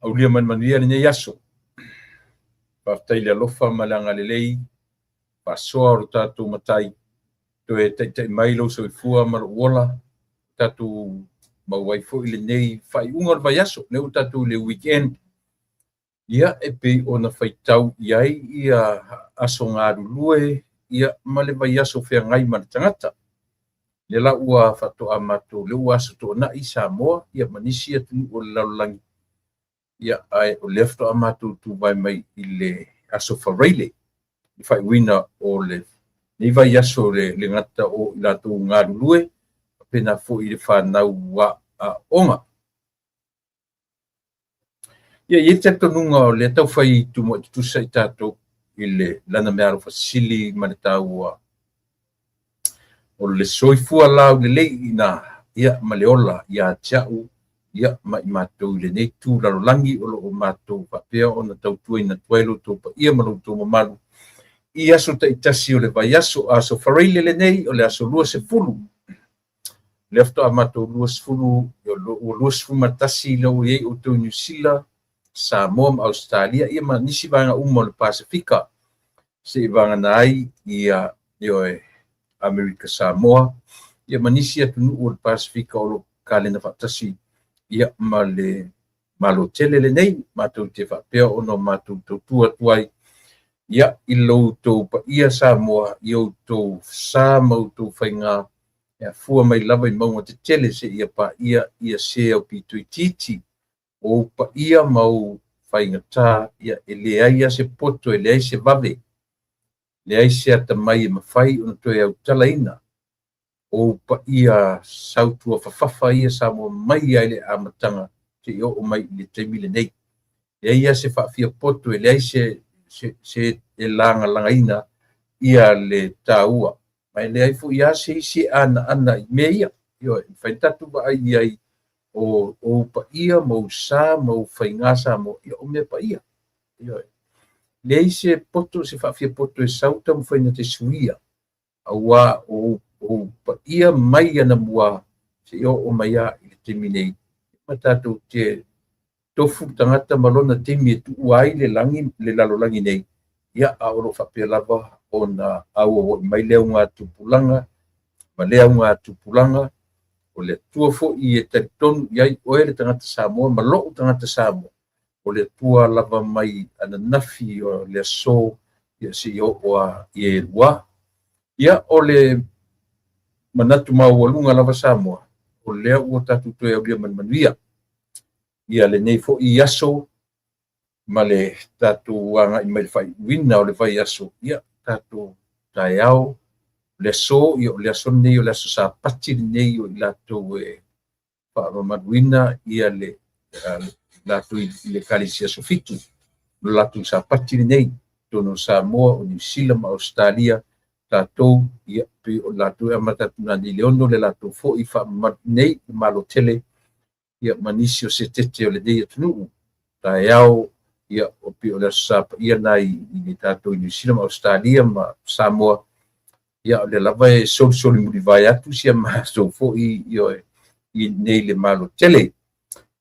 Aulia ma le manuia lenei aso. Faafetai i le alofa ma le agalelei faasoa o lo tatou Matai, toe taitai mai lou soifua ma lou ola, tatou maua ai foi lenei faaiuga o le vaiaso, lea ua tatou i le weekend. Ia, e pei ona faitau i ai ia aso galulue ia ma le vaiaso feagai ma le tagata. Lea la ua faatoa matou, lea ua aso Toonai Samoa ia ma nisi atunuu o le lalolagi, ia ae o lea faatoa matou tuvae mai i le aso Faraile, le faaiuina o lenei vaiaso le gata o i latou galulue, faapena foi i le fanau aoga. Ia, e i ai le talitonuga o lea taufai tumuai tutusa i tatou i le lana meaalofa sili ma le taua o le soifua laulelei i ina ia ma le ola ia te au ia ma i matou i lenei itu lalolagi o lo o matou faapea ona tautuaina atu ai lo outou paia ma lo outou mamalu i aso taitasi o le vaiaso. Aso Faraile lenei o le aso 20, lea faatoa matou 20, ua 21 lea ua i ai outou i Niu Sila, Samoa ma Ausetalia, ia ma nisi vaega uma o le Pasefika, seia vagana ai ia ioe Amerika Samoa, ia ma nisi atunuu o le Pasefika o lo o kalena faatasi ia ma le Malo tele lenei, matou te faapea ona matou tautua atu ai ia i lo outou paia Samoa, i outou sa ma outou faiga, e afua mai lava i mauga tetele seia paia ia se aupito itiiti, o ou paia ma ou faigata, ia e leai lava se poto, e leai se vave, leai se atamai e mafai ona toe autalaina ou paia sautuafafafa ia Samoa mai ai le amataga seia oo mai i le taimi lenei. Leai lava se faafiapoto, e leai se e lagalagaina ia le taua, ma e leai foi lava se isi e anaana i mea ia. Ioe, e mafai ona tatou vaai i ai o ou paia ma ou sa ma ou faiga Samoa, ia o mea paia. Ioe, leai se poto, se faafiapoto e sau taumafai na te suia, aua o ou paia mai anamua seia oo mai lava i le taimi nei, ma tatou te tofu le tagata ma lona taimi e tuua ai le lagi, le lalolagi nei, ia a o lo o faapea lava ona auauai mai le augatupulaga ma le augatupulaga. O le Atua foi e talitonu i ai oe le tagata Samoa ma lou tagata Samoa, o le Atua lava mai ananafi o le aso ia seia oo lava i elua. Ia, o le manatu maualuga lava Samoa, o lea ua tatou toe aulia ma le manuia ia lenei foi aso ma le tatou agai mai le faaiuina o le vaiaso, ia tatou taeao le aso, ia o le aso lenei o le aso Sapati lenei o i latou e faamamaluina ia le latou i le Ekalesia Aso Fitu, o le latou Sapati lenei, totonu o Samoa, o Niu Sila ma Ausetalia, tatou, ia, pei o latou e amata atu nanei i le 6 le latou foi faamamalu nei i le Malo tele, ia ma nisi o se tete o lenei atunuu. Taeao, ia, o pei o le aso Sapaia na i le tatou i Niu Sila ma Ausetalia ma Samoa, ia o lea lava e solisoli mulivae atu si a matou foi ioe i nei le Malo tele.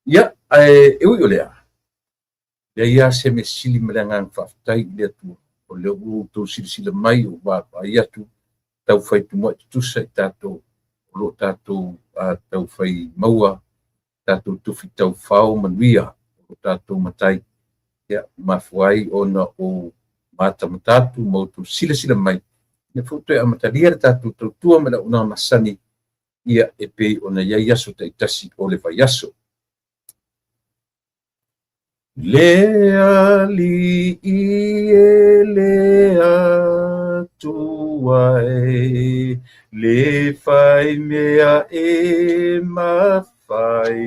Ia, ae e ui o lea, leai lava se mea sili ma le agaga faafetai i le Atua, o lea ua outou silasila mai, o vaavaai atu, taufai tumuai tutusa i tatou, o lo o tatou taufai maua tatou tofi taufao manuia o tatou matai, ia mafua ai ona o matamata atu ma outou silasila mai, ia foi toe amatalia le tatou tautua ma le auaunaga masani, ia e pei ona i ai aso taitasi o le vaiaso. Le Alii e le Atua e, le fai mea e mafai,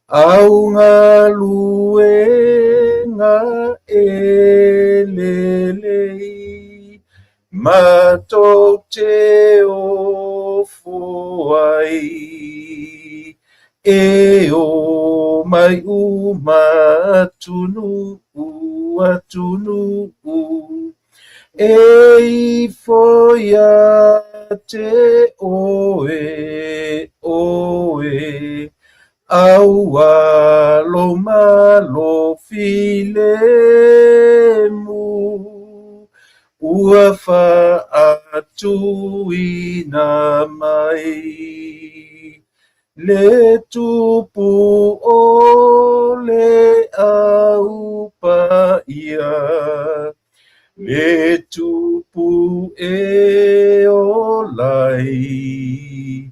au galuega e lelei, matou te ofo ai. E o mai uma atunuu, atunuu, e ifo ia te oe, oe. Aua lo malo filemu, ua faatuina mai. Le tupu o le au paia, le tupu e ola ai.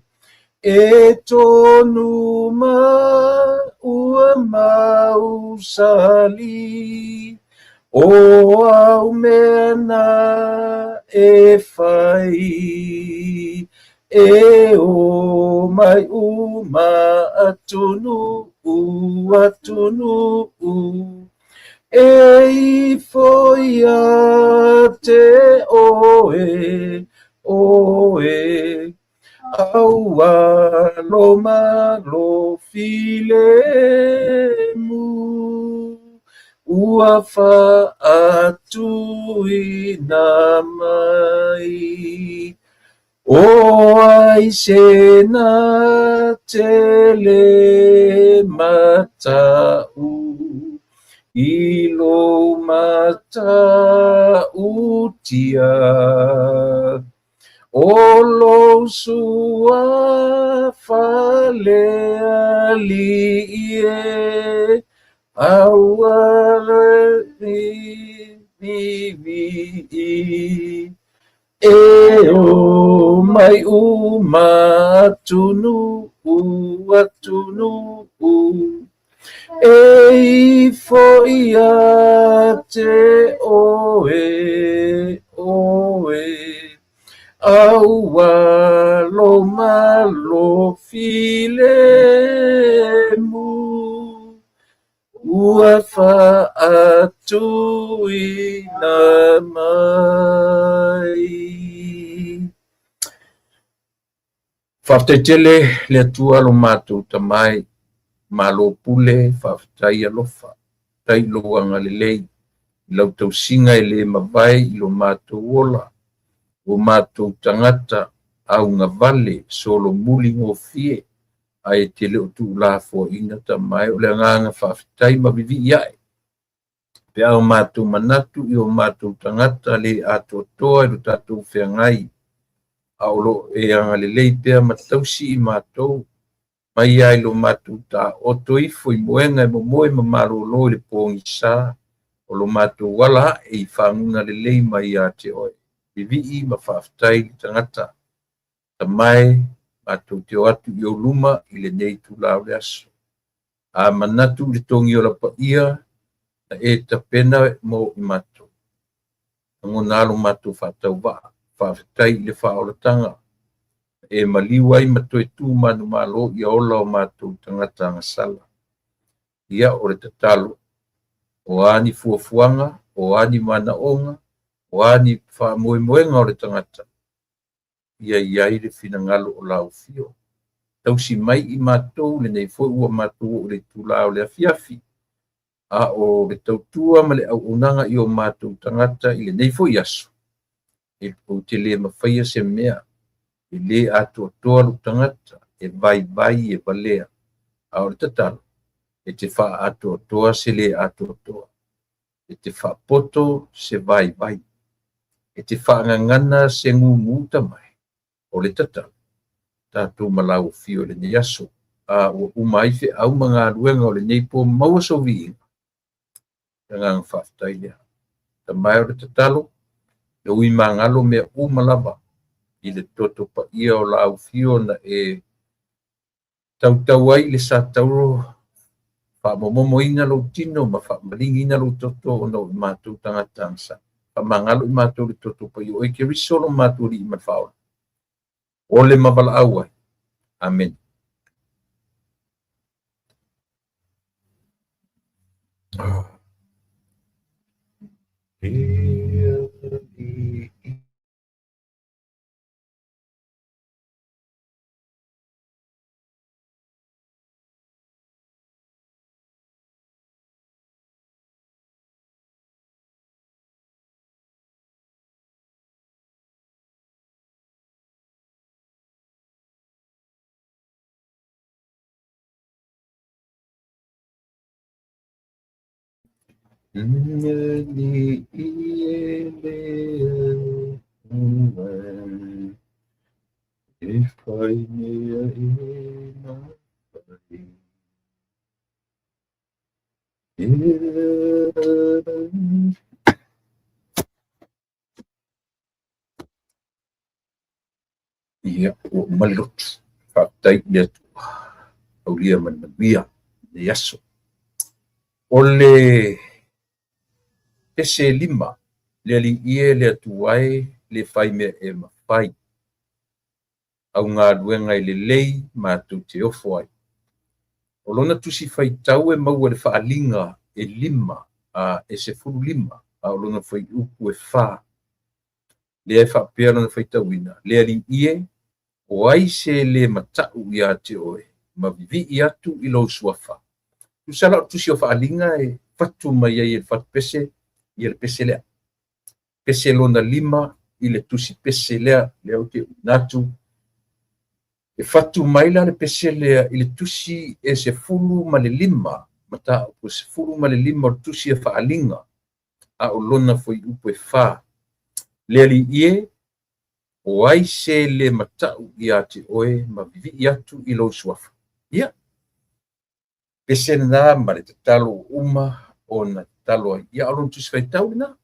E tonu ma ua mausali, o au mea na e fai. E o mai uma atunuu, atunuu, e ifo ia te oe, oe. Aua lo malo filemu, ua faatuina mai. O ai se na te le mata'u i lou mata'utia, o lou suafa le Alii e, aua le E o mai uma atunuu, atunuu, e ifo ia te oe, oe. Aua lo malo filemu, ua faatuina mai. Faafetai tele le Atua lo matou Tama e, malo pule, faafetai alofa, faafetai i lou agalelei, i lau tausiga e le mavae i lo matou ola, o matou tagata augavale solomuli gofie, ae te le o tuulafoaiina Tama e, o le agaga faafetai ma vivii ae. Pe a o matou manatu i o matou tagata le atoatoa i lo tatou feagai, a o lo e agalelei pea ma tausi i matou, mai ai lo matou taoto ifo i moega e momoe ma malolo i le pogisa, o lo matou ala ae i faguga lelei mai ia te oe. Vivii ma faafetai i le tagata. Tama e, matou te o atu i ou luma i lenei itula o le aso. A manatu i le togiola paia, na e tapena mo i matou. Lagona a lo matou faatauvaa, faafetai i le faaolataga, e maliu ai ma toe tu manumalo ia ola o matou tagata agasala. Ia o le tatalo, o a ni fuafuaga, o a ni manaoga, o a ni faamoemoega o le tagata, ia i ai le finagalo o lau afio. Tausi mai i matou lenei foi ua matou oo i le itula o le afiafi, a o le tautua ma le auaunaga i o matou tagata i lenei foi aso, e ou te le mafaia se mea, e le atoatoa lou tagata, e vaivai e valea, a o le tatalo, e te faaatoatoa se le atoatoa, e te faapoto se vaivai, e te faagagana se gugu Tama e, o le tatalo, tatou ma lau afio i lenei aso, a ua uma ai feau ma galuega o lenei po, maua sou viiga. Le agaga faafetai lea. Tama e o le tatalo, le ui magalo mea uma lava i le toto paia o lau afio na e tautau ai i le satauro, faamomomoina lou tino ma faamaligi lou toto ona o i matou tagata agasala. Faamagalo i matou le toto paia o oe Keriso lo matou Alii ma le Faaola. O le mavalaau ai. Amene. Le Alii. Le Alii e le Atua e fai mea e mafai. Ia, ua uma le lotu. Faafetai i le Atua, aulia ma le manuia lenei aso. O le pese e 5, le Alii e, le Atua e, le fai mea e mafai. Au galuega e lelei matou te ofo ai. O lona tusi faitau e maua i le Faaaliga e 5, e 15, a o lona fuaiupu e 4. Lea e faapea lona faitauina, le Alii e, o ai se le matau ia te oe, ma vivii atu i lou suafa. Tusa la o le tusi o Faaaliga e fatu mai ai e le fatupese ia le pese lea. Pese lona 5 i le tusi pese lea, lea ou te uina atu. E fatu mai la le pese lea i le tusi e 15, mataupu e 15 o le tusi a Faaaliga, a o lona fuaiupu e 4. Le Alii e, o ai se le matau ia te oe ma vivii atu i lou suafa. Ia, pese lena ma le tatalo ua uma ona tatalo ai. Ia, o lona tusi faitau lena.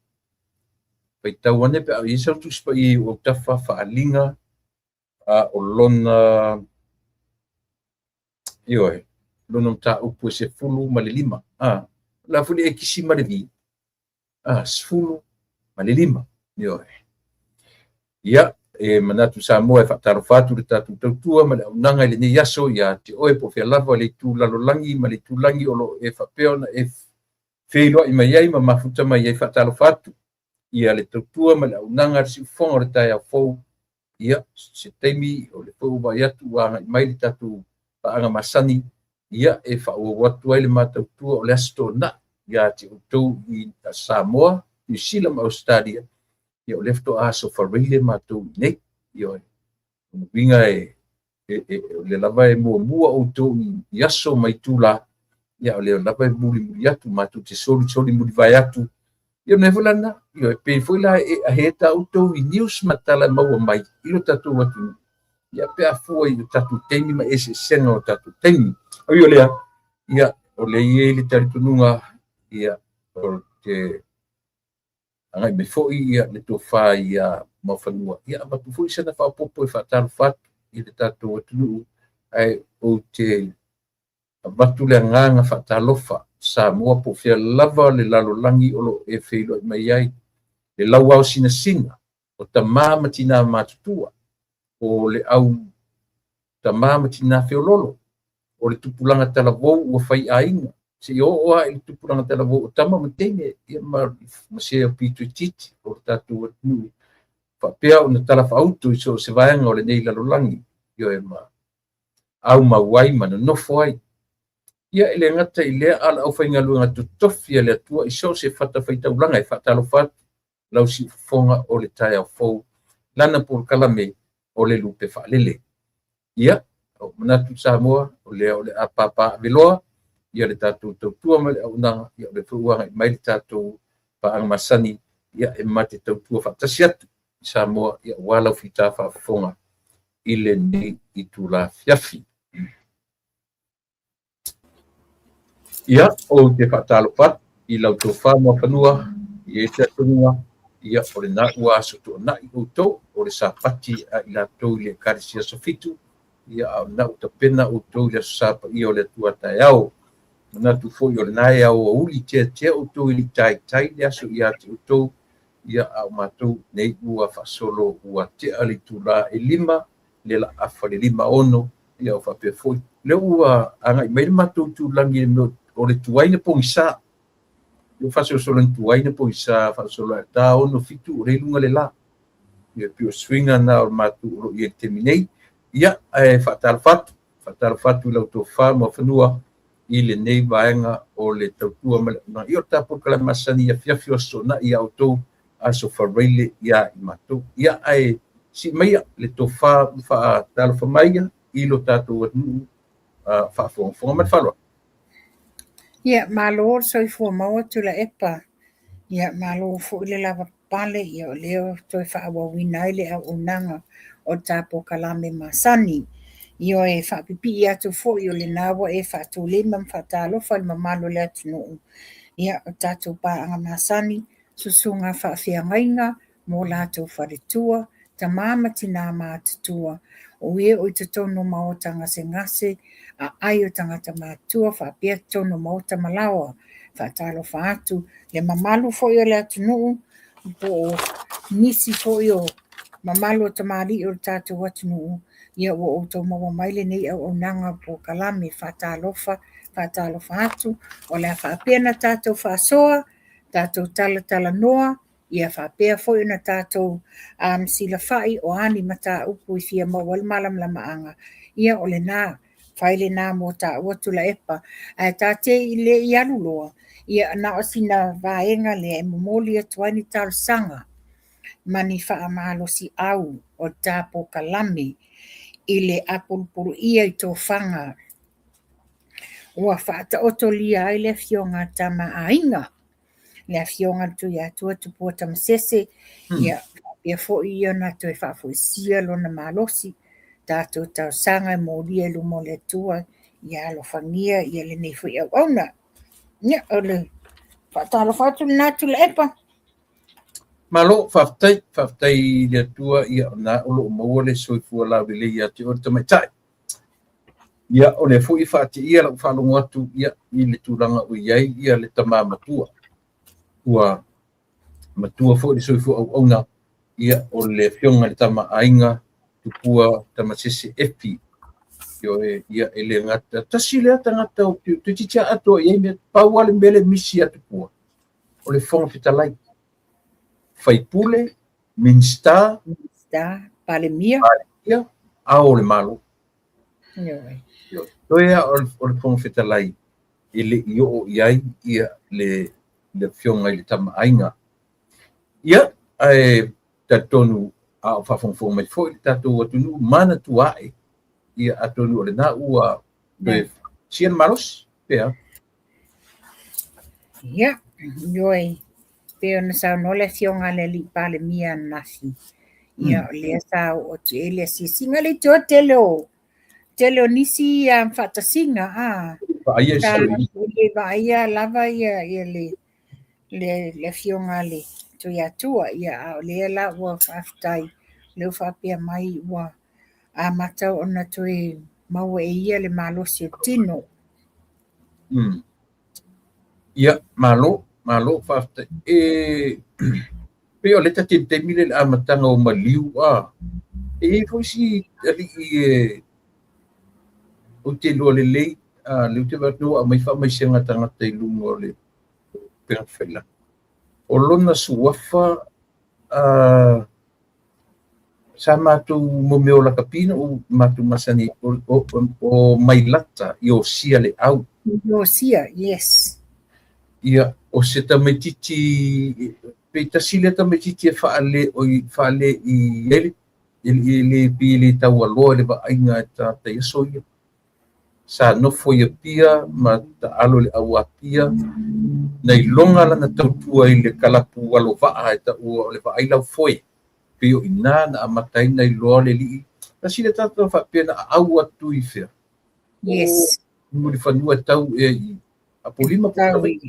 Faitau ane pe a i ai sau tusi paia i ou autafa Faaaliga, a o lona, ioe, lona mataupu e 15. La foi le ekisi ma le vi, 15, ioe. Ia, e manatu Samoa e faatalofa atu le tatou tautua ma le auaunaga i lenei aso ia te oe po o fea lava le itu lalolagi ma le itulagi o lo o e faapea ona e feiloai mai ai ma mafuta mai ai. Faatalofa atu ia le tautua ma le auaunaga le siufofoga o le taeao fou. Ia, se taimi o le foi ua vaai atu ua agai mai le tatou paaga masani, ia e faaauau atu ai le matautua o le Aso Toonai ia te outou i Samoa, Niu Sila ma Ausetalia. Ia o lea faatoa aso Faraile matou nei. Ia, o le uiga e o lea lava e muamua outou i aso ma itula, ia o lea lava e mulimuli atu, matou te solisoli mulivae atu. Ia o le mea foi la lena, ia e pei foi la e ahe ta outou i news ma tala e maua mai i lo tatou atunuu. Ia pe a fua i o tatou taimi ma eseesega o tatou taimi. Oi o lea, ia o lea e i ai le talitonuga, ia o te agai mai foi ia le tofa ia Muafanua, ia avatu foi sana faaopoopo e faatalofa atu i le tatou atunuu, ae ou te avatu le agaga faatalofa Samoa po o fea lava le lalolagi o lo o e feiloai mai ai, le lauao sinasina o tamā ma tinā matutua, o le au tamā ma tinā feololo, o le tupulaga talavou ua fai aiga, seia oo lava i le tupulaga talavou o tama ma teine, ia ma se o pito itiiti o le tatou atunuu, faapea ona talafaauto i so o se vaega o lenei lalolagi, ioe, ma aumau ai ma nonofo ai. Ia e le gata i lea, a o le aufaigaluega totofi a le Atua i so o se fatafaitaulaga e faatalofa atu lau siufofoga o le taeao fou, lana polokalame o le lupe faalele. Ia, o manatu Samoa, o lea o le a papaaveloa ia le tatou tautua ma le auaunaga, ia o lea foi ua agai mai le tatou paaga masani, ia e mate tautua faatasi atu i Samoa, ia aua lau fita faafofoga i lenei itula afiafi. Ia, ou te faatalofa atu i lau tofa Muafanua, i ai se atonuga, ia o lena ua aso toonai outou, o le Sapati a i latou i le Ekalesia Aso Fitu, ia a o lena ua tapena outou i le Aso Sa paia o le Atua taeao. Manatu foi o lena e aoauli teatea outou i le taitai le aso ia te outou, ia a o matou nei ua faasolo ua tea le itula e 5, le laafa le 56, ia o faapea foi. Lea ua agai mai le matou itulagi i le mea o le tuai na pogisa. Lea ua faasolosolo ina tuai na pogisa, faasolo ae ta 6, 7 o lea i luga le la. Ia pei o suiga na o le matou o lo o i ai i le taimi nei. Ia, ae faatalofa atu, faatalofa atu i lau tofa Muafanua i lenei vaega o le tautua ma le auaunaga. Ia o le tatou polokalame masani i afiafi o Aso Toonai ia outou, Aso Faraile ia i matou. Ia, ae sii maia le tofa ma faatalofa mai i lo tatou atunuu faafogafoga. Ma le faaaloalo. Ia, malo le soifua maua Tuilaepa. Ia, malo foi le lavapapale, ia o lea ua toe faaauauina ai le auaunaga o le ta polokalame masani. Ioe, e faapipii atu foi o lena ua e faatulima ma faatalofa i le mamalu o le atunuu. Ia, o tatou paaga masani, susuga faafeagaiga ma o latou faletua, tama ma tina matutua, o e o i totonu o maota gasegase, aai o tagata matutua faapea totonu o maota ma laoa. Faatalofa atu le mamalu foi o le atunuu po o nisi foi o mamalu o tamalii o le tatou atunuu, ia ua outou maua mai lenei auaunaga polokalame. Faatalofa, faatalofa atu. O le a faapea ona tatou faasoa, tatou talatalanoa, ia faapea foi ona tatou silafai o a ni mataupu e fia maua ai le malamalamaaga, ia o lena, fai lena mo taua Tuilaepa. Ae ta te le i alu loa, ia na o sina vaega lea e momoli atu ai ni talosaga ma ni faamalosiau o le ta polokalame i le apulupuluia i tofaga ua faataotolia ai le Afioga a Tama a Aiga, le Afioga a le Tuiatua Tupua Tamasese, ia faapea foi ona toe faafoisia lona malosi. Tatou talosaga e molia i luma o le Atua, ia alofagia ia lenei foi auauna. Ia, o le faatalofa atu lena Tuilaepa. Malo, faafetai, faafetai i le Atua, ia na o lo o maua le soifua laulelei ia te oe le tamaitai. Ia, o lea foi e faateia lau faalogo atu ia, i le tulaga o i ai ia le tama matua. Ua matua foi le soifua auauna, ia, o le afioga i le Tama a Aiga, Tupua Tamasese Efi. Ioe, ia, e le gata, tasi lea tagata o toeitiiti lava atoa i ai mea, pau lava le mea le misi ia Tupua, o le Fofoga Fetalai, faipule, Minisita, Minisita, Palemia, Palemia, Ao o le Malo. Ioe. Toe lava o le Fofoga Fetalai e le i oo i ai ia le afioga i le Tama a Aiga. Ia, ae talitonu a o faafogafoga mai foi le tatou atunuu, manatua ae, ia atonu o lena ua toe sia le malosi, pe a? Ia, ioe, pei ona saunoa le afioga a le alii Palemia ananafi, ia o lea sa oo atu i ai le asiasiga. Le itoa tele o tele o nisi faatasiga a Vaaia sa si toeaina. le vaaia lava ia ia le le le afioga a le Tuiatua, ia a o lea la ua faafetai, lea ua faapea mai ua amata ona toe maua e ia le malosi o le tino. Ia, malo, malo, faafetai. E pei o le ta te i le taimi lea i le amataga o maliu a, e i ai foi si alii e ou te iloa lelei, a, lea ou te vaai atu ua aumai faamaisega a tagata i luga o le upega tafailagi. O lona suafa a, sa matou mo mea o lakapi na ou matou masani o Mailata Iosia Leau. Iosia, yes. Ia, o se tamaitiiti, pe tasi lea tamaitiiti e faale oi faale i ai le e le pei e le taualoa i le vaaiga e tagata i aso ia. Sa nofo i Apia ma taalo i le au Apia, na iloga lana tautua i le kalapu alovaa e taua o le vaai laufoe. Pei o i ina na amata ai ona iloa le alii. Tasi lea tagata faapea na aau atu i fea? Yes. O Mulifanua e tau ea i Apolima po o Tau Savaii.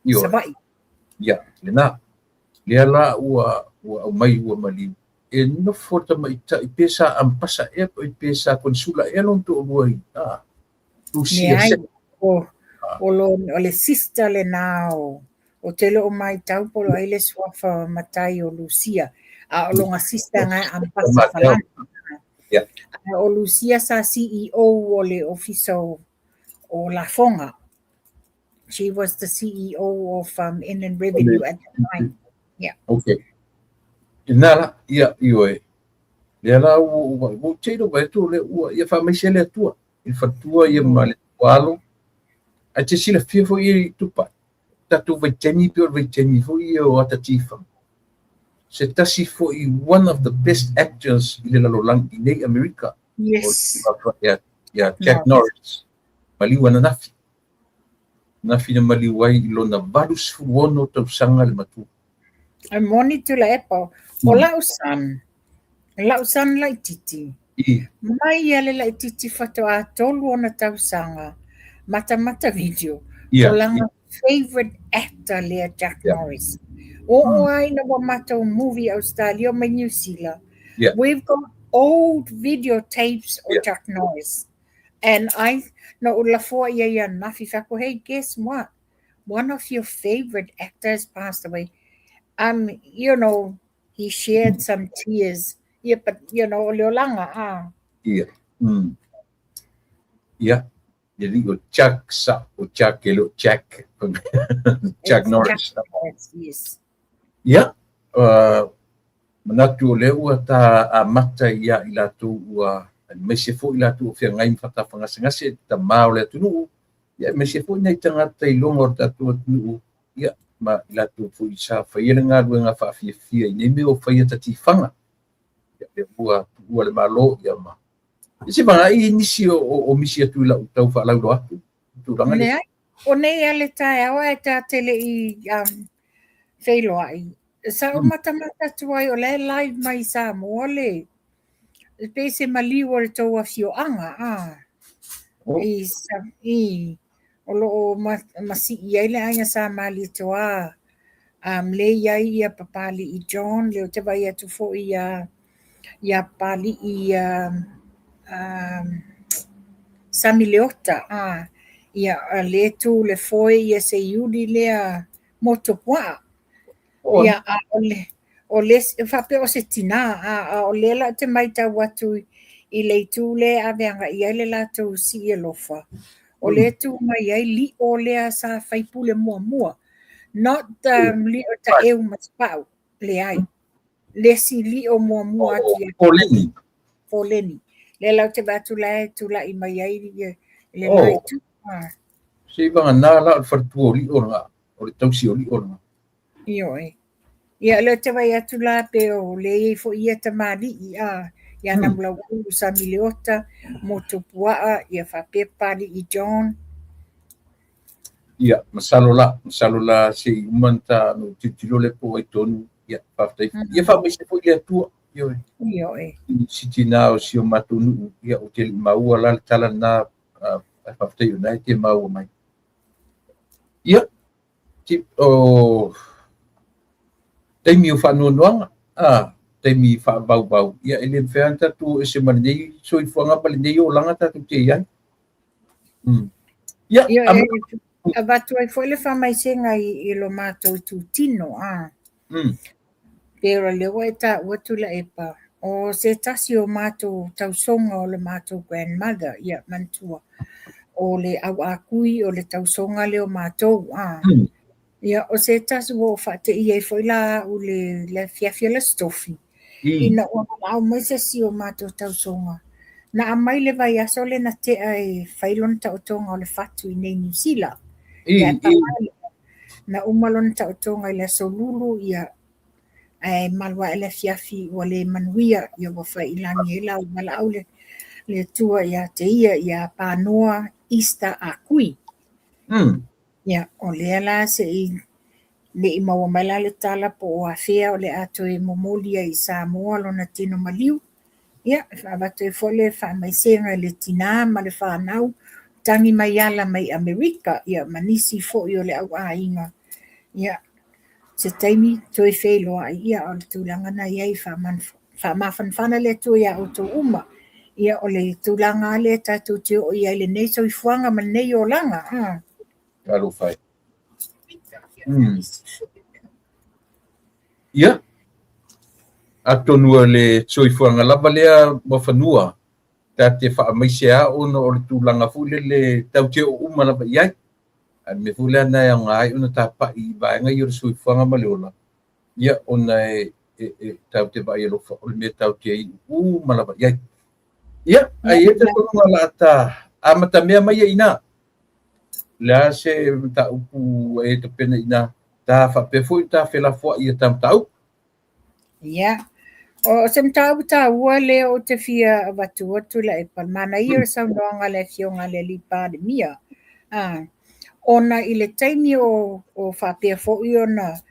i Ioe. Savaii. Ia, lena. Lea la ua ua aumai ua maliu. E nofo le tamaitai pe sa ambasa ea pe sa konesula ea lona toalua i a Rusia. Leai, o, o, lo, o le sister lena o, o te le o maitau po o ai le suafa matai o Lucia, a o lona sister na e ambasa falani. Yeah. A o Lucia sa CEO o le ofisa o, o Lafoga. She was the CEO of Inland Revenue at the time. Yeah. Okay. Ina la, ia, ioe. Lea la ua ua ua te ilo vai atu le ua ia faamaise le Atua. I le faletua ia ma le alo. Ae te silafia foi i Tupai. Tatou vaitaimi pei o le vaitaimi foi ia o ata tifaga. Se tasi foi one of the best actors i le lalolagi i nei Amerika. Yes. O, ia, ia Jack Norris. Maliu ananafi. Nafi na maliu ai i lona 86 tausaga le matua. E moni Tuilaepa, o lau son, lau son laititi, mai ia le laititi faatoa 3 ona tausaga, matamata video, o lana favourite actor lea Chuck Norris. Oo lava ina ua matou move i Australia mai Niu Sila, we've got old video tapes o Chuck Norris. And I, na ou lafoa i ai ia Nafi, fai atu, hey, guess what? One of your favourite actors passed away. He shared some tears. Yeah, but, you know, o le olaga, ah. Ia. Ia. Le alii o Chuck sa, o Chuck e le o Jack. Chuck Norris. Chuck Norris, yes. Ia, manatu o lea ua ta amata ia i latou ua aemaise foi i latou ua feagai ma faatafagasegase i tama o le atunuu, ia aemaise foi nai tagata i luga o le tatou atunuu, ia ma i latou foi sa faia le galuega faafiafia i nei mea o faia tatifaga. Ia, lea ua tuua le Malo, ia ma ia se vaai i nisi o misi atu i lau tau faalauiloa atu i tulaga lea. Leai, o nei lava le taeao ae ta te le i feiloai. Sa ou matamata atu ai o la e live mai i Samoa le pei se maliu o le tou afioaga a i, i o lo o masii ai le aiga Sa Malietoa lea e i ai ia Papali'i John, lea ou te vaai atu foi ia Papali'i Sami Leota, ia lea e tu le foe ia Seiuli lea Motuopuaa. Ia, a o le, o le, faapea o se tinā, a o lea la ou te matau atu i le itu lea e ave agai i ai le latou sii alofa, o lea e tu mai ai Lio lea sa faipule muamua, not Lio Taeu ma Tapaau, leai. Le isi Lio muamua atu ia. Poleni. Poleni. Lea la ou te vaai atu la e tulai mai ai le la itu. Se i vagana la o le faletua o Lio lena, o le tausi o Lio lena. Ioe. Ia, lea ou te vaai atu la pe o lea e i ai foi ia tamalii a ia Namulauulu Sami Leota, Motuopuaa, ia faapea Papali'i John. Ia, masalo la, masalo la se i uma ona ta ona ou tilotilo lea po o ai tonu. Ia, faafetai. Ia faamaise foi le Atua. Ioe. Ioe. I si tinā o si o matou nuu, ia ou te le i maua la le tala lena, ae faafetai o lena e te maua mai. Ia, o taimi o faanoanoaga, a, taimi faavauvau, ia e le mafai lava ona tatou o ese ma lenei soifuaga ma lenei olaga tatou te i ai. Ia, Ia, e avatu ai foi le faamaisega i lo matou itutino, a. Pei o lea ua e taua Tuilaepa, o se tasi o matou tausoga o le matou grandmother, ia manatua, o le auakui o le tausoga lea o matou, a. Ia, o se tasi ua ou faateia ai foi la au le afiafi o le Aso Tofi, ina ua valaau mai se isi o matou tausoga, na aumai le vaiaso lea na tea e fai lona taotoga o le fatu i nei Niu Sila. Ia, na uma lona taotoga i le Aso Lulu, ia, ae malu ae le afiafi ua le manuia, ia ua fai i lagi ai la ua valaau le Atua ia te ia, ia Panoa Easter Akui. Ia, o lea la se i ne i maua mai la le tala po o afea o le a toe momoli ai i Samoa lona tino maliu. Ia, e faavatu ai foi le faamaisega i le tinā ma le fanau, tagi mai ala mai Amerika, ia, ma nisi foi o le au aiga. Ia, se taimi toe feiloai, ia, o le tulaga na i ai, faamafanafana le Atua iā outou uma. Ia, o le tulaga lava lea tatou te oo i ai i lenei soifuaga ma lenei olaga. Talofa e. Ia, atonu o le soifuaga lava lea Muafanua, ta te faamaise lava ona o le tulaga foi lele tatou te oo uma lava i ai. A o le mea foi lea na e aoga ai ona tapai i vaega ia o le soifuaga ma le ola, ia ona e tatou te vaai alofa o le mea tatou te iu uma lava i ai. Ia, ae i ai le talitonuga o le a ta amatamea mai ai i ina. O le a se mataupu e tapena i ina, ta faapea foi ta felafoai i ta mataupu. Ia, o se mataupu taua lea ou te fia avatua Tuilaepa, le manaia o le saunoaga a le Afioga i le Alii Palemia. Ona i le taimi o faapea foi ona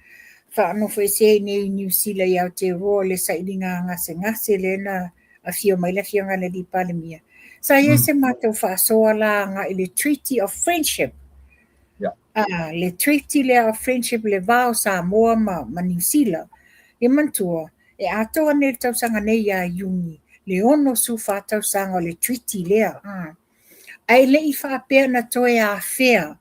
faanofoesea i inei i Niu Sila i Aotearoa le sailiga gasegase lea na afio mai le Afioga i le Alii Palemia, sa i ai se matou faasoa la agai i le Treaty of Friendship. Le Treaty lea of Friendship le va o Samoa ma Niu Sila. Ia manatua, e atoa nei le tausaga nei ia Iuni le 64 tausaga o le Treaty lea. Ae le i faapea na toe afea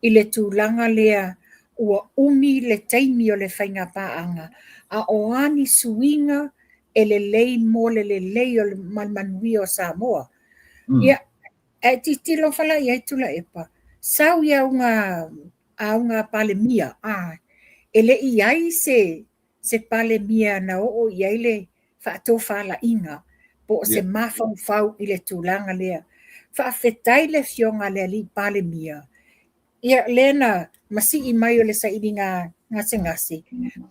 i le tulaga lea ua umi le taimi o le faigapaaga, a o a ni suiga e lelei mo le lelei o le ma le manuia o Samoa. Ia, ae tilotilo fala i ai Tuilaepa, sau i auga Palemia, e le i ai se Palemia na oo i ai le faatofalaiga po o se mafaufau i le tulaga lea. Faafetai le Afioga i le Alii Palemia, ia lea na masii mai o le sailiga gasegase,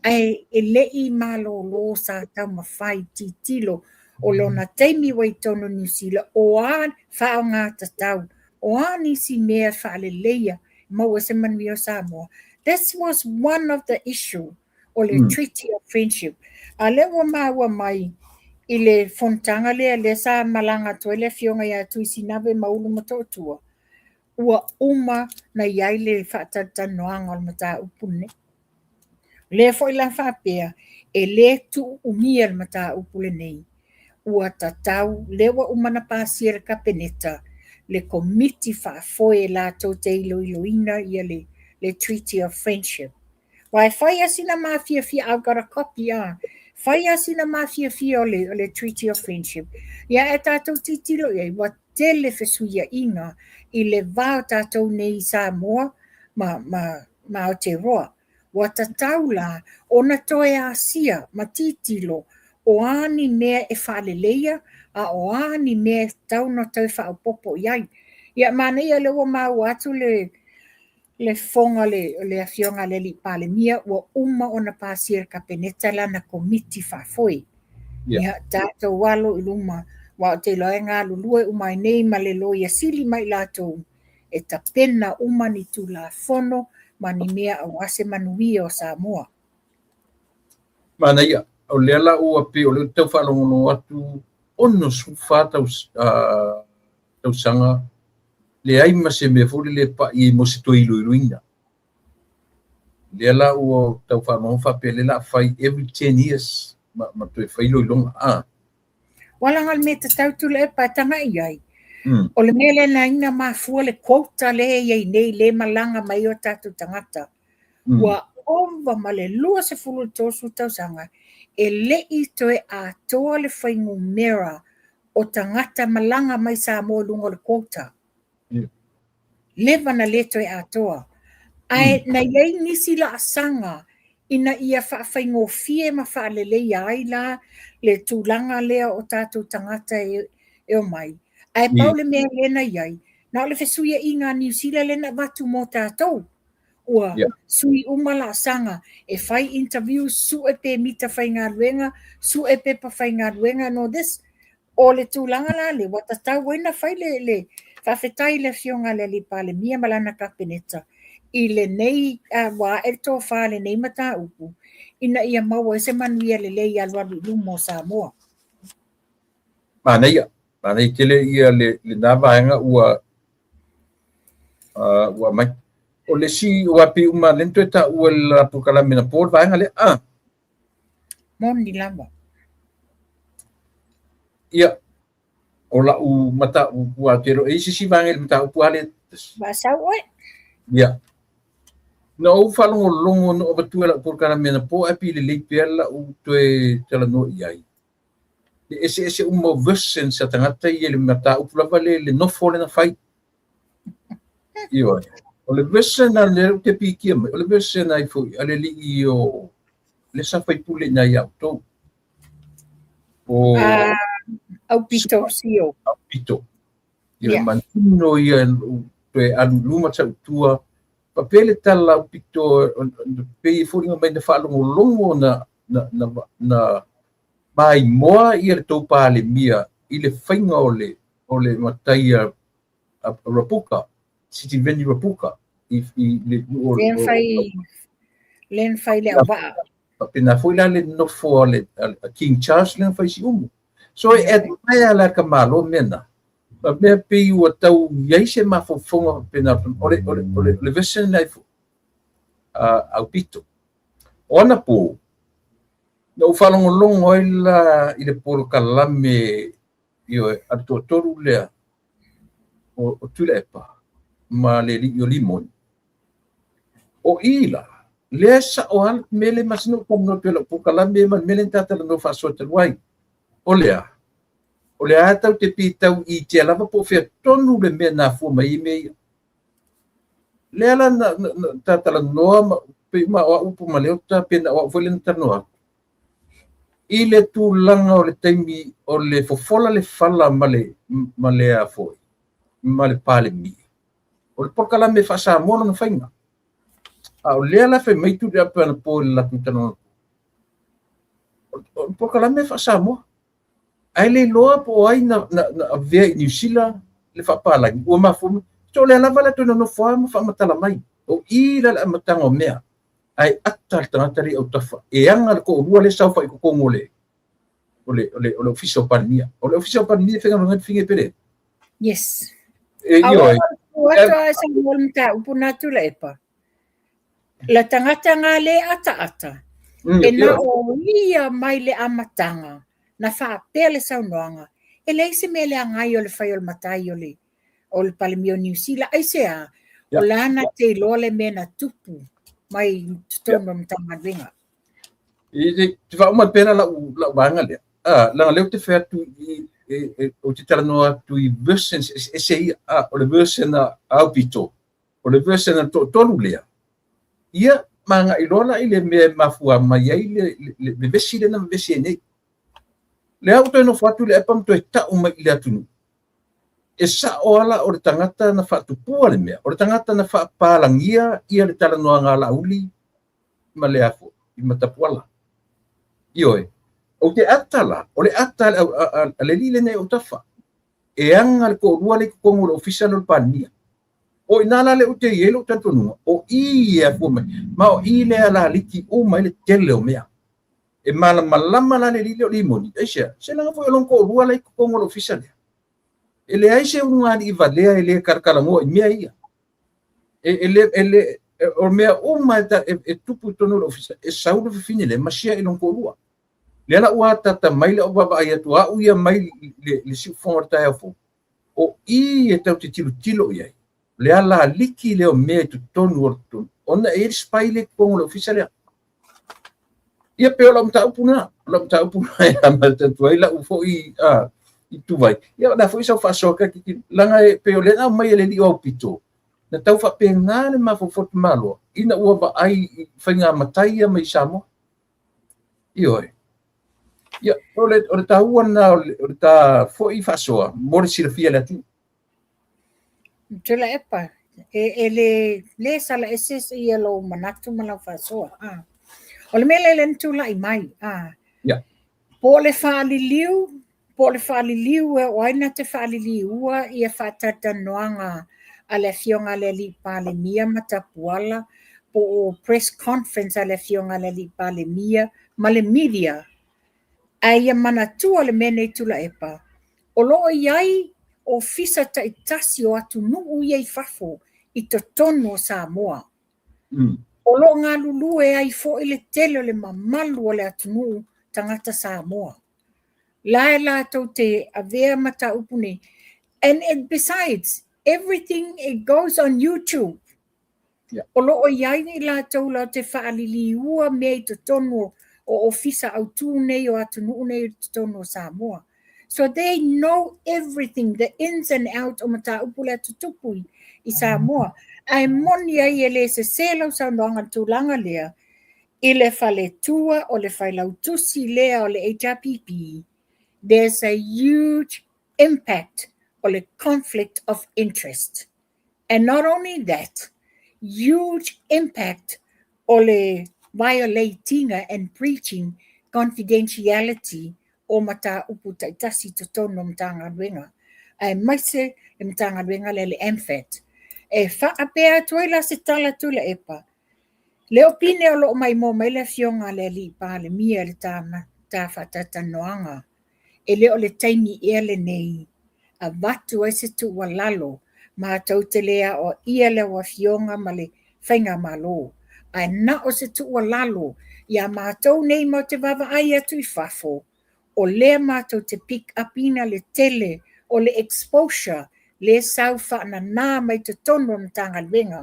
ae e le i malolo sa taumafai tilotilo o lona taimi ua i totonu o Niu Sila, o a faaaogatatau, o a nisi mea faaleleia maua se manuia o Samoa. This was one of the issue o le Treaty of Friendship. A lea ua maua mai i le fonotaga lea, lea sa malaga atu ai le Afioga ia Tuisinave ma Ulumotootua, ua uma na i ai le faatalatalanoaga o le mataupu lenei. O lea foi la faapea, e le tuuumia le mataupu lenei. Ua tatau, lea ua uma na pasia e le Kapeneta, le komiti faafoe latou te iloiloina ia le Treaty of Friendship. Aua e fai lava sina mafiafia, I've got a copy, fai lava sina mafiafia o le Treaty of Friendship. Ia ae tatou tilotilo i ai, ua tele fesuiaiga i le va o tatou nei i Samoa ma Aotearoa. Ua tatau la ona toe asia ma tilotilo o a ni mea e faaleleia a o a ni mea e tatau ona toe faaopoopo i ai. Ia manaia lea ua maua atu le fofoga o le Afioga i le Alii Palemia ua uma ona pasia e le Kapeneta lana komiti faafoe. Ia tatou alo i luma, aua ou te iloa e galulue uma ai nei ma le Loia Sili ma i latou e tapena uma ni Tulafono ma ni mea aua se manuia o Samoa. Manaia, o lea la ua pei o lea ou te tau faalogologo atu 64 tausaga, leai ma se mea foi lele e pai ai mo se toe iloiloina. Lea la ua tau faalogologo faapea lea la a fai every 10 years ma toe fai iloiloga. Ua leaga o le mea tatau Tuilaepa e tagai ai. O le mea lea na ala ai ona mafua le quota lea e i ai nei lea e malaga mai o tatou tagata. Ua ova ma le 20 i le 30 tausaga e le i toe atoa le fuainumera o tagata malaga mai Samoa i luga o le quota. Leva na le toe atoa. Ae na i ai nisi laasaga ina ia faafaigofie ma faaleleia ai la le tulaga lea o tatou tagata e omai. Ae pau le mea lea na i ai, na o le fesuiaiga a Niu Sila lea na avatu mo tatou. Ua sui uma laasaga e fai interview, sue pemita faigaluega, sue pepa faigaluega and all this. O le tulaga la lea, ua tatau ai na fai le faafetai i le Afioga i le Alii Palemia ma lana Kapeneta i lenei ua ae le tofa i lenei mataupu ina ia maua ai se manuia lelei alualu i luma o Samoa. Manaia, manaia tele ia lena vaega ua aumai. O le isi aua pei uma lea na toe taua i le polokalame anapo le vaega lea. Moni lava. Ia, o lau mataupu a te e i se isi vaega i le mataupu a lea. Vaasau oe. Ia. Na ou faalogologo na ou avatua i lau polokalame anapo ae pei lelei pea lau toe talanoa i ai. Le eseese uma o versions a tagata ia i le mataupu lava lea i le nofo lea na fai. Ioe. O le version a lea ou te pikia mai, o le version ai foi a le alii o lea sa faipule i ina ia outou. O Aupito Sio. Aupito. Ia yeah. Manino ia toe alu i luma sau i tua. Faapea le tala Aupito pei e foliga mai na faalogologo na na na, na maimoa ia le tou Palemia i le faiga o le matai a Rabuka, Sitiveni Rabuka. i le nuu o Lea na fai, lea na fai le auvaa. Faapena foi la le nofo a le a King Charles lea na fai i Siumu. So e admire la ka Malo mea na. Ma mea pei ua tau i ai se mafaufauga faapena o le version lena a Aupito. O anapo, na ou faalogologo ai la i le polokalame, ioe, a le toatolu lea o Tuilaepa ma le alii o Limoni. O i la, lea sa'o lava le mea lea masani ona ou talanoa atu ai i lau polokalame ma le mea lea na ta talanoa faasoa talu ai. O lea, o lea lava tatou te pitau i tia lava po o fea tonu le mea na afua mai ai mea ia. Lea la na ta talanoa ma pei ma o au upu ma Leota pe na o au foi lea na talanoa atu i le tulaga o le taimi o le fofola le fala ma le a foi ma le Palemia. O le polokalame faa-Samoa lona faiga. A o lea la fai mai Tuilaepa anapo i le latou talanoa. O le polokalame faa-Samoa. Ae le iloa po o ai na avea i Niu Sila le faapalagi ua mafua mai. So o lea lava la toe nonofo lava ma faamatala mai. O i la le amataga o mea. Ae ata le tagata le i autafa. E aga le toalua le saofai i totonu o le ofisa o Palemia. O le ofisa o Palemia e faigaluega ai le fine pele. Yes. E A ioe. ua atu a sa mo le mataupu na Tuilaepa. Le tagata nga le ataata, e na o ia mai le amataga, na faapea le saunoaga, e leai se mea leaga ai o le fai o le matai o le Palemia o Niu Sila. Aisea? O la na te iloa le mea na tupu mai totonu o Matagaluega. I te faauma pea la lau vaega lea. Ah, leaga lea ou te fai atu i ou te talanoa atu i versions eseese ia. Ah, o le version a Aupito, o le version a le toatolu lea. Ia, ma agai loa la i le mea e mafua mai ai le vevesi lea na vevesi ai nei. Lea ua toe nofo atu Tuilaepa ma toe tau mai i le atunuu. E sa'o ala o le tagata na faatupua le mea, o le tagata na faapalagia ia le talanoaga a Laauli ma le afo i Matapuala. Ioe, ou te ata la, o le ata a le alii lenei o autafa. E aga le toalua lea i totonu o le ofisa lea o le Palemia. O ina la le ou te i ai lou talitonuga, o i e afua mai, ma o i lea laliki uma ai le tele o mea. E malamalama la le alii lea o Limoni, aisea, se leaga foi o lona toalua la i totonu o le ofisa lea. E leai se ulugalii valea e le talatalanoa i mea ia. E le, o mea uma e tupu i totonu o le ofisa, e sau le fafine lea ma share i lona toalua. Lea la ua ataata mai lau vaavaai atu au ia mai le siufofoga o le taeao fou. O i e tau te tilotilo i ai. Le ala liki lea o mea i totonu o le totonu, ona e i ai le spy lea i totonu o le ofisa lea. Ia pe o lau mataupu lena, o lau mataupu lena e amata atu ai lau foi i tuvai. Ia o le a foi sau faasoa ka leaga e pei o lea na aumai e le alii o Aupito, na tau faapena le mafaufau tamaloa ina ua vaai i faiga matai ia mai Samoa. Ioe. Ia, o le taua lena o le ta foi faasoa mo le silafia e le atunuu. Tuilaepa, e le sala ese ia lou manatu ma lau faasoa. Ah. O le mea lea na tulai mai. Ah. Po o le faaliliu, po o le faaliliu e o ai na te faaliliua ia faatalatalanoaga a le afioga a le alii Palemia ma Tapuala, po o press conference a le afioga a le alii Palemia ma le media. Ae ia manatua le mea nei Tuilaepa, o lo o i ai ofisa taitasi o atunuu ia i fafo i totonu o Samoa. O lo o galulue ai foi le tele o le mamalu o le atunuu tagata Samoa. La e latou te avea mataupu nei. And besides, everything, it goes on YouTube. O lo o i ai i latou la te faaliliua mea i totonu o ofisa autū nei o atunuu nei i totonu o Samoa. So they know everything, the ins and out o mataupu lea tutupu i Samoa. Ae moni ai e le sese lau saunoaga i le tulaga lea, i le faletua o le failautusi lea o le HRPP, there's a huge impact o le conflict of interest. And not only that, huge impact o le violating and breaching confidentiality o mataupu taitasi totonu o Matagaluega, aemaise le Matagaluega lea le MFAT. E faapea atu ai la se tala Tuilaepa, le o pine o lo o maimoa mai le afioga a le Alii Palemia i le ta faatalatalanoaga, e le o le taimi ea lenei avatu ai se tuualalo matou te le aoaia lau afioga ma le Faigamalo, ae na o se tuualalo ia matou nei matou te vaavaai atu i fafo, o lea matou te pick up ina le tele o le exposure lea sau faanana mai totonu o le Matagaluega.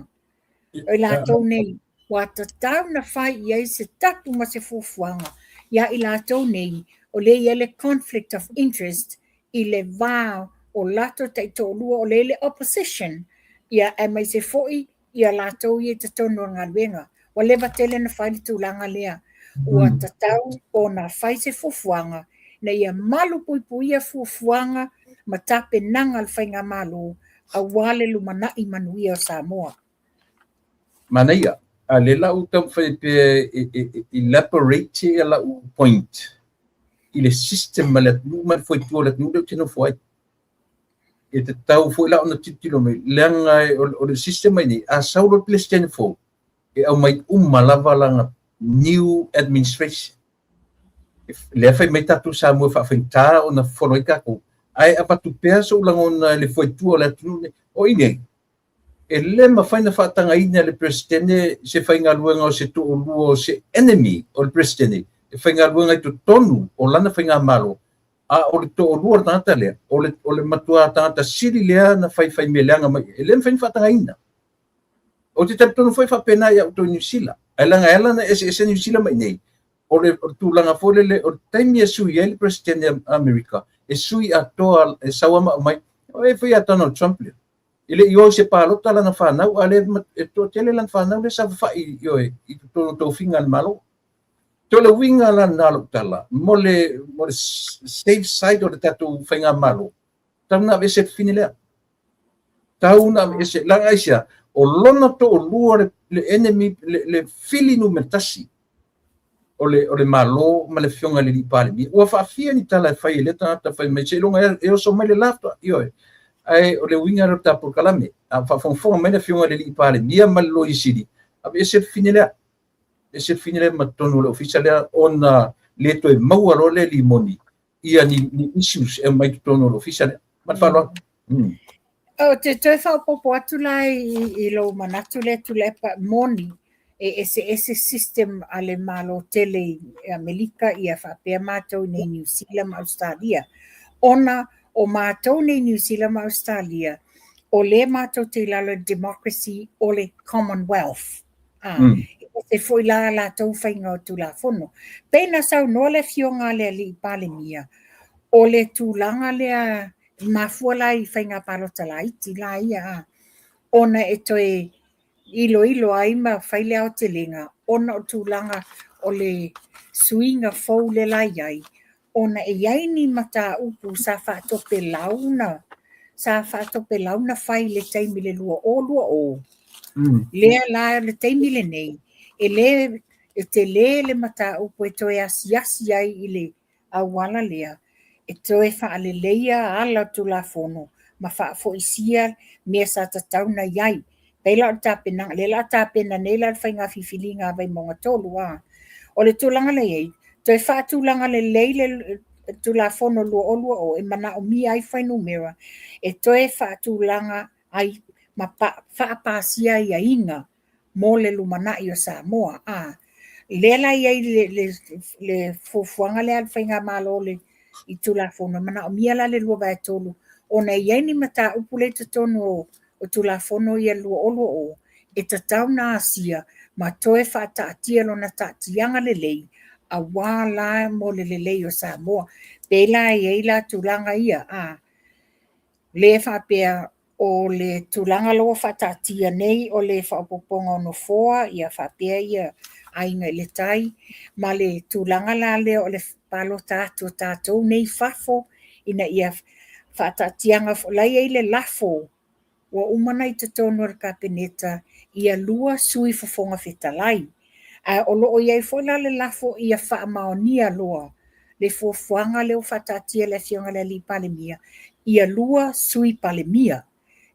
O i latou nei, ua tatau na fai i ai se tapu ma se fuafuaga ia i latou nei, o lea e i ai le conflict of interest i le va o latou taitoalua, o lea e i le opposition, ia aemaise foi ia latou ia i totonu o le galuega. Ua leva tele na fai le tulaga lea. Ua tatau ona fai se fuafuaga ina ia malu puipuia fuafuaga ma tapenaga a le Faigamalo aua le lumanai manuia o Samoa. Manaia, a lea la ua taumafai pea e elaborate ia lau point i le system a le atunuu ma le fuaitua o le atunuu lea ou te nofo ai. E tatau foi la ona tilotilo mai, leaga o le system ai nei, a sau loa le Peresetene fou, e aumai uma lava lana new administration. Lea fai mai tatou Samoa e faafaigata ona follow ai tatou, ae avatu pea sou lagona i le fuaitua o le atunuu nei. O i nei, e le mafai ona faatagaina e le Peresetene se faigaluega o se toalua o se enemy o le Peresetene e faigaluega i totonu o lana faigamalo, a o le toalua o le tagata lea, o le matua tagata sili lea na faifai mea leaga mai, e le mafai ona faatagaina. Ou te talitonu foi faapena ia outou i Niu Sila, ae leaga e ala ona eseese Niu Sila ma inei, o le tulaga foi lele, o le taimi e sui ai le Peresetene o Amerika, e sui atoa, e sau lava ma aumai, o e foi ia Donald Trump lea. E le i o i se palota lana fanau, a lea e toatele lana fanau lea sa fafa'i ioe i totonu o tofiga a le Malo. Toe o le uiga la lena o lau tala, mo le, mo le safe side o le tatou faigamalo, tau na aveese le fafine lea. Tau na aveese, leaga aisea, o lona toalua le, le enemy, le fili numera tasi o le, o le Malo ma le Afioga i le Alii Palemia. Ua faafia ni tala e fai e lea tagata fai mai seiloga e oso mai le la faatoa, ioe. Ae o le uiga lea o le ta polokalame, a faafogafoga mai le Afioga i le Alii Palemia ma le Loia Sili, aveese le fafine lea. Aveese le fafine lea ma totonu o le ofisa lea ona le toe maua loa lea limoni ia ni, ni issues e aumai totonu o le ofisa lea. Ma le faaaloalo. Ou te toe faaopoopo atu la i lou manatu lea Tuilaepa, moni e eseese system a le Malo tele i Amerika ia faapea matou i nei Niu Sila ma Ausetalia. Ona o matou nei Niu Sila ma Ausetalia, o lea matou te i lalo i le democracy o le Commonwealth. A, e ese foi la latou faiga o Tulafono. Pei na saunoa le Afioga a le Alii Palemia, o le tulaga lea e mafua la i faiga palota laiti la ia a, ona e toe iloilo ai ma fai le aotelega ona o tulaga o le suiga fou lea la i ai, ona e i ai ni mataupu sa faatopelau na sa faatopelau na fai i le taimi i le 2020. Lea la le taimi lenei, e le e tele le mataupu e toe asiasi ai i le auala lea e toe faaleleia ala o Tulafono ma faafoisia mea sa tatau na i ai. Pei la o le tapenaga, lea la a tapena nei la le faiga filifiliga a Vaimauga 3 a. O le tulaga lea i ai, toe faatulaga lelei le Tulafono 2020 e manaomia ai fuainumera e toe faatulaga ai ma faapasia aiaiga mo le lumanai o Samoa. A, lea la e i ai le fuafuaga lea a le Faigamalo i Tulafono, e manaomia la le 2/3 ona e i ai ni mataupu lea i totonu o Tulafono ia 2020 e tatau ona asia ma toe faataatia lona taatiaga lelei aua la mo le lelei o Samoa. Pei la e i ai la tulaga ia, a, lea faapea O le tulaga la ua faataatia nei o le faaopoopoga o nofoa ia faapea ia Aiga i le Tai ma le tulaga la lea o le palota atu o tatou nei i fafo ina ia faataatiaga la e i ai le lafo ua uma ona i totonu o le Kapeneta ia 2 sui fofoga fetalai. Ae o lo o i ai foi la le lafo ia faamaonia loa le fuafuaga lea ua faataatia e le Afioga i le Alii Palemia, ia 2 Sui Palemia.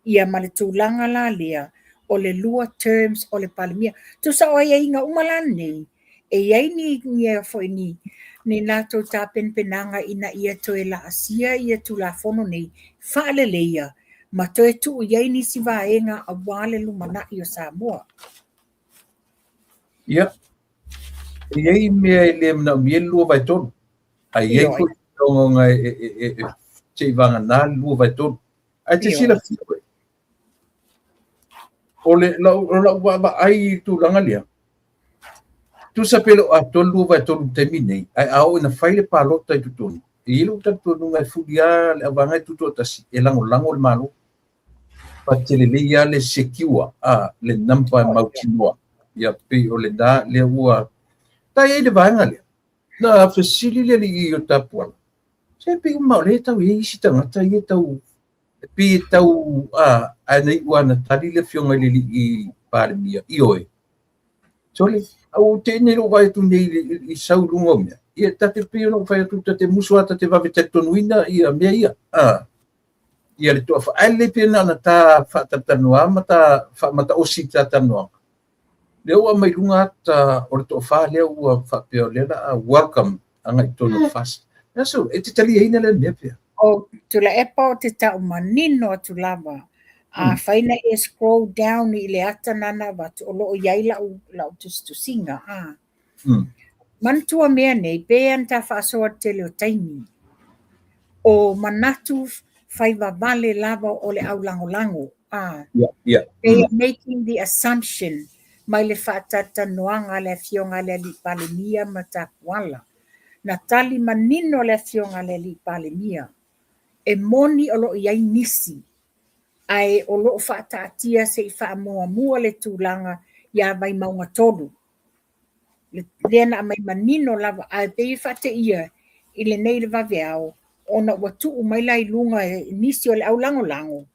Ia ma le tulaga la lea o le 2 terms o le Palemia. Tusa o aiaiga uma la nei, e i ai ni ni foi ni ni latou tapenapenaga ina ia toe laasia ia Tulafono nei, faaleleia ma toe tuu i ai nisi vaega aua le lumanai o Samoa. Ia, e i ai mea e le manaomia le 2/3, ae i ai foi ogaoga e se i vagana le 2/3. Ae te silafia foi, o le lau vaavaai i le tulaga lea, tusa pe le o atoa le 2/3 i le taimi nei, ae a oo ina fai le palota i totonu, e i ai lou talitonuga e fuli lava le auvaega e tutoatasi e lagolago le Malo. Pate lelei lava le secure a le number e mautinoa. Ia pei o lena lea ua ta i ai le vaega lea. Na fesili le alii o Tapuala, se pei uma o lea e tau i ai isi tagata ia e tau e pei e tau a ae na iu lava na tali le afioga i le alii Palemia, ioe. Sole, a ua ou teena i lou vaai atu nei i sau i luga o mea. Ia ta te pei ona ou fai atu, ta te musu lava ta te vave talitonuina ia mea ia. A, ia le toafa. Ae lelei pea na ona ta faatalatalanoa ma ta faamataosi i ta talanoaga. Lea ua aumai luga ata o le toafa lea ua faapea o lea la a welcome agai i totonu o le FAST. So, e te taliaina lea mea pea? O Tuilaepa o te tau manino atu lava. Afai na e scroll down i le ata na na avatu, o lo o i ai lau, lau tusitusiga. A. Manatua mea nei, pe ana ta faasoa le tele o taimi. O manatu fai vavale lava o le au lagolago. A. They are making the assumption mai le faatalatalanoaga a le afioga a le Alii Palemia ma Tapuala. Na tali manino le afioga a le Alii Palemia, e moni o lo o i ai nisi, ae o lo o faataatia se i faamuamua le tulaga ia Vaimauga 3. Lea na aumai manino lava, ae pei e faateia i lenei le vaveao, ona ua tuu mai la i luga e nisi o le au lagolago,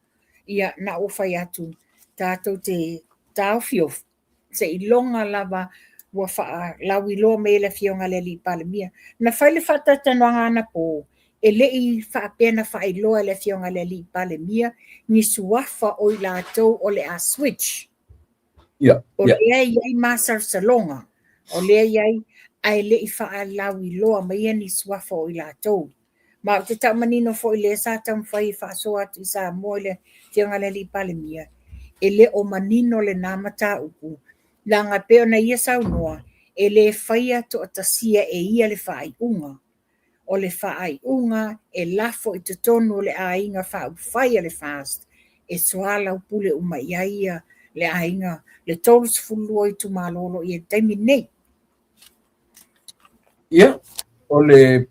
ia na ou fai atu, tatou te taofiofi, seiloga lava ua faalauiloa mai e le Afioga a le Alii Palemia. Na fai le faatalatalanoaga anapo, e le i faapea na faailoa e le Afioga a le Alii Palemia ni suafa o i latou o le a switch. O lea e i ai masalosaloga, o lea e i ai, ae le i faalauiloa maia ni suafa o i latou. Ma ou te tau manino foi lea sa taumafai e faasoa atu i Samoa i le Afioga i le Alii Palemia, e le o manino lena mataupu, leaga e pei ona ia saunoa, e le faia toatasia e ia le faaiuga. O le faaiuga e lafo i totonu o le aiga faaupufai a le FAST e soalaupule uma i ai ia le aiga, le 32 itumalo o lo o i ai i le taimi lenei. Ia, o le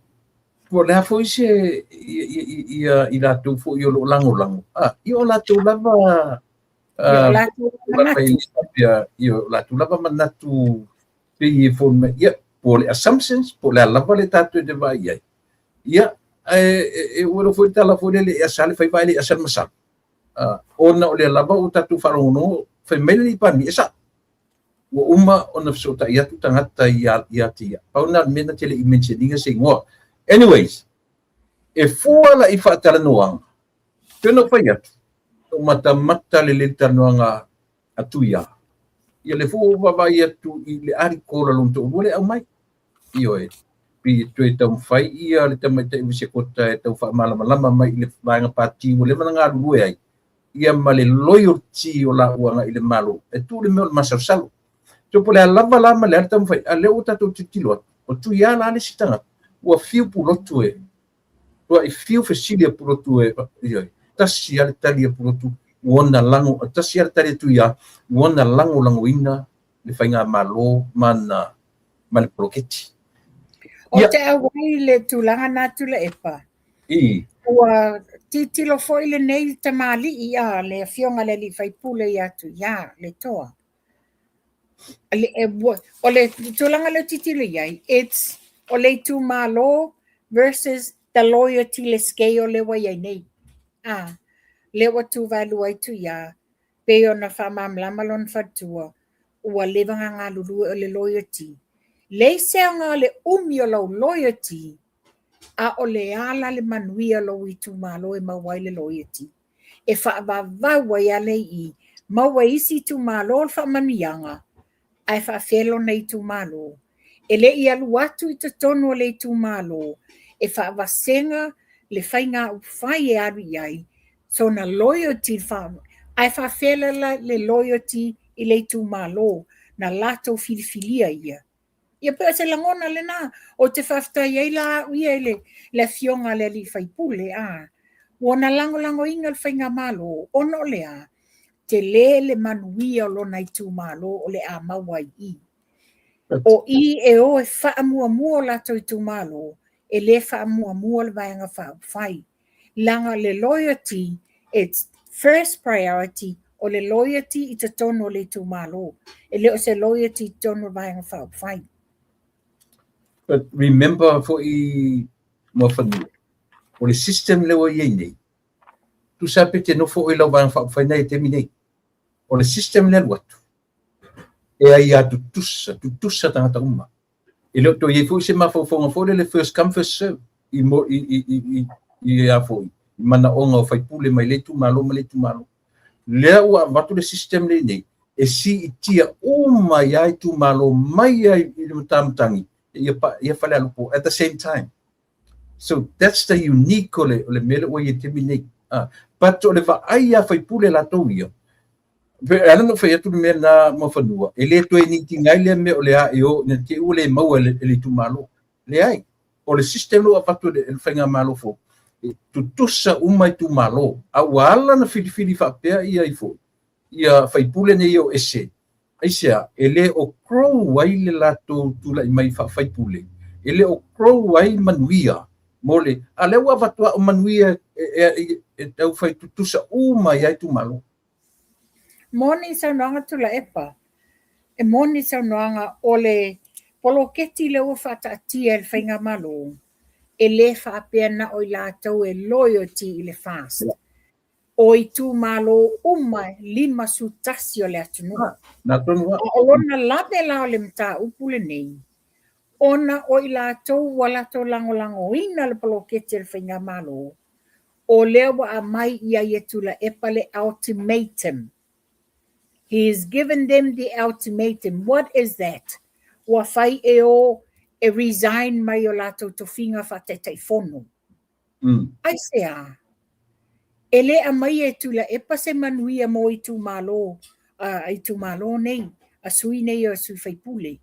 po o le a foi se ia i latou foi o lo o lagolago, ia o latou lava Ia o latou manatu. Ia o latou lava manatu pei e foliga mai, ia, po o le assumptions, po o le a lava le tatou te vaai i ai. Ia, ae ua iloa foi le tala foi lele, e asa le faiva ae le asa le masalo. Ona o lea lava ua tatou faalogologo, fai mai le alii Palemia, e sao. Ua uma ona fesootai atu tagata ia te ia. Pau lena o le mea na te le i mention ina se igoa. Anyways, e fua la i faatalanoaga, pei ona ou fai atu, na ou matamata lelei i le talanoaga a Tuia. Ia lea foi ua ou vaavaai atu i le article a lona toalua lea e aumai. Ioe, pei e toe taumafai ia le tamaitai o Visekota e tau faamalamalama mai i le vaega pati ua leva ona galulue ai, ia ma le loyalty o laua agai i le Malo, e tuu le mea o le masalosalo. So po o le a lava la ma le a le taumafai, a lea ua tatou tilotilo atu, o Tuia la le isi tagata ua fiu Pulotu e, tuai fiu fesili a Pulotu e, ioe, tasi lava le tali a Pulotu, ua ona lago, tasi lava le tali a Tuia, ua ona lagolagoina le faigamalo ma ana ma le poloketi. O te auai i le tulaga na Tuilaepa. Ua tilotilo foi lenei tamalii a le afioga i le alii faipule ia Tuia le Toa. O le tulaga lea ou te tilotilo i ai, it's o le itumalo versus the loyalty le scale lea ua i ai nei. A, lea ua tuvaelua ai Tuia, pei ona faamalamalama lona faletua, ua leva ona galulue o le loyalty. Leai se aoga o le umi o lau loyalty, a o le ala le manuia o lou itumalo e maua ai le loyalty. e faavavau ai a le i maua e isi itumalo le faamanuiaga, ae faafefea lona itumalo? E le i alu atu i totonu o le itumalo e faavasega le faiga upufai e alu i ai sona loyalty, ae faafefea la le loyalty i le itumalo na latou filifilia ia? Ia pei o se lagona lena. Ou te faafetai ai la au ia i le afioga a le alii faipule, a ua na lagolagoina le faigamalo ona o le a? Tele le manuia o lona itumalo o le a maua ai i i. O i e o e faamuamua o latou itumalo, e le faamuamua le Vaega Faaupufai. Leaga le loyalty, it's first priority, o le loyalty i totonu o le itumalo, e le o se loyalty i totonu o le Vaega Faaupufai. But remember foi Muafanua, o le system lea ua i ai nei, tusa pe te nofo oe i lau Vaega Faaupufai na i le taimi nei, o le system lea alu atu, e aia tutusa, tutusa tagata uma. E le o toe i ai foi se mafaufauga foi lele first come first serve i mo i i i i i a foi i manaoga o faipule mai lea itumalo ma lea itumalo. Lea ua avatu le system lea nei e siitia uma ai lava itumalo mai lava i le matamatagi ia ia Falealupo at the same time. So that's the unique o le o le mea lea ua i ai i le taimi nei. Ah, but o le vaai a faipule latou ia, e ala ona ou fai atu le mea lena Muafanua, e le toe need ina ai lea mea o le a e o ina te i ua le maua e le itumalo. Leai, o le system lea ua avatu e le faigamalo fou, e tutusa uma itumalo, a ua ala ona filifili faapea ia ifo ia faipule nei e o ese, aisea, e le o grow ai le latou tulai mai faafaipule, e le o grow ai manuia mo le, a lea ua avatu lava o manuia e tau fai tutusa uma ai lava itumalo. Moni saunoaga Tuilaepa, e moni saunoaga o le poloketi lea ua faataatia e le Faigamalo, e le faapea na o i latou e loyalty i le FAST. O itumalo uma e 51 o le atunuu. Na tonu A o lona lave la o le mataupu lenei, ona o i latou ua latou lagolagoina le poloketi a le Faigamalo, o lea ua aumai i ai e Tuilaepa le ultimatum. He has given them the ultimatum. What is that? Ua fai e o e resign mai o latou tofiga faataitaifono. Aisea? E le aumaia e Tuilaepa se manuia mo itumalo, a itumalo nei, a sui nei o sui faipule.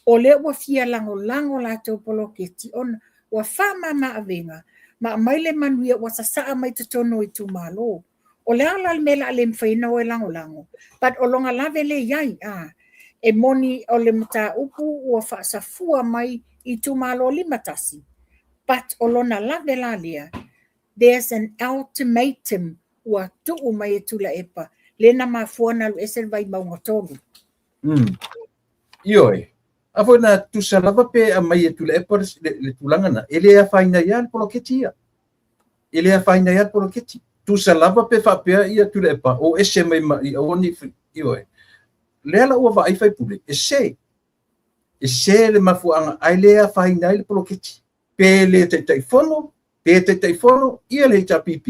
O lea ua fia lagolago latou poloketi ona ua faamama avega ma aumai le manuia ua sasaa mai totonu o itumalo. O le a la le mea o le a le mafai ona o e lagolago? But o lona lave lea i ai, a. E moni o le mataupu ua faasafua mai i itumalo 51, but o lona lave la lea, there's an ultimatum ua tuu mai e Tuilaepa, lea na mafua ona alu ese le Vaimauga 3. Ioe. A foi na tusa lava pe aumai e Tuilaepa le tulaga na, e le afaina ai lava le poloketi ia. E le afaina ai lava le poloketi. Tusa lava pe faapea ia Tuilaepa o ese mai ma i aua ne i ioe. Lea la ua vaai faipule, e se. E se le mafuaaga ae le afaina ai le poloketi. Pe le Taitaifono, pe Taitaifono ia le HRPP,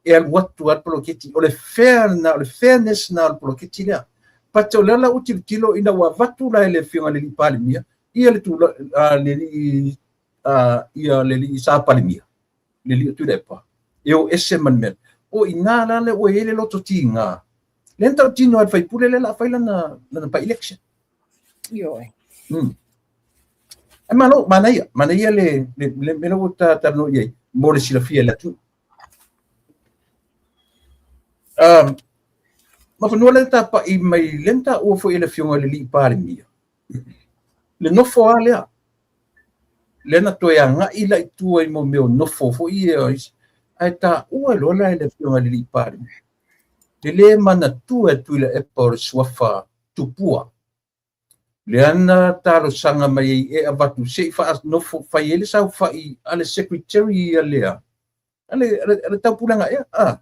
e alu atu lava le poloketi. O le fair lena, o le fairness lena o le poloketi lea. But o lea la ua tilotilo ina ua avatu la e le afioga i le alii Palemia ia le tula, le alii ia le alii Sa Palemia, le alii o Tuilaepa, e o ese ma le mea. O i ina la lea ua i ai le loto tiga, lea na tautino lava e le faipule lea o le a fai lana by election. Ioe. Ai malo, manaia, manaia le mea lea ua ta talanoa i ai mo le silafia e le atunuu. Mafanua lea na tapai mai, lea na taua foi e le afioga i le alii Palemia, le nofo lava lea, lea na toe agai la i tua i mo mea o nofo foi ia, ae taua loa la e le afioga i le alii Palemia, le le manatua e Tuilaepa o le suafa Tupua, lea na talosaga mai ai e avatu se i faanofo fai ai le saofai a le secretary ia lea, a le taupulega ea, a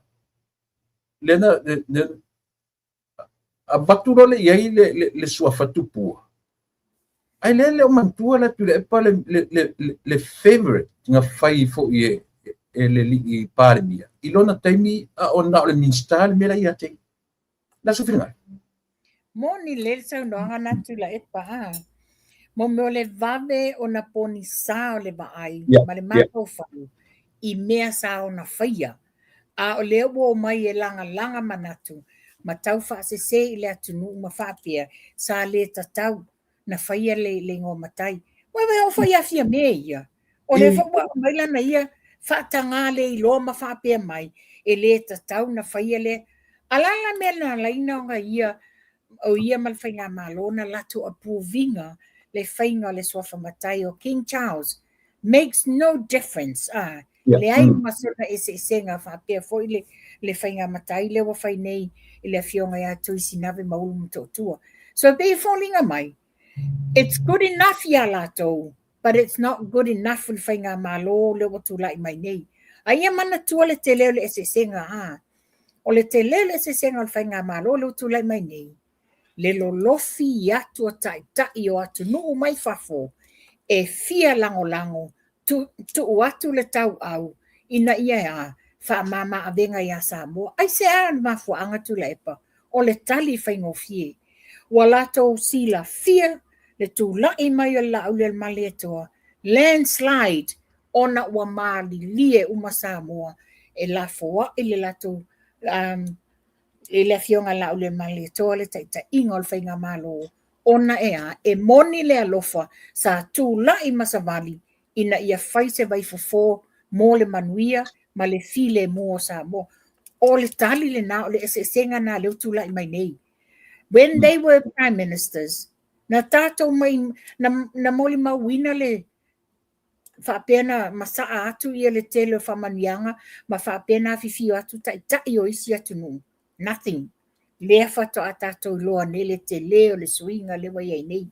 lea na avatu loa le i ai le suafa Tupua, ae lea le o manatua la Tuilaepa le favorite na fai foi e e le alii Palemia i lona taimi a o na o le Minisita le mea la ia te ia. Le aso finagalo. Moni lelei le saunoaga na Tuilaepa a. Mo mea o le vave ona pogisa o le vaai ma le mafaufau i mea sa ona faia. A o lea ua omai e lagalaga manatu ma tau faasese i le atunuu ma faapea sa le tatau na faia le igoa matai. Ua e oo foi ia Fiame ia. O lea foi ua aumai lana ia faataga le iloa ma faapea mai, e le tatau na faia le. A o le a la mea na ala ai ona ia, o ia ma le Faigamalo na latou approve ina le faiga o le suafa matai o King Charles. Makes no difference. Ah, leai ma sona eseesega faapea foi le, le faiga matai lea ua fai nei i le afioga ia Tui Sinave ma Ulu Motootua. So e pei e foliga mai, it's good enough iā latou, but it's not good enough i le faigamalo lea ua tulai mai nei. A ia manatua le tele o le eseesega, a o le tele o le eseesega o le faigamalo lea ua tulai mai nei, le lolofi atu o taitai o atunuu mai fafo e fia lagolago tuu atu le tauau ina ia a faamama avega iā Samoa. Aisea le mafuaaga Tuilaepa? O le tali faigofie. Ua latou silafia le tulai mai o le Laaulialemalietoa, landslide, ona ua malilie uma Samoa e lafoai le latou um, i le Afioga ia Laaulialemalietoa le taitaiga o le Faigamalo, ona e a? E moni le alofa sa tulai ma savali ina ia fai se vaifofo mo le manuia ma le filemu o Samoa. O le tali lena, o le eseesega lena lea ua tulai mai nei. When they were prime ministers, na tatou mai, na, na molimauina le faapea na masaa atu ia le tele o faamanuiaga ma faapea na afifio atu taitai o isi atunuu. Nothing. Lea faatoa tatou iloa nei le tele o le suiga lea ua i ai nei.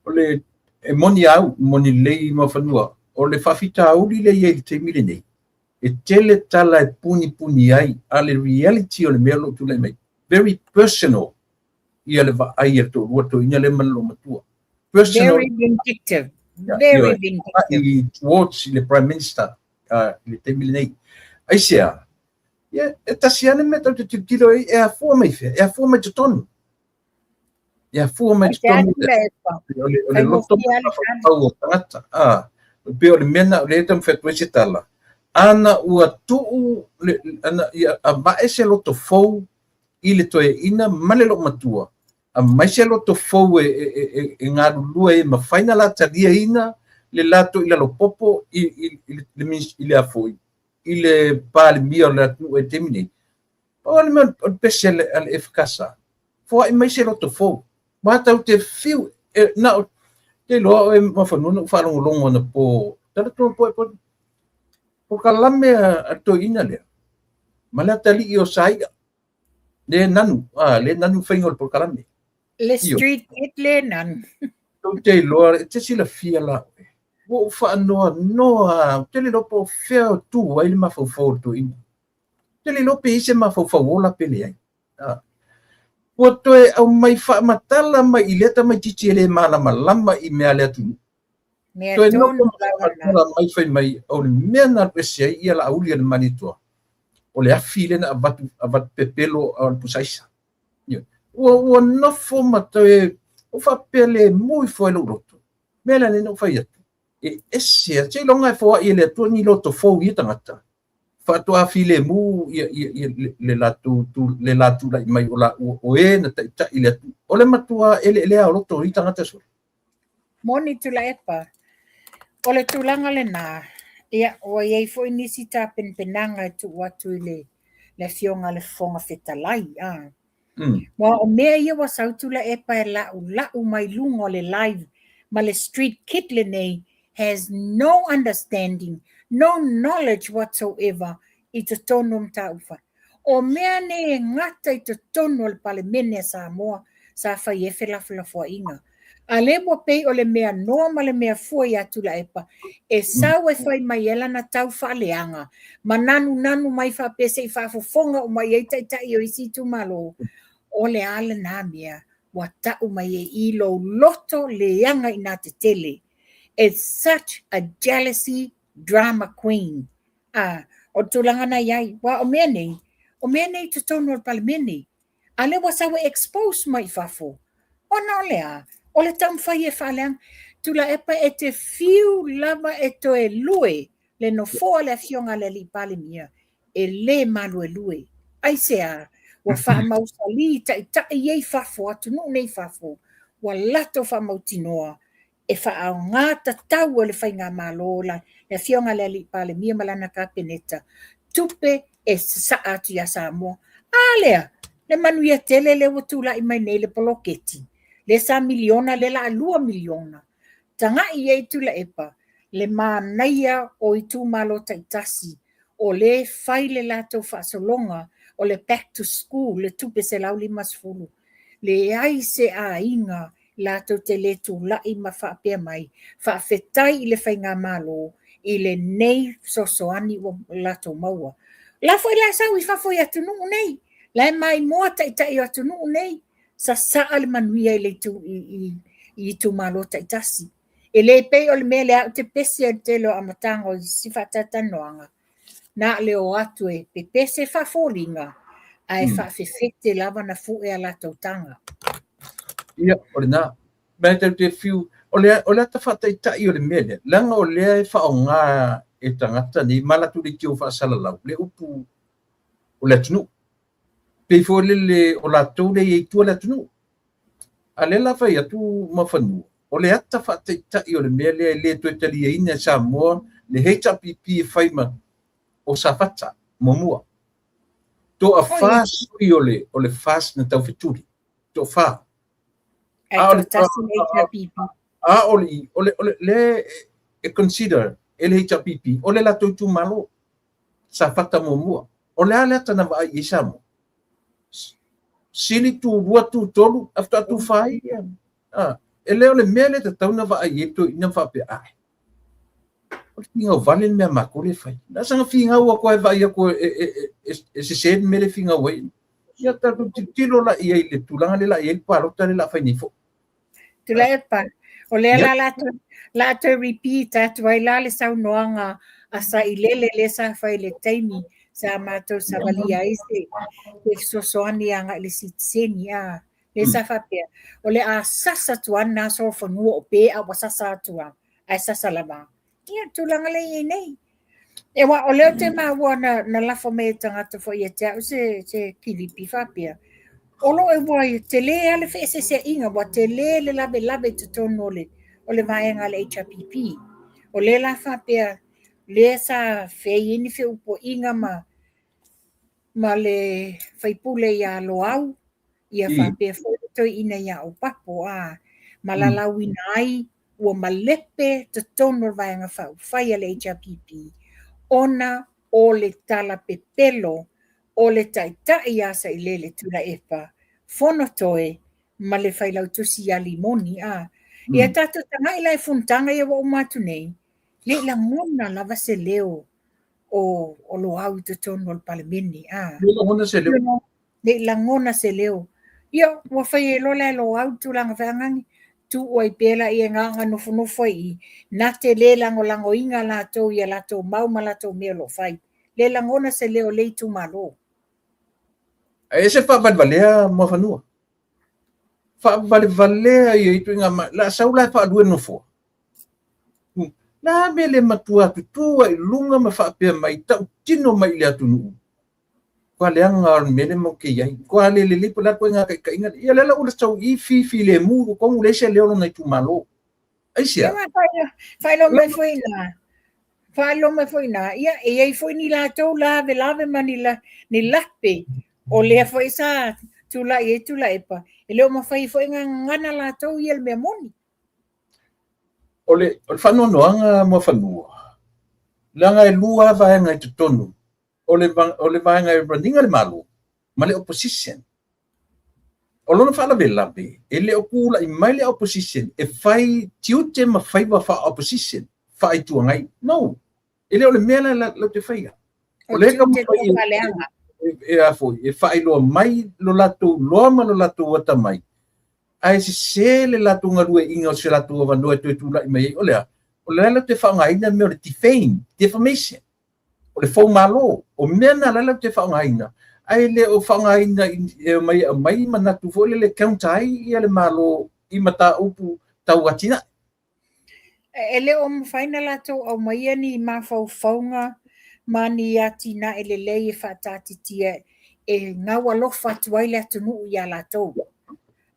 O le, e moni au, moni lelei Muafanua, o le faafitauli lea e i ai i le taimi lenei, e tele tala e punipuni ai, a le reality o le mea o lo o tulai mai, very personal ia le vaai a le toalua toeaina lea ma le loomatua. Personal. Very vindictive. Very vindictive. Towards le Prime Minister i le taimi lenei. Aisea, ia, e tasi lava le mea tatou te tilotilo ai, e afua mai fea? E afua mai totonu. E afua mai totonu. O le loto mafaufau o tagata. Ah, pei o le mea na o lea e taumafai atu ai se tala. Ana ua tuu, le, ana, ia avae se loto fou i le toeaina ma le loomatua, aumai se loto fou e, e, e, e galulue e mafai na la taliaina le latou i lalo popo i, i, i, le, i le afoi, i le Palemia o le atunuu i le taimi nei. Pau le mea o le pese a le, a le EFKS, foai mai se loto fou. Ma tau te fiu, e, na o, te iloa oe Muafanua na ou faalogologo anapo, tala tonu po e po, polokalame a le toeaina lea, ma le atalii o Saia, le nanu, a, le nanu faiga o le polokalame. Le street kid le nanu. Tou te iloa, e te silafia la oe. Ua ou faanoanoa, ou te le iloa po o fea o tu ai le mafaufau o le toeaina. Ou te le iloa pe i ai se mafaufau ola pe leai. A. Ua toe aumai faamatala mai i lea tamaitiiti e le malamalama i mea a le atunuu. Mea Toe nofo tonu ma lava na. faamatala mai fai mai, o le mea na alu ese ai ia Laauli a le Malietoa, o le afi lea na avatu, avatu pepelo o le pusa aisa. Ua, ua nofo ma toe, ua faapea le mu ifo ai lou loto. Mea lea na ou fai atu, e ese, seiloga e foai e le Atua ni loto fou i ia tagata, faatoa filemu ia, ia, ia, le, le latou, le la tulai mai o la, o e na taitai i le atunuu. O le matua eleelea o loto o ia tagata sole. Moni Tuilaepa, o le tulaga lena, ia, ua i ai foi nisi tapenapenaga e tuu atu i le, le Afioga i le Fofoga Fetalai, a. Aua o mea ia ua sau Tuilaepa e la'ula'u mai luga o le live ma le street kid lenei has no understanding, no knowledge whatsoever i totonu o mataupu. O mea nei e gata i totonu o le Palemene a Samoa sa fai ai felafolafoaiga. A lea ua pei o le mea noa ma le mea fua iā Tuilaepa e sau e fai mai ai lana tau faaleaga ma nanunanu mai faapea se i faafofoga uma i ai taitai o isi itumalo, o le a lena mea ua ta'u mai ai i lou loto leaga inā tetele. It's such a jealousy. Drama queen. A, o le tulaga na i ai, aua o mea nei, o mea nei i totonu o le Palemene, a lea ua sau e expose mai i fafo, ona o le a? O le taumafai e faaleaga. Tuilaepa e te fiu lava e toe lue le nofoa o le Afioga a le Alii Palemia, e le maluelue. Aisea? Ua faamausali taitai ia i fafo, atunuu nei i fafo, ua latou faamautinoa e faaaoga tatau e le Faigamalo, le Afioga i le Alii Palemia ma lana Kapeneta, tupe e sasaa atu ia Samoa. A lea, le manuia tele lea ua tulai mai nei le poloketi, lea sa miliona, lea o le a $2 miliona. Tagai i ai Tuilaepa, le manaia o itumalo taitasi, o lea e fai le latou faasologa o le back to school, le tupe $150. Leai se aiga latou te le tulai ma faapea mai, faafetai i le Faigamalo i lenei fesoasoani ua latou maua. O la foi la sau i fafo i atunuu nei, la e maimoa taitai o atunuu nei, sasaa le manuia i, le itu, i, i, i itumalo taitasi. E le pei o le mea lea ou te pese ai i le tele o amataga o isi faatalatalanoaga, na o le o atu e pepese faafoliga, ae faafefete lava na fue a latou taga. Ia, o lena. Mea tatou te fiu, o le, o le ata faataitai o le mea lea, leaga o lea e faaaoga e tagata nei ma latou leitio faasalalau le upu o le atunuu. Pei foi lele o latou lea e i ai i tua le atunuu. A lea la fai atu Muafanua, o le ata faataitai o le mea lea e le toe taliaina e Samoa le HRPP e fai ma o Safata muamua. Toafa sui o le, o le FAST na taufetuli. Toafa. A o le toatasi le HRPP. A o le, o le, o le, le e consider e le HRPP, o le latou itumalo. Safata muamua. O le a le ata na vaai i ai Samoa? Sili tu lua, tu tolu, ae faatoa tu fa ai ia. A, e le o le mea lea e tatau ona vaai i ai toeaiina ma faapea, ae, o le finau vale le mea a matou lea e fai. Na saga finau atu lava e vaai atu e, e, e, e sese le mea lea e finau ai. Ia tatou tilotilo la i ai i le tulaga lea la i ai le palota lea la fai nei foi. Tuilaepa, o lea la la toe, la toe repeat atu ai la le saunoaga a Sailele lea sa fai i le taimi sa matou savalia ai se, se fesoasoani agai i le sitiseni a. Lea sa faapea, o le a sasa atu lava lena solofanua o pe a ua sasa atu lava, ae sasa lava. Ia, le tulaga lea e i ai nei. E aua o lea ou te maua na, na lafo mai e tagata foi ia te au se, se kilipi faapea. O lo o ua tele lava le feeseeseaiga, ua tele le lavelave i totonu o le, o le vaega a le HRPP. O lea la faapea, lea sa fai ai ni feupuaiga ma, ma le faipule ia Loau, ia faapea foi le toeaina ia Opapo, a, ma lalauina ai ua malepe totonu o le Vaega Faaupufai a le HRPP ona o le tala pepelo o le Taitai ia Sailele Tuilaepa Fonotoe ma le Failautusi ia Limoni. A ia tatou tagai la i fonotaga ia ua uma atu nei, le i lagona lava se leo o, o Loau i totonu o le Palemene. A. Le lagona se leo. Ne i lagona se leo. Ia, ua fai ai loa la e Loau le tulaga feagani, tuu ai pea laia e gaga nofonofo ai i i, na te le lagolagoina latou i a latou mau ma latou mea o lo o fai. Le lagona se leo o lea itumalo. Ae ese faavalevalea Muafanua. Faavalevalea ia ituaiga ma, la sau la e faalua le nofoa. La mea le matua tutu ai i luga ma faapea mai, tautino mai i le atunuu. Kua leaga o le mea lea matou te i ai. Kua le lelei po o le a le ituaiga taitaiga lea. Ia lea la ua sau i i filemu i totonu leai se leo o lona itumalo. Aisea? Faailoa mai foi i ina. Faailoa mai foi i ina. Ia, e i ai foi ni latou lavelave ma ni, la, ni lape o lea foi sa tulai ai Tuilaepa. E le o mafai foi ona gagana latou ia le mea moni. O le, o le faanoanoaga Muafanua, leaga e lua lava vaega i totonu o le, o le vaega e run ina le Malo ma le opposition. O lona faalavelave, e le o tulai mai le opposition e fai tiute ma faiva faa-opposition, faa-Itu Agai. No! E le o le mea la latou te faia. O lea e taumafai e, e, a foi, e faailoa mai lo latou loa ma lo latou atamai, ae sese le latou galueaiina o se latou avanoa e toe tulai mai ai. O le a? O le la te faaaogaina mea o le defame, defamation, o le foumalo, o mea na la latou te faaaogaina, ae le o faaaogaina e omai e aumai manatu foi lele e counter ai ia le Malo i mataupu tau atinae. E le o mafai ona latou aumaia ni mafaufauga ma ni atinae lelei e faataatitia e gaualofa atu ai le atunuu ia latou.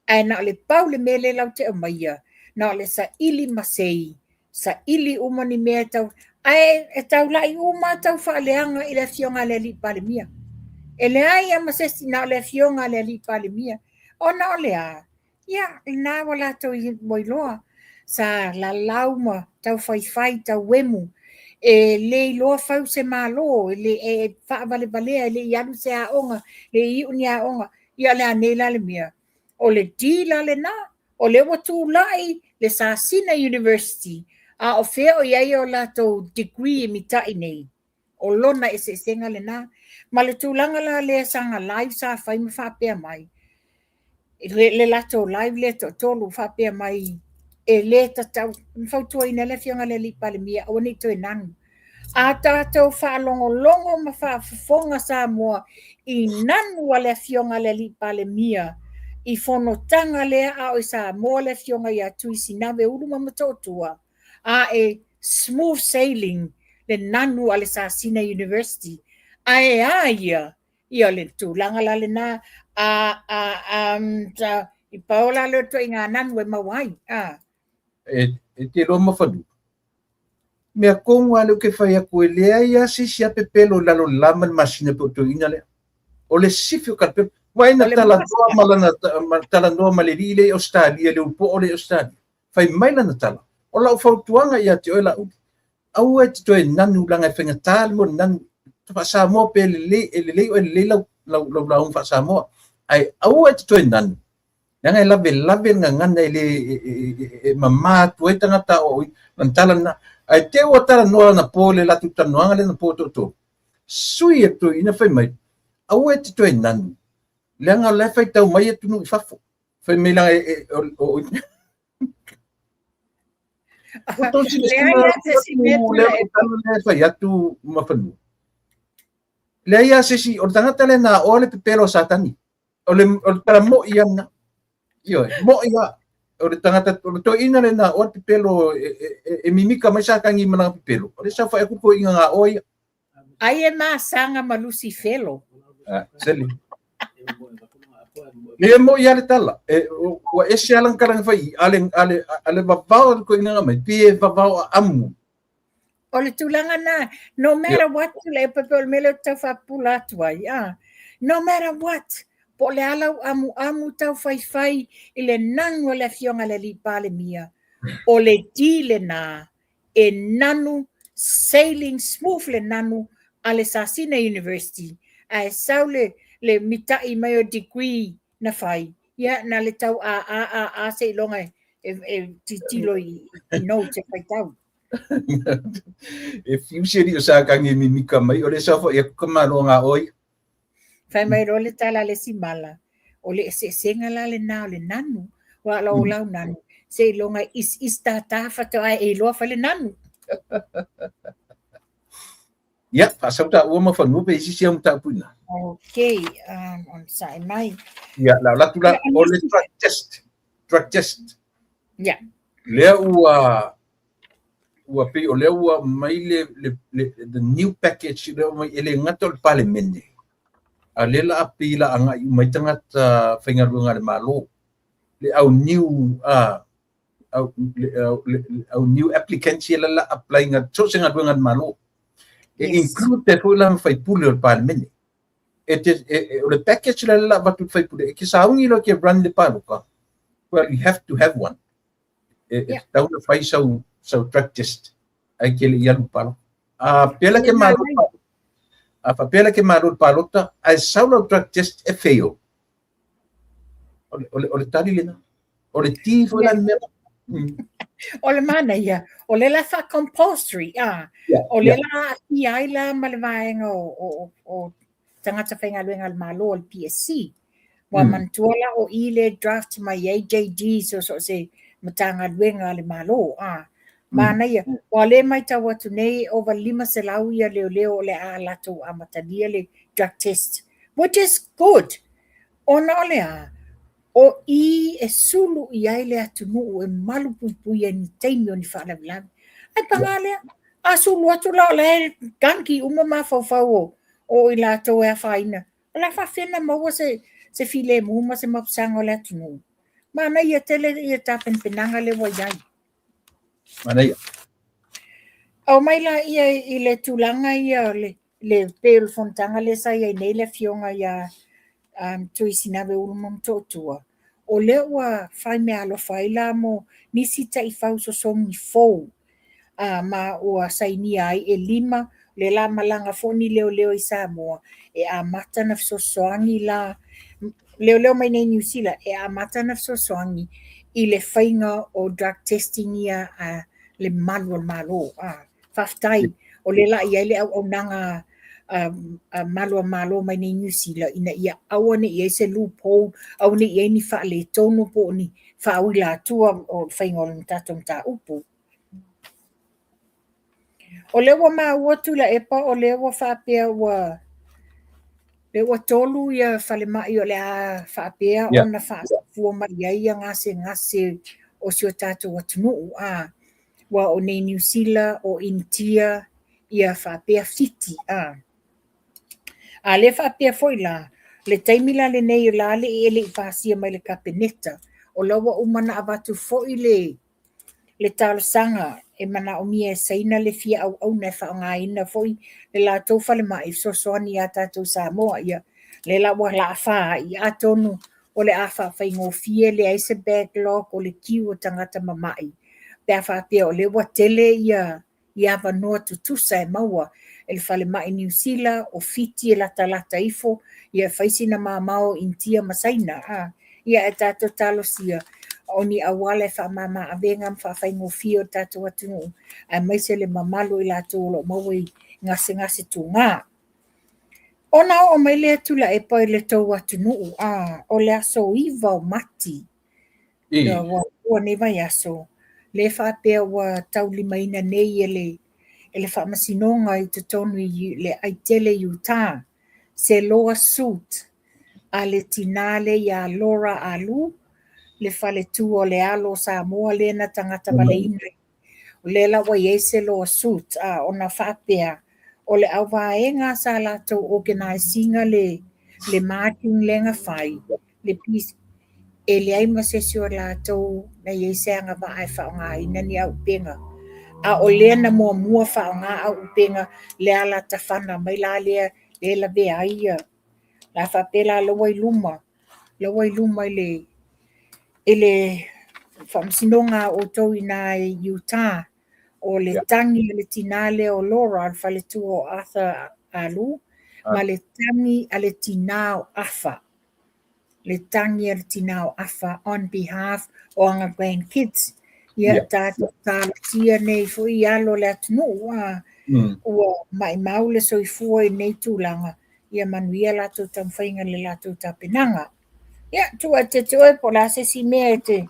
Ae na o le pau le mea lea latou te aumaia, na o le saili masei, saili uma ni mea e tau... Ae e taulai uma tau faaleaga i le afioga a le alii Palemia. E leai lava ma se isi, na o le afioga a le alii Palemia. Ona o le a? Ia, lena ua latou ua iloa, sa lalau ma taufaifai, tauemu, e le iloa fau se Malo, e le e faavalevalea, e le i alu se aoga, e le i iu ni aoga. Ia o le a nei la le mea? O le D la lena, o lea ua tulai le Sasina University, a o fea o i ai o latou degree e mita'i nei? O lona eseesega lena. Ma le tulaga la lea saga live sa fai ma faapea mai, le latou live lea toatolu faapea mai, e le tatau, na fautuaina le afioga i le alii Palemia, aua ne i toe nanu. A tatou faalogologo ma faafofoga Samoa i nanu a le afioga i le alii Palemia i fonotaga lea a o i Samoa le afioga ia Tuisinave Ulu ma Motootua, a e smooth sailing le nanu a le Sasina University. Ae a ia, ia o le tulaga la lena, a, a, a, a i pau la lea o ituaiga nanu e maua ai. A. E te iloa Mafanua, mea tonu lava lea ou te fai atu, e leai lava se isi a pepelo i lalo o le la ma le masina pei o le toeaina lea. O le sifi o kalapelo. Vaai na talanoa ma lana ma talanoa ma le alii lea i Ausetalia, le ulupo'o lea i Ausetalia. Fai mai lana tala, o lau fautuaga ia te oe Laauli, aua e te toe nanu leaga e faigata le mea o le nanu. Faa-Samoa pe lelei, e lelei oe lelei lau, lau, lau lauga faa-Samoa. Ae aua e te toe nanu, leaga e lavelave le gagana e le e mama atu ai tagata aoaoina. Lana tala lena. Ae te i ua talanoa anapo i le latou talanoaga lea anapo toatolu. Sui e toeaina fai mai, aua e te toe nanu, leaga o la e faitau mai atunuu i fafo. Fai mai leaga e, o, Ua tou silasila lea e fai atu Mafanua. Leai lava se isi, o le tagata lea na aoa le pepelo a Satani. O le, o le tala mo'i ia lena. Ioe, mo'i lava. O le tagata, o le toeaina lea na aoa le pepelo e, e, e, e mimika mai Satani ma lana pepelo. O lea saofai atu le toeaina na aoa ia. Ai e masaga ma Lusifelo. Ah, seli. Le mo'i lava le tala. E, ua ese lava lana tala na fai i, a le, a le, a le vavao o le toeaina na mai, pei e vavao amu. O le tulaga na, no matter what, le pepe o le mea lea ou te tau faapupula atu ai, ah, no matter what, po o le a lau amuamu taufaifai i le nanu a le afioga i le alii Palemia, o le D lena e nanu, sailing smooth le nanu a le Sasina University, ae sau le, le mita'i mai o degree na fai, ia na le tau a a a a seiloga e, e, e tilotilo i, i notes e faitau. E fiu se alii o Satani e mimika mai, o lea e saofai atu ka malo na oe. Fai mai loa le tala a le isi mala, o le eseesega la lena o le nanu, aua o lau nanu, seiloga e isiisi tātā faatoa e iloa fai le nanu. Ia, faasau taua Mafanua pe i ai se isi au mataupu i ina. Okay, onosai mai. Ia, la o le atu la, o le drug test, drug test. Ia. Lea ua, ua pei o lea ua aumai le, le, le, the new package lea ua aumai, e le gata o le Palemene, a o lea la a pei la agai uma ai tagata faigaluega a le Malo, le au new, au, le, au, le, au new applicants ia la la apply ina so o se galuega a le Malo. E include ai foi la ma faipule o le Palemene. E te, e, e, o le package la la avatu i le faipule, e te sauni loa e te run le palota, well, you have to have one. E, e tatau ona fai sau, sau drug test, ae te le i alu i le palota. A faapea la e te malo i le palota, a faapea la e te malo i le palota, ae sau lau drug test e fail, O le, o le, o le tali lena. O le ti foi la le mea. O le manaia, o lea la faa-compulsory, ah. Yeah, o lea la aafia ai la ma le vaega o, o, o, o tagata faigaluega a le Malo o le PSC. Ua manatua la o i le draft mai ai JDs o so o se Matagaluega a le Malo, ah. Manaia. Ua lea e matau atu nei ova 500 ia leoleo o le a latou amatalia le drug test, which is good. Ona o le a? O i e sulu i ai le atunuu e malu puipuia i ni taimi o ni faalavelave. Ae paga lea, a sulu atu la o la e gangi uma mafaufau o o i latou e afaina, o le a faafefea ona maua se filemu ma se mapusaga o le atunuu? Manaia tele ia tapenapenaga lea ua i ai. Manaia. Aumai laia i le tulaga ia o le pei o le fonotaga lea sa i ai nei le afioga ia Tui Sinave Ulumo Motootua, o lea ua fai meaalofa ai la mo nisi taifau sosogi fou ma ua sainia ai e lima, lea la malaga foi ni leoleo i Samoa e amata ona fesoasoani la leoleo mai nei Niu Sila e amata ona fesoasoani i le faiga o drug testing ia a le malu o le Malo. Faafetai, o lea la i ai le auaunaga a malu o Malo mai nei Niu Sila ina ia aua ne i i ai se loophole, aua ne i i ai ni faaletonu po o ni faauilatua o le faiga o le tatou mataupu. O lea ua maua Tuilaepa o lea ua faapea ua lea ua 3 ia falemai o le a faapea ona faasafua mai ai ia gasegase o si o tatou atunuu a ua o nei Niu Sila, o Initia, ia faapea Fiti a. A lea faapea foi la, le taimi la lenei o la le e le i pasia mai le Kapeneta, o la ua uma ona avatu foi le talosaga e manaomia e Saina le fia auauna e faaaogaina foi le latou falemai e fesoasoani ia tatou Samoa. Ia, lea la ua laafa ai, atonu o le a faafaigofie, leai se backlog o le queue o tagata mamai, pe a faapea o lea ua tele ia i avanoa tutusa e maua e le falemai Niu Sila, o Fiti e latalata ifo, ia e fai sina mamao o Initia ma Saina. A, ia ae tatou talosia o ni auala e faamama avega ma faafaigofie o le tatou atunuu, aemaise le mamalu o i latou o lo o maua i gasegase tuga. Ona oo mai lea Tuilaepa i le tou atunuu, a, o le aso 9 o Mati, ua ua nei vaiaso, lea faapea ua taulimaina nei e le e le Faamasinoga i totonu i le aitele i Utah se lawsuit a le tinā lea ia Laura Ah Loo, le faletua o le alo o Samoa lea na tagata valeina. O lea la ua i ai se lawsuit ona faapea o le auvaega sa latou organise ina le marching lea na fai, le peace, e leai ma se isi o latou na i ai se agavaa e faaaogaina ni auupega. A o lea na muamua faaaoga auupega, le alatafana mai la lea lea e lavea ai ia. La faapea la la ua i luma, la ua i luma i le i le faamasinoga a outou i ina i Utah, o le tagi a le tinā lea o Laura, le faletua o Arthur Ah Loo, ma le tagi a le tinā o Afa. Le tagi a le tinā o Afa on behalf o ana grandkids. Ia, tatou talosia nei foi i alo o le atunuu, a, ua maimau le soifua i nei tulaga, ia manuia latou taumafaiga i le latou tapenaga. Ia, tuu atu ia te oe po o le a se isi mea e te...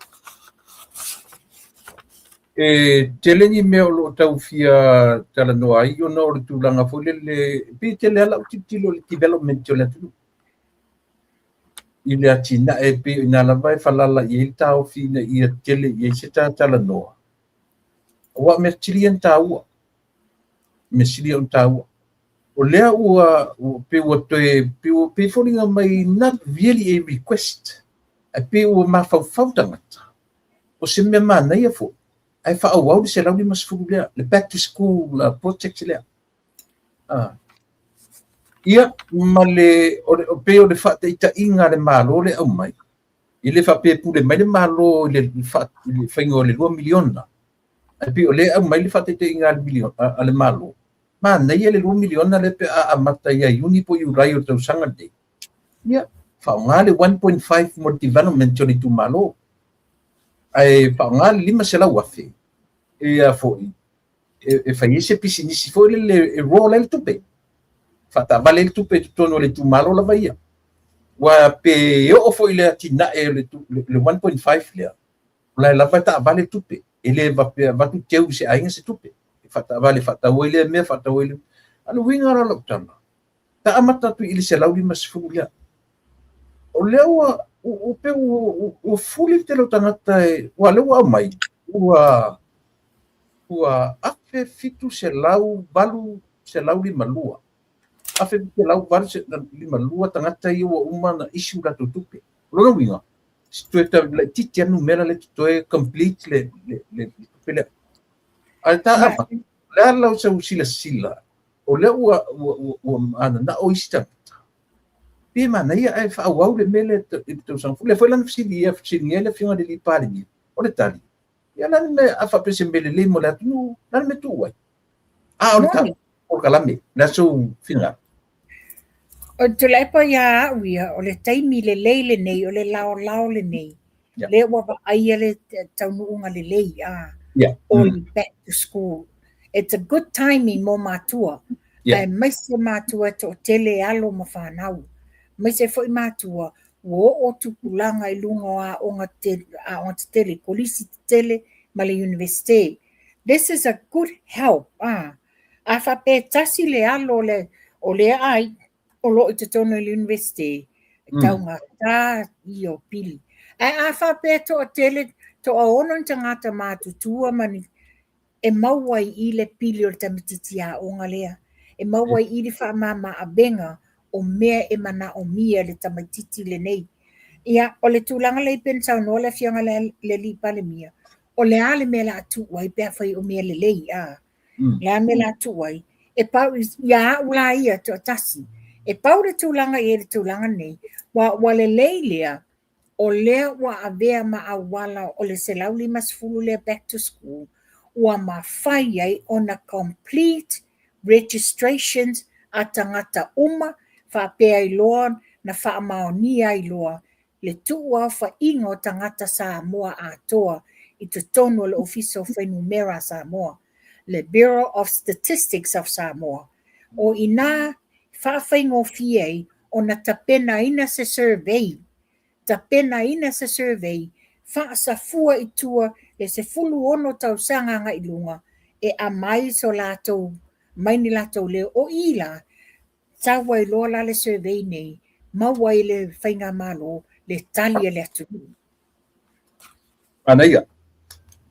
E tele ni mea o lo o tau fia talanoa ai ona o le tulaga foi lele, pei e tele lava lau tilotilo i le development o le atunuu. I le atinae pei o i ina lava e falala i ai le taofi ina ia tele i ai se ta talanoa. Aua o mea sili ia ona taua. Mea sili ia ona taua. O lea ua pei ua toe pei ua pei e foliga mai not really a request ae pei ua mafaufau tagata o se mea manaia foi ae faaauau le 150 lea, le back to school project lea. Ia, ma le, o le, pei o le faataitaiga a le Malo le aumai, e le faapea e pule mai le Malo i le, i le faiga o le $2 miliona, ae pei o lea e aumai le faataitaiga a le, miliona, a le Malo, manaia le $2 miliona lea pe a amata ia Iuni po o Iulai o le tausaga lenei. Ia, faaaoga le 1.5 mo le development o le itumalo, ae faaaoga le $500,000 ia foi e fai ai se pisinisi foi lele e roll ai le tupe, faataavale ai le tupe i totonu o le itumalo lava ia. Ua pe oo foi i le atinae o le 1.5 lea, o la e lava e taavale le tupe. E le faapea avatu teu i se aiga se tupe e faataavale e faatau ai lea mea, faatau ai lea. A o le uiga la o lau tala, ta amata atu i le 150 lea. O lea ua ua pei ua fuli le tele o tagata e, aua o lea ua aumai, ua 1700 852 1752 tagata ia ua uma ona issue latou tupe. O lona uiga, se toe laitiiti lava le numera lea totoe complete le tupe lea. Ae ta amata, o le a lau sau silasila, o lea ua mananao isi tagata, pe manaia ae faaauau le mea lea i le tausaga fou. O lea foi la na fesiligia ai le Afioga i le Palemia, o le tali, ia o le a le mea, a faapea o se mea lelei mo le atunuu, o le a le mea e tuu ai? A o le polokalame, o le a sou finagalo? O le Tuilaepa ia au ia, o le taimi lelei lenei, o le laolao lenei, lea ua vaaia le taunuuga lelei, o le back to school. It's a good timing mo matua, aemaise matua e toatele alo ma fanau, aemaise foi matua ua oo tupulaga i luga o aoga tetele, kolisi tetele ma le Universite. This is a good help. A faapea e tasi le alo o lea aiga o lo o i totonu o le Universite, e taugata ia o pili. Ae a faapea e toatele, toaono ni tagata matutua ma ni, e maua ai i le pili o le tamaitiiti aoga lea. E maua ai i le faamama avega o mea e manaomia e le tamaitiiti lenei. Ia, o le tulaga lea pei ona saunoa le Afioga i le Alii Palemia, o le a le mea o le a tuu ai pe afai o mea lelei, a? O le a le mea o le a tuu ai? E pau, ia au la ia toatasi, e pau le tulaga i ai le tulaga lenei, ua lelei lea, o lea ua avea ma auala o le 150 lea back to school, ua mafai ai ona complete registrations a tagata uma faapea ai loa na faamaonia ai loa le tuuaofaiga o tagata Samoa atoa i totonu o le Ofisa o Fuainumera a Samoa, le Bureau of Statistics of Samoa. O i ina faafaigofie ai ona tapenaina se survey, tapenaina se survey faasafua i tua le 16 tausaga agai i luga e aumai so latou, mai ni latou leo. O i la, sau ai loa la le survey nei, maua ai le faigamalo le tali a le atunuu. Manaia.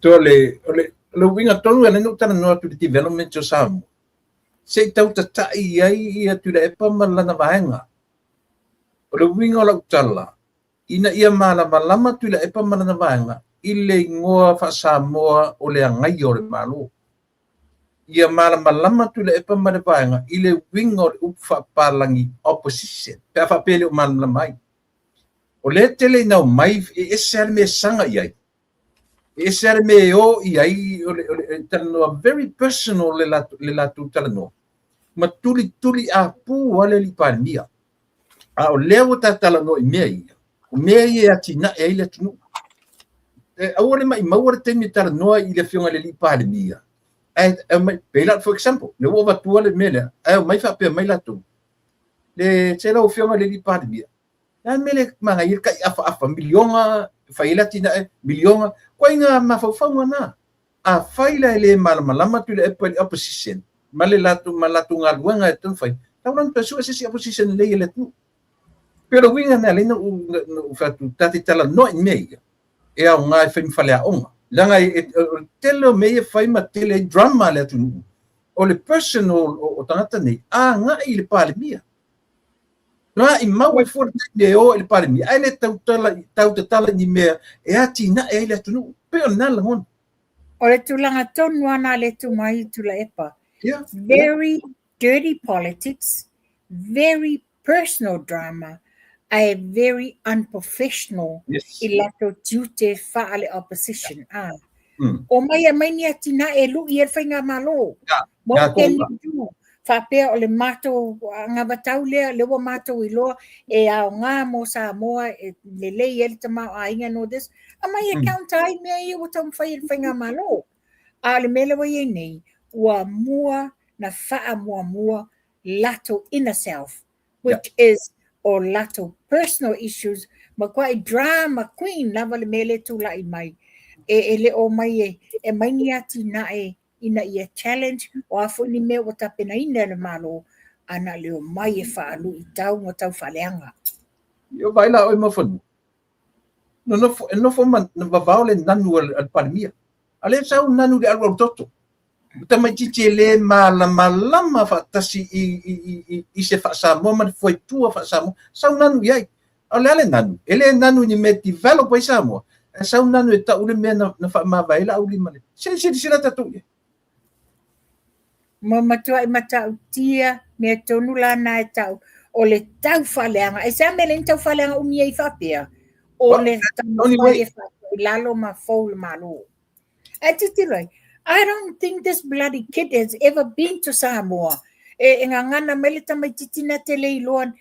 Toe o le uiga tonu e ala ai ona ou talanoa atu i le development o Samoa, se i tau tatai ai ia Tuilaepa ma lana vaega. O le uiga o lau tala, ina ia malamalama Tuilaepa ma lana vaega i le igoa faa-Samoa o le agaia o le Malo. Ia malamalama Tuilaepa ma le vaega i le uiga o le upu faapapalagi opposition, pe a faapea e le o malamalama ai. O lea tele ina omai e ese lava le mea e saga i ai, e ese lava le mea e o i ai, o le talanoa very personal le latou talanoa, ma tulituli apu lava le alii Palemia. A o lea ua ta talanoa i mea ia, o mea ia e atinae ai le atunuu. E aua le maimaua le taimi e talanoa i le Afioga i le alii Palemia, ae aumai, pei la, for example, lea ua avatua le mea lea, ae aumai faapea mai latou, le se lau Afioga i le alii Palemia, le a le mea le manaia le tai afaafa miliona, fai ai le atinae miliona, ituaiga mafaufauga na. Afai la e le malamalama Tuilaepa i le opposition ma le latou ma latou galuega e taumafai, tau la ona toe sue se isi opposition lelei a le atunuu. Pei o le uiga lena e ala ai ona ou fai atu, ta te talanoa i mea ia, e aoga e fai ma faleaoga. Leaga o le tele o mea ia e fai ma tele ai drama a le atunuu, o le personal o tagata nei, agai i le Palemia. Maimau ai fua le taimi e o i le Palemia, ae le tautatala i ni mea e atinae ai le atunuu. Pei o lena le lagona. O le tulaga tonu lava lena lea e tu mai Tuilaepa. Very dirty politics, very personal drama, ae very unprofessional i latou tiute faale opposition. Omai aumai ni atinae e lui ai le faigamalo. What can you do? Faapea o le matou anavatau lea, lea ua matou iloa e aoga mo Samoa, e lelei ai le tamaoaiga and all this. Aumai e counter ai mea ia ua taumafai e le faigamalo. A o le mea lea ua i ai nei, ua mua na faamuamua latou inner self, which is o latou personal issues, matuai drama queen lava le mea lea e tulai mai. E, e le o mai e, e mai ni atinae ina ia challenge, o a foi ni mea ua tapenaina e le Malo, a na le omai e faaluitau ma tau faaleaga. Ia vaai la oe Muafanua. Nonofo, e nofo ma na vavao le nanu a le Palemia. A lea sau nanu i le alualu toto. O tamaitiiti e le malamalama faatasi i, i, i, i, i se faa-Samoa ma le fuaitua faa-Samoa. Sau nanu i ai. A o le a le nanu? E le nanu i ni mea e develop ai Samoa. Ae sau nanu e tau le mea na, na faamavae ai le aulima le. Se i silasila tatou i ai. Ma matuai matautia mea tonu la na e tau o le tau faaleaga. Aisea mea le ni tau faaleaga umi ai faapea? O le taumafai e faatoilalo ma fou le Malo. Ae tilotilo ai, I don't think this bloody kid has ever been to Samoa. E, e gagana mai le tamaititi na te le iloa.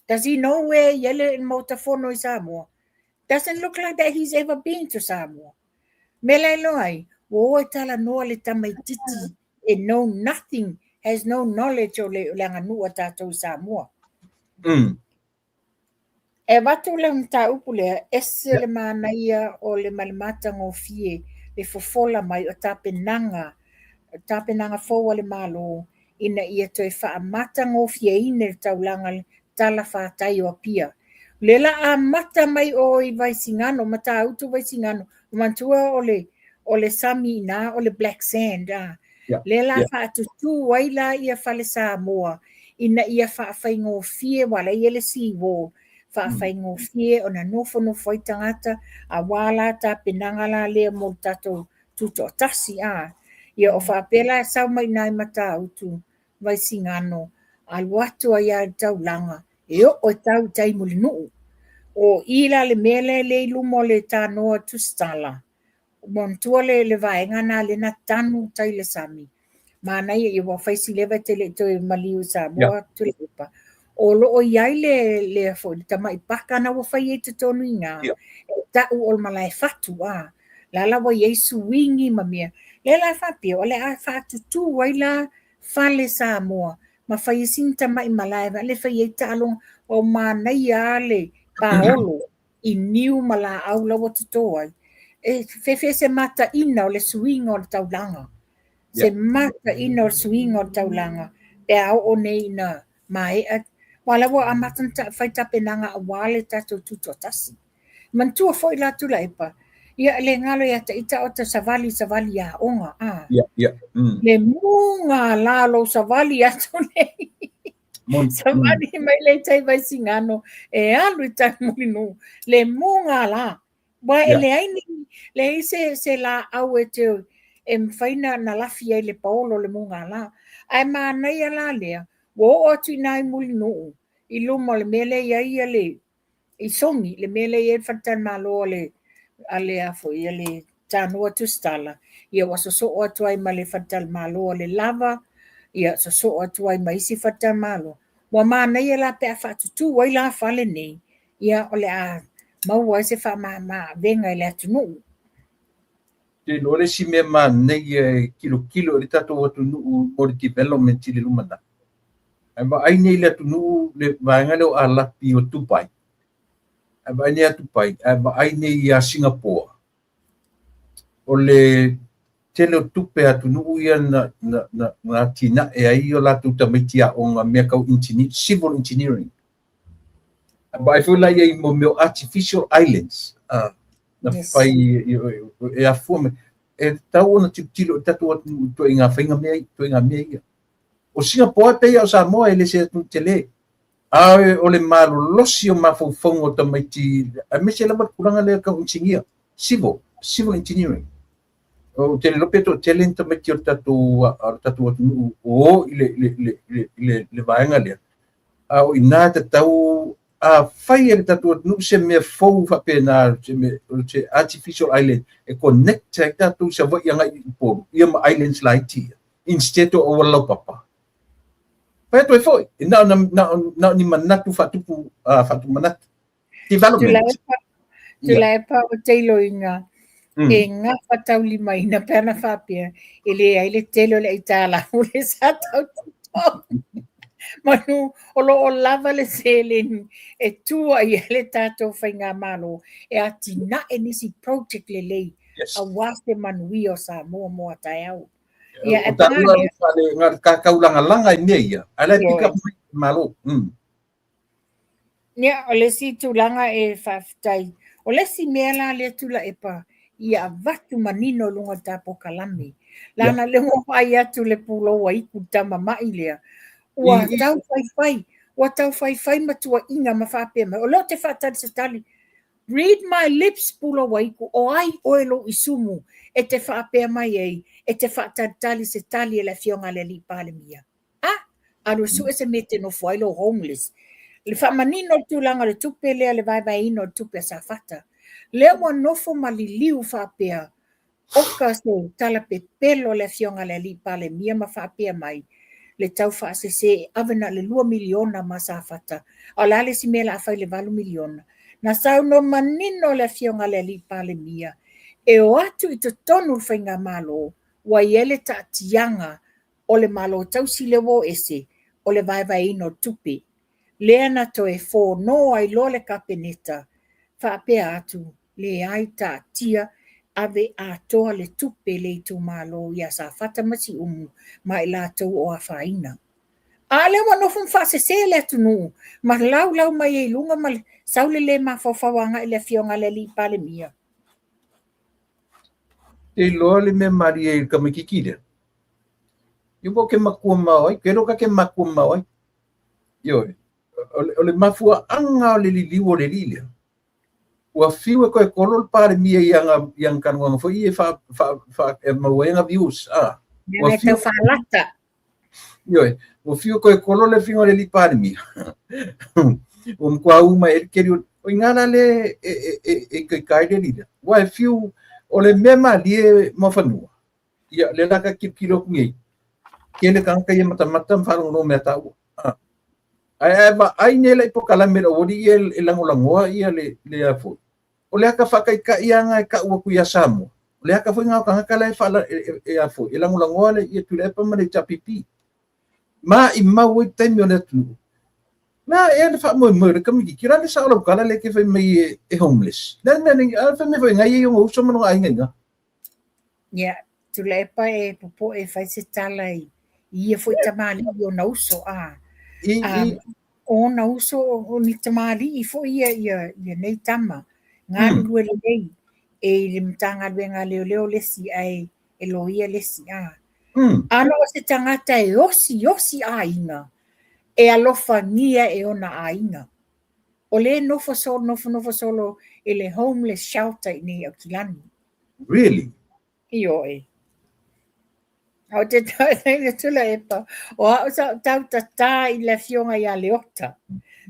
Does he know where i ai le Maota Fono i Samoa? Doesn't look like that he's ever been to Samoa. Me la iloa ai, ua o e talanoa le tamaititi e know nothing, has no knowledge o le, o le aganuu a tatou i Samoa. E avatu le mataupu lea, ese le manaia o le ma le matagofie le fofola mai o tapenaga, tapenaga fou a le Malo ina ia toe faamatagofieina le taulaga talafatai o Apia. O lea la amata mai o i Vaisigano, Matautu Vaisigano, manatua o le o le sami i ina o le black sand a. Yeah. Lea la yeah. faatutū ai la ia fale Samoa ina ia faafaigofie aua la e i ai le sea wall, faafaigofie ona nofonofo ai tagata aua la tapenaga la lea mo le tatou tutoatasi a. Ia o faapea la e sau mai i ina i Matautu, Vaisigano, alu atu ai lava i le taulaga e oo e tau i tai i Mulinuu. O i la le mea lea lea i luma o le tanoa Tusitala, Manatua le, le vaega na lea na tanu tai le sami. Manaia ia ua fai si leva e te le i toe maliu i Samoa yeah. Tuilaepa. O loo i ai le, le, foi, le tamai paka na ua fai ai totonu i ngā. Yeah. E tau o le malae fatu a. La la ua i ai suingi ma mea. Le la faapea, o le a faatutū ai la fale Samoa ma fai ai sina tamai malae le fai ai taaloga. Ua manaia a le paolo. i niu ma laau la ua toto ai. E fefe se mataina o le suiga o le taulaga. Se mataina o le suiga o le taulaga pe a oo nei ina maea. Aua la ua amata ona fai tapenaga aua le tatou tutoatasi. Manatua foi la Tuilaepa, ia le galo ia te ita o te savali savali aoga. A. Yeah, yeah. Le muga la lou savali atu nei. Savali mai le tai Vaisigano e alu i tai Mulinuu le muga la. Aua e leai ni, leai se, se laau e te e mafai na, na lafi ai le paolo le muga la. Ae manaia la lea, ua oo atu i ina i Mulinuu i luma o le mea lea e i ai ia le i Sogi, le mea lea e i ai le faletalimalo a le, a le, a foi, a le Tanoa Tusitala, ia ua sosoo atu ai ma le faletalimalo a le Lava, ia sosoo atu ai ma isi faletalimalo. Ua manaia la pe a faatutū ai la fale nei, ia o le a maua ai se faamāmā-avega i le atunuu. Te iloa le isi mea manaia e tilotilo i le tatou atunuu mo le development i le lumanai. Ae vaai nei le atunuu le vaega lea o Alapi o Dubai. Ae vaai nei ia Dubai, ae vaai nei ia Singapore. O le tele o tupe a atunuu ia na, na, na, na atinae ai o latou tamaiti aoga mea tau engineer, civil engineering. Ae vaai foi la ia i mo mea o artificial islands, na yes. fai e afua mai. E tatau ona tilotilo i tatou atunuu i ituaiga faiga mea, ituaiga mea ia. O Singapore e pei o Samoa e le se atunuu tele. A o le malolosi o mafaufauga o tamaiti, aemaise lava le tulaga lea tau inisinia, civil, civil engineering. Ou te le iloa pe toatele ni tamaiti o le tatou, o le tatou atunuu o o i le, le, le, le, le, le vaega lea. A o i ina e tatau afai e le tatou atunuu se mea fou faapena, se mea, se artificial island e connect ai tatou i Savaii agai i Upolu, ia ma islands laiti ia, instead o auala laupapa. Fai atu ai foi, na o, na o, na o ni manatu faatupu, faatupu manatu. Development. Tuilaepa o te iloiga e gafataulimaina pe ana faapea e leai le tele o le aitalafu le sa tau totogi. Manu o lo o lava le seleni e tua i ai le tatou faigamalo e atinae nisi project lelei. Aua se manuia o Samoa mo a taeao. Ia, e paga lea. O le kākau lagalaga i mea ia, ae la e pick up mai le Malo. Ia, o le isi tulaga e faafetai, o le isi mea la lea Tuilaepa ia avatu manino i luga o le ta polokalame, leaga o lea ua vaai atu le pulou a Ipu i le tama ma'i lea, ua tau faifai, ua tau faifai ma tuuaiga ma faapea mai, o lea ou te faatali se tali. Read my lips pulou a Ipu, o ai oe lou isumu e te faapea mai ai e te faatalitali se tali a le Afioga a le Alii Palemia? A! Alu e sue se mea e te nofo ai lou homeless. Le faamanino o le tulaga o le tupe lea, le vaevaeina o le tupe a Safata. Lea ua nofo ma liliu faapea, oka se tala pepelo a le Afioga a le Alii Palemia ma faapea mai, le tau faasese e ave na o le $2 miliona ma Safata, a o le a le isi mea o le a fai i le $8 miliona? Na saunoa manino le Afioga a le Alii Palemia e o atu i totonu o le Faigamalo ua i ai le taatiaga o le Malo tausi lea ua o ese, o le vaevaeina o tupe. Lea na toe fono ai loa le Kapeneta, faapea atu, leai taatia, ave atoa le tupe i le itumalo ia Safata ma Siumu ma i latou o afaina. A lea ua nofo ma faasese le atunuu ma laulau mai ai i luga ma sau le le mafaufau agai i le Afioga a le Alii Palemia. Te iloa le mea malie i le tamaitiiti lea. Ia ua ke makua mao ai, ke ka ke makua mao ai. Ioe, o le mafuaaga o le liliu o le alii lea, ua fiu e toe kolo le Palemia i ana talanoaga foi ia e maua ai ana views. Ua fiu faalata. Ioe, ua fiu e toe kolo le afioga i le alii Palemia. Ua matua u mai ai le keli o i ina la lea e ikaika ai le alii lea. Aua e fiu, o le mea malie Muafanua, ia lea la ta tilotilo atu nei, tele tagata ia matamata ma faalogologo mai ia taua. Ae a e vaai nei la i polokalame a le aualii ia e lagolagoa ia le a foi, o le ata faataitai lava lena e tau atu ia Samoa, o le ata foi lena o tagata la e a foi, e lagolagoa le ia Tuilaepa ma le HRPP. Maimau ai taimi o le atunuu. Na ea le faamoemoe o le tamaitiiti, o le a le sao o lau tala lea e te fai mai e homeless? O le a le mea nei, a fai mai foi na e i ai ona uso ma lona aiga i ina. Ia, Tuilaepa e popoe e fai se tala i ia foi tamalii i ona uso, a. O ona uso, o ni tamalii foi ia, ia, ia nei tama, galulue lelei, e i le Matagaluega a Leoleo le isi ae e loia le isi, a. A na o se tagata e osiosi aiga, e alofagia e ona aiga. O lea e nofo solo, nofonofo solo i le homeless shelter i inei i Aukilani. Really? Ioe. Ou te tau Tuilaepa, o au sa ou tautatā i le afioga ia Leota.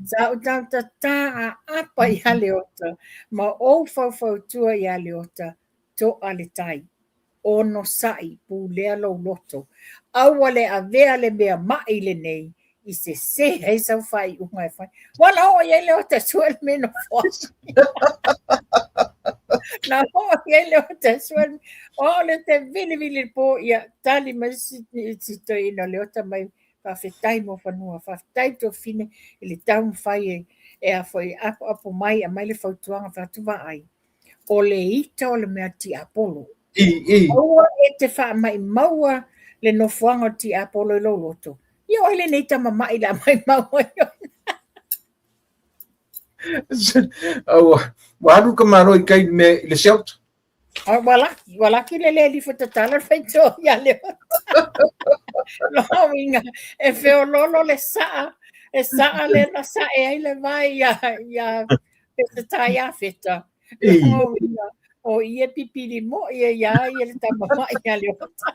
Sa ou tautatā a apa ia Leota, ma ou faufautua ia Leota, to'a le tai. Onosai, pulea lou loto. Aua le avea le mea ma'i lenei i sese ai sau faaiuga e fai. Ua na oo i ai Leota e sue le mea e nofo ai. Na oo i ai Leota e sue le O au lea te vilivili i le po, ia tali mai si, si toeaina o Leota mai, faafetai Muafanua, faafetai Tuafafine i le taumafai e, e a foi, apoapo mai, aumai le fautuaga, fai atu vaai. O le ita o le mea tiapolo. Aua e te faamaimaua le nofoaga o le tiapolo i lou loto. Ia o ai lenei tama ma'i le a maimau ai ona. Ua ua alu ka malo i kai me i le shelter. A ua laki, ua laki le le lifo tatala le faitoa ia Leota. Lona uiga, e feololo le saa, e saa le na sae ai le vai ia, ia Peseta ia Feta. Lona uiga, o i e pipili moi e ia ia le tama ma'i ia Leota.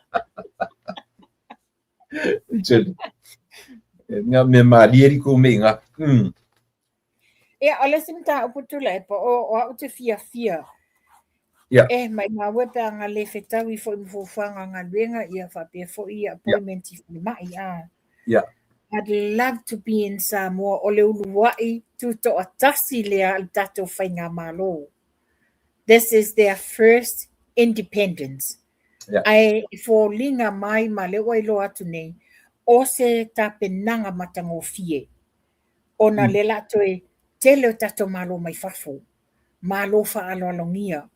Ngā mea mālie ri kou mei ngā. Ia, o le isi mataupu Tuilaepa, o, o au te fiafia. Yeah. E, maimau e pe a nga le fetaui foi ma fuafuaga o galuega, ia faapea foi ia appointment i falemai, a. Yeah. I'd love to be in Samoa, o le uluai tutoatasi lea a le tatou faigamalo. This is their first independence. Yeah. Ae e foliga mai ma lea ua iloa atu nei, o se tapenaga matagofie, ona lea la toe tele o tatou malo mai fafo, malo faaaloalogia.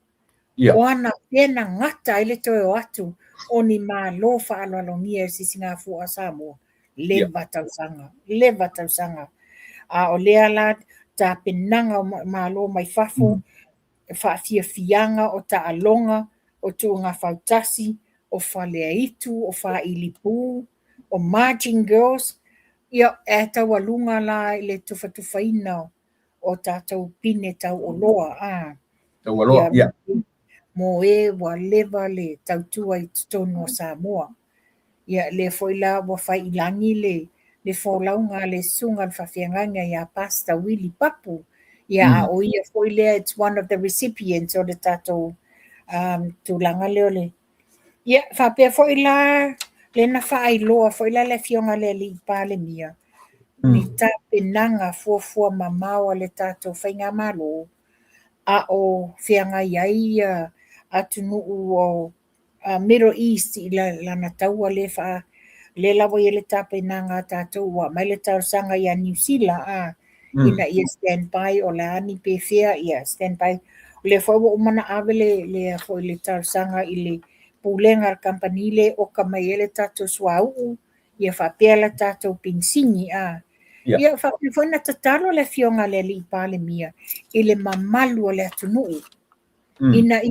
Ia. O anafea na gata ai le toe o atu o ni Malo faaaloalogia i le sisigafua a Samoa? Ia. Leva tausaga, leva tausaga. A o lea la tapenaga o Malo mai fafo, faafiafiaga o taaloga, o tuugafautasi, o faleaitu, o faailipu, o marching girls, ia, e taualuga la i le tufatufaina o tatou pine tauoloa, a. Taualoa, Ia, mo e ua leva le tautua i totonu o Samoa. Ia, lea foi la ua fai i lagi le folauga a le susuga i le faafeagaiga ia Pastor Willie Papu. Ia, a o ia foi lea, it's one of the recipients o le tatou tulaga lea o le. Ia, faapea foi la lea na faailoa foi la le Afioga i le Alii Palemia, ni tapenaga fuafua mamao a le tatou faigamalo, a o feagai ai atunuu o Middle East i lana taua lea fa lea la ua i ai le tapenaga a tatou, ua aumai le talosaga ia Niu Sila ina ia stand by, o le a ni pefea, ia stand by. O lea foi ua uma ona ave le foi le talosaga i le pulega a le kamupani le oka mai ai le tatou suauu, ia faapea le tatou penisini a. Ia, faapea foi na tatalo le Afioga i le Alii Palemia i le mamalu o le atunuu ina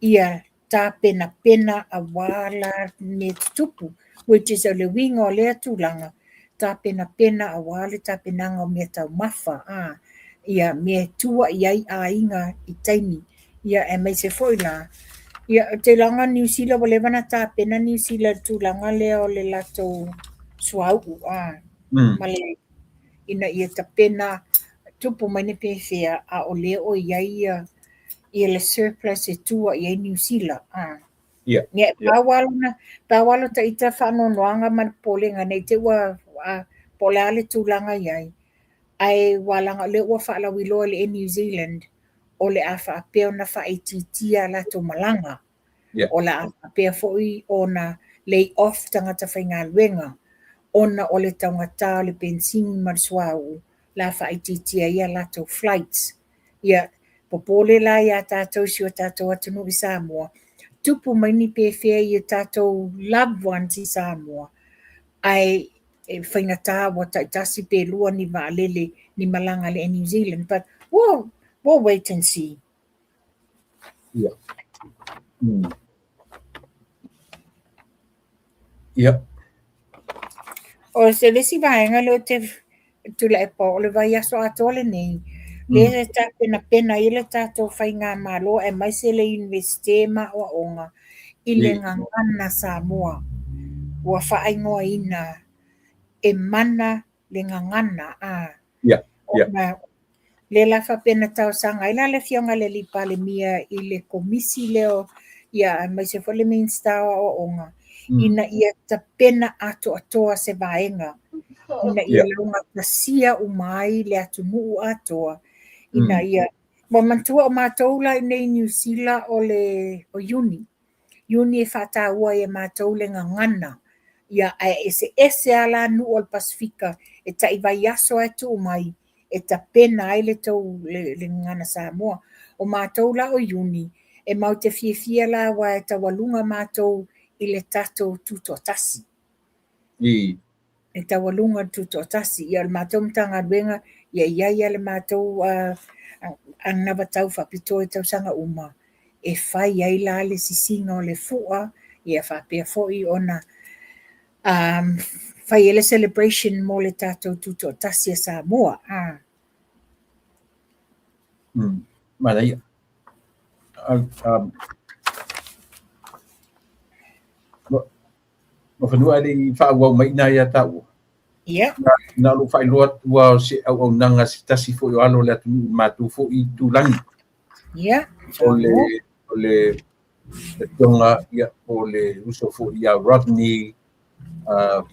ia tapenapena aua la mea tutupu, which is o le uiga o lea tulaga, tapenapena aua le tapenaga o mea taumafa a, ia mea e tua i ai aiga i taimi, ia aemaise foi la, ia ou te iloaina Niu Sila ua leva ona tapena Niu Sila i le tulaga lea o le latou suauu a, ma le ina ia tapena tupu mai ni pefea, a o lea o i ai ia le surplus e tua i ai Niu Sila a. Ia, pau lava lo ita faanoanoaga ma le popolega nei te ua po o le a le tulaga i ai, ae ua laga o lea ua faalauiloa i le Air New Zealand o le a faapea ona faaitiitia a latou malaga. O le a faapea foi ona lay off tagata faigaluega ona o le taugata o le penisini ma le suauu, la faaitiitia ai a latou flights. Ia, popole la ia tatou i si o tatou atunuu i Samoa, tupu mai ni pefea i tatou loved ones i Samoa, ae e faigata ua taitasi pe lua ni vaalele ni malaga le Air New Zealand, but we'll wait and see. Ia. Ia. O se le isi vaega lea ou te tulai po o le vaiaso atoa lenei, lea e tapenapena ai le tatou faigamalo aemaise le Iunivesite ma aoaoga i le gagana Samoa ua faaigoaina e mana le gagana a. Ia. Ona lea la faapea na talosaga ai la le Afioga i le Alii Palemia i le komisi lea, ia aemaise foi le Minisita o Aoaoga, ina ia tapena atoatoa se vaega ina ia laugatasia uma ai le atunuu atoa, ina ia ua manatua o matou la i nei Niu Sila o le o Iuni. Iuni e faataua ai e matou le gagana. Ia, ae eseese lava la nuu o le Pasefika e tai vaiaso ae tuu mai e tapena ai le tou le gagana Samoa. O matou la o Iuni, e matou te fiafia la aua e taualuga matou i le tatou tutoatasi. E taualuga le tutoatasi. Ia o le matou Matagaluega, ia i ai le matou anavatau faapitoa i tausaga uma, e fai ai la le sisiga o le fua, ia faapea foi ona fai ai le celebration mo le tatou tutoatasi a Samoa. Manaia. Mafanua e le i faaauau mai ina ia taua. Ia. Na o lou faailoa atu o se auaunaga se tasi foi o alo o le atunuu i matou foi itulagi. Ia. O le afioga, ia, o le uso foi ia Rodney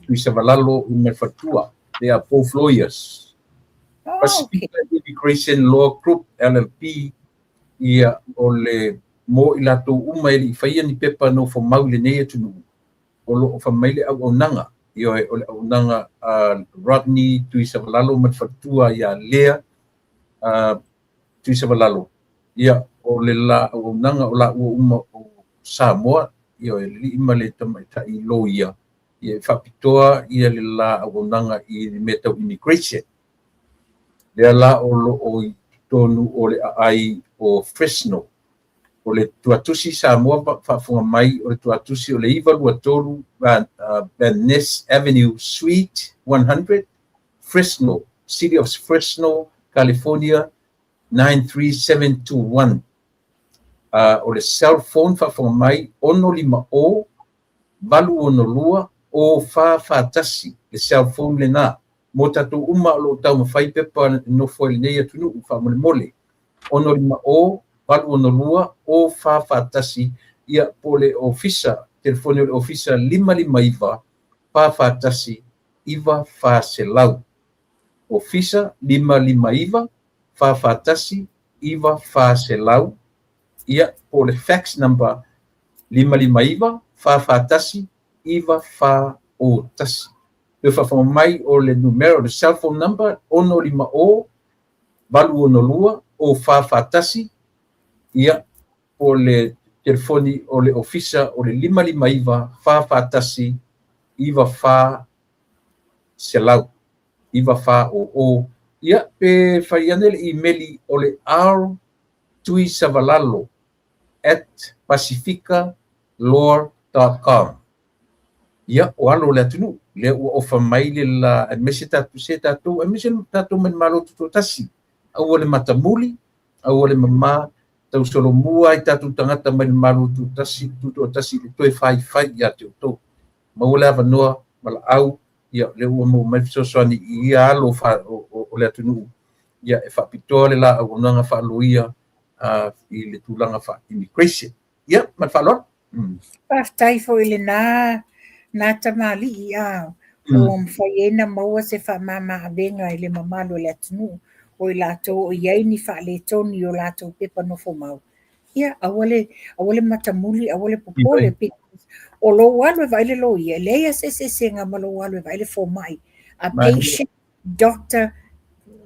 Tuisavalalo i mai faletua. They are both lawyers. Oh, Pacific okay. Immigration Law Group LLP, ia o le mo i latou uma e le i faia ni pepa nofomau i lenei atunuu, o lo o fai mai le auaunaga, ioe, o le auaunaga a Rodney Tuisavalalo ma le faletua ia Lea Tuisavalalo. Ia, o le la auaunaga o laua uma o Samoa, ioe, le alii ma le tamaitai loia, ia e faapitoa ia le la auaunaga i le mea tau immigration. Lea la o lo o i totonu o le aai o Fresno. O le tuatusi Samoa faafofoga mai, o le tuatusi o le 923 Van Ness Avenue, Suite 100, Fresno, City of Fresno, California 93721. O le cell phone faafofoga mai 650 862 0441, le cell phone lena. Mo tatou uma o lo o taumafai pepa e nofo ai i lenei atunuu faamolemole, 650 862 0441, ia po o le ofisa, telefoni o le ofisa 559 441 9400. Ofisa 559 441 9400, ia po o le fax number 559 441 9401. Toe faafofoga mai, o le numera o le cell phone number 650 862 0441, ia po o le telefoni o le ofisa o le 559 441 9400, 9400. Ia pe fai ane le imeli o le r tuisavalalo at pacificalaw.com. Ia, o alo o le atunuu, lea ua ofa mai le la, aemaise tatou, se tatou, aemaise tatou mai le Malo Tutoatasi. Aua le matamuli, aua le mamā, tausolomua ai tatou tagata mai le Malo Tutoatasi, Tutoatasi i le toe faifai ia te outou. Maua le avanoa, valaau, ia lea ua maua mai le fesoasoani i ia alo o le atunuu, ia e faapitoa le la auaunaga faaloia i le tulaga faa-immigration. Ia, ma le faaaloalo. Faafetai foi i lena na tamalii a ua mafai ai na maua se faamama-avega i le mamalu o le atunuu o i latou o i ai ni faaletonu i o latou pepa nofo mau. Ia, aua le, aua le matamuli, aua le popole, because o lou alu e vaai le loia, e leai lava se eseesega ma lou alu e vaai le fomai. A patient doctor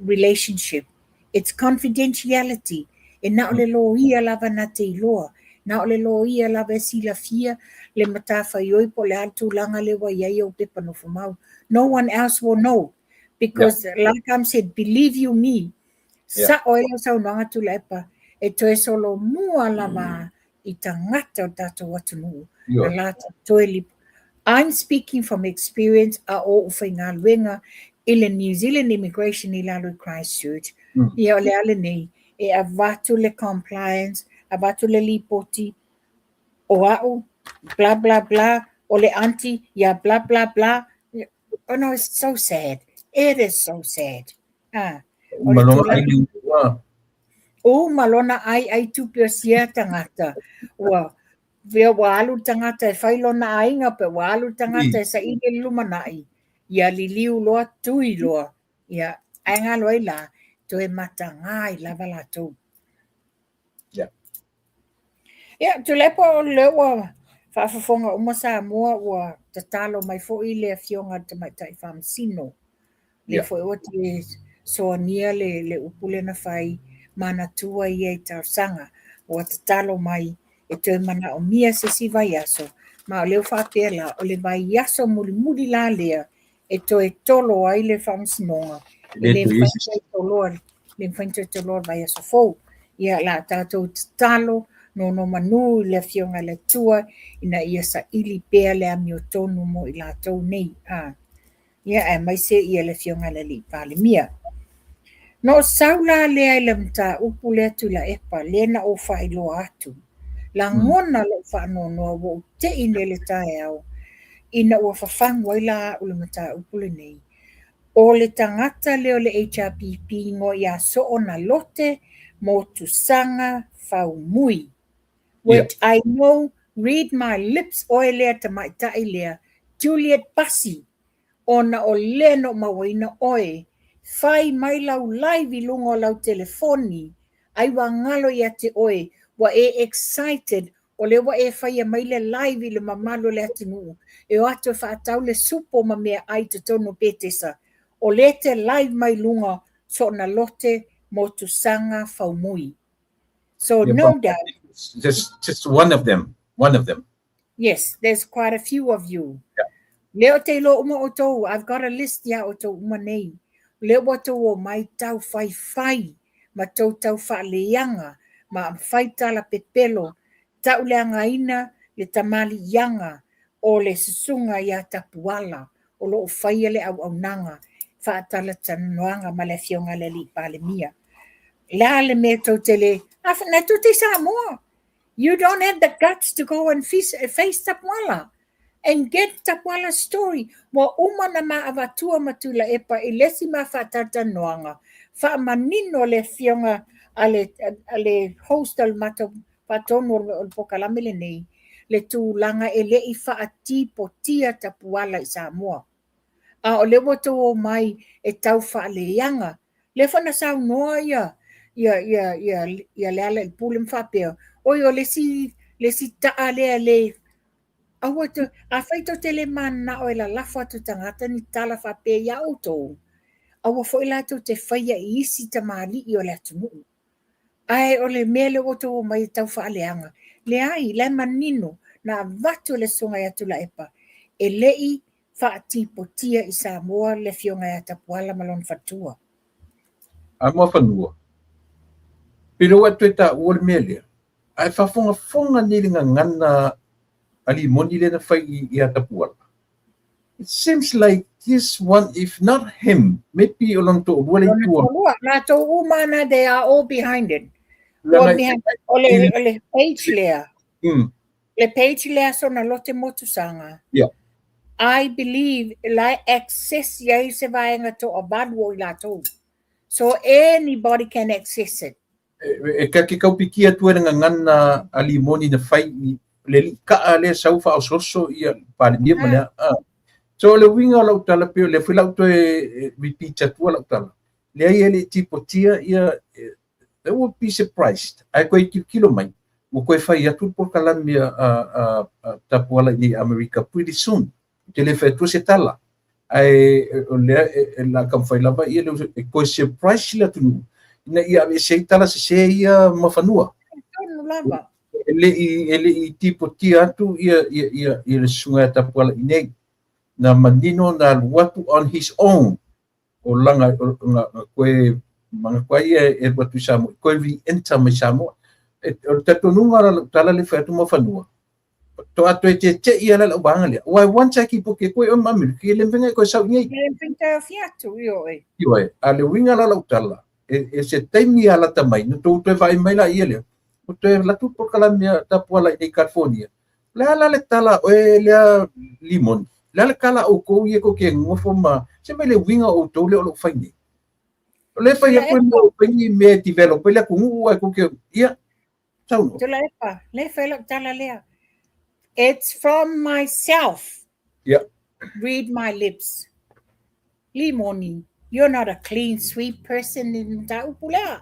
relationship. It's confidentiality. E na o le loia lava na te iloa. Na o le loia lava e silafia le matafaioi po o le a le tulaga lea ua i ai ou pepa nofo mau. No one else will know. Because like I'm said, believe you me, sa'o ai lau saunoaga Tuilaepa, e toe solomua lava i tagata o tatou atunuu na latou toe lipo. I'm speaking from experience a o ou faigaluega i le New Zealand Immigration i lalo i Christchurch. Ia o le a lenei, e avatu le compliance, avatu le lipoti, o au, bla bla bla, o le auntie, ia bla bla bla. Oh no, it's so sad. It is so sad. Ah, o le Uma lona tulaga ai liu ua. Uma lona ai ai tupe o sia tagata. Ua vea ua alu le tagata e fai lona aiga pe ua alu le tagata e saili le lumanai. Ia liliu loa, tui loa. Ia, ae galo ai la, toe mataga ai lava latou. Ia, Tuilaepa, o lea ua faafofoga uma Samoa, ua tatalo mai foi le afioga i le Tamaitai Faamasino. Lea foi ua te soania le upu lea na fai manatua ia i talosaga. Ua tatalo mai e toe manaomia se isi vaiaso, ma o lea ua faapea la, o le vaiaso mulimuli la lea e toe tolo ai le faamasinoga, e le mafai ona toe toloa, le mafai ona toe toloa le vaiaso fou. Ia, la tatou tatalo nonomanu i le afioga i le Atua ina ia saili pea le amiotonu mo i latou nei. A. Ia, aemaise ia le afioga i le Alii Palemia. Na ou sau la lea i le mataupu lea Tuilaepa, lea na ou faailoa atu. Lagona lou faanoanoa ua ou tei nei i le taeao ina ua fafagu ai la au le mataupu lenei. O le tagata lea o le HRPP igoa ia Soona Lote Motusaga Faumui. Which I know, read my lips, oe lea tamaitai lea, Juliet Pasi, ona o lea na ou mauaina oe, fai mai lau live i luga o lau telefoni, ai ua galo ia te oe, ua e excited, o lea ua e faia mai le live i le mamalu o le atunuu, e o atu e faatau le supo ma mea ai totonu o Petesa. O lea te live mai luga Soona Lote Motusaga Faumui. So Yeah, no but doubt. Just one of them. One of them. Yes, there's quite a few of you. Yeah. Lea ou te iloa uma outou, I've got a list iā outou uma nei. Lea ua outou omai tau faifai ma tou tau faaleaga ma fai tala pepelo tauleagaina le tamaliiaga o le susuga ia Tapuala o lo o faia le auaunaga faatalatalanoaga ma le Afioga i le Alii Palemia. Le a le mea tou te le, a na tou te i Samoa. You don't have the guts to go and face, face Tapuala and get Tapuala's story. Ua uma na ma avatua ma Tuilaepa i le isi ma faatalatalanoaga faamanino le afioga a le, a le host o le matou faatonu o le polokalame lenei, le tulaga e le i faatipotia Tapuala i Samoa. A o lea ua outou omai e tau faaleaga. Lea foi na saunoa ia ia ia ia ia Lealailepule ma faapea, oi o le isi le isi taa lea le aua tou, afai tou te le mananao e lalafo atu i tagata ni tala faapea ia outou, aua foi la tou te faia i isi tamalii o le atunuu. Ae o le mea lea ua outou omai e tau faaleaga, leai, la e manino na avatu e le Susuga ia Tuilaepa, e le i faatipotia i Samoa le Afioga ia Tapuala ma lona faletua. A Muafanua, pe le ua e toe taua le mea lea, ae faafogafoga nei le gagana a Limoni lea na fai ia Tapuala. It seems like this one, if not him, maybe o lona toalua le Lona itua. toalua, latou uma na, they are all behind it. Lana, All behind. O le, o le page lea, le page lea sona lote motusaga. I believe la e access i ai se vaega toavalu o i latou. So anybody can access it. E ka ke kaupikia atu e le gagana a Limoni na fai i le alii kaa lea sau faaosooso ia Palemia ma lea. Ah. So o le uiga o lau tala pei o lea foi la ou toe repeat atua lau tala. Leai e le i tipotia ia they will be surprised. Ae koe tilotilo mai, ua koe fai atu le polokalame a Tapuala i nei Amerika pretty soon. Ou te le fai atua se tala. Ae o lea e la taumafai lava ia le e koe surprise le atunuu ina ia aveese ai tala sese ia ma fanua. Tonu lava. E le i tipotia atu ia, ia, ia, ia le susuga ia Tapuala i nei. Na manino na alu atu on his own o langa o na koe manatu ai ia e alu atu i Samoa, koe re-enter mai Samoa. E, o le talitonuga o lau tala le fai atu Muafanua, to a toe tete'i ala lau vaega lea. Aua e once a kipoki e koe oe ma Amerika, e le mafai ona e koe sau i nei. E le mafai ona toe ofi atu, ioe. Ioe, a le uiga la o lau tala, e, e se taimi a lata mai, na tou toe vaai mai laia lea, ua toe alu atu le polokalame a Tapuala i nei California. O le a la le tala a oe lea Limoni? O le a le tala a outou ia tou te nofo ma, se mai le uiga o outou lea o lo o fai nei? O lea e fai atu e mea o fai ni mea e develop ai le atunuu ae tou te, ia, saunoa. Tuilaepa, lea e fai lau tala lea. It's from myself. Yeah. Read my lips. Limoni, you're not a clean sweep person i le mataupu lea.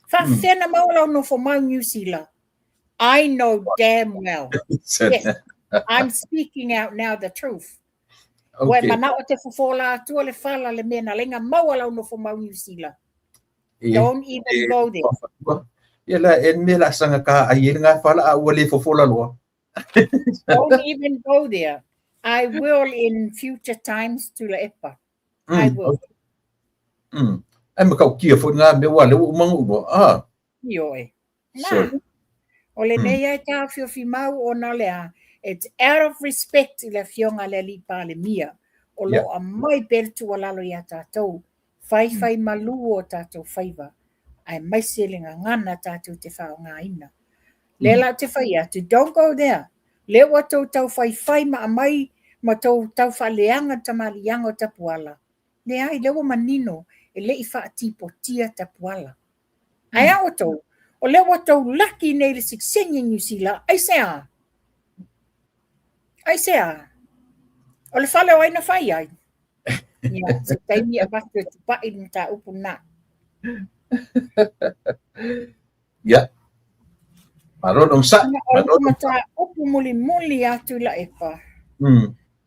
Faafefea na maua lau nofo mau New Zealand? I know damn well. Yes, I'm speaking out now the truth. Ua e manao te fofola atua le fala le mea na lenga maua lau nofo mau New Zealand. Don't even go there. Ia la e me la sanga ka ai e ngā fala a ua le fofola loa. Don't even go there. I will in future times Tuilaepa. I will. Ai matautia foi ngā mea ua le ua uma ona ou loa. Ah. Ioe. Na. O lenei ai taofiofi mau ona o le a, it's out of respect i le Afioga a le Alii Palemia o lo o aumai pea le tuualalo ia tatou, faifai malū o tatou faiva, aemaise le gagana tatou te faaaogaina. Lea la ou te fai atu, don't go there. Lea ua tou tau faifai ma aumai ma tou tau faaleaga le tamaliiaga o Tapuala. Leai, lea ua manino e le i faatipotia Tapuala. Ae a outou, o lea ua tou laki nei i le sikseni i Niu Sila, aisea? Aisea? O le fale o ai na fai ai? Ia, se taimi avatu e tupai le mataupu lena. Ia. Malo le onosai. O le mataupu mulimuli atu i Laepa.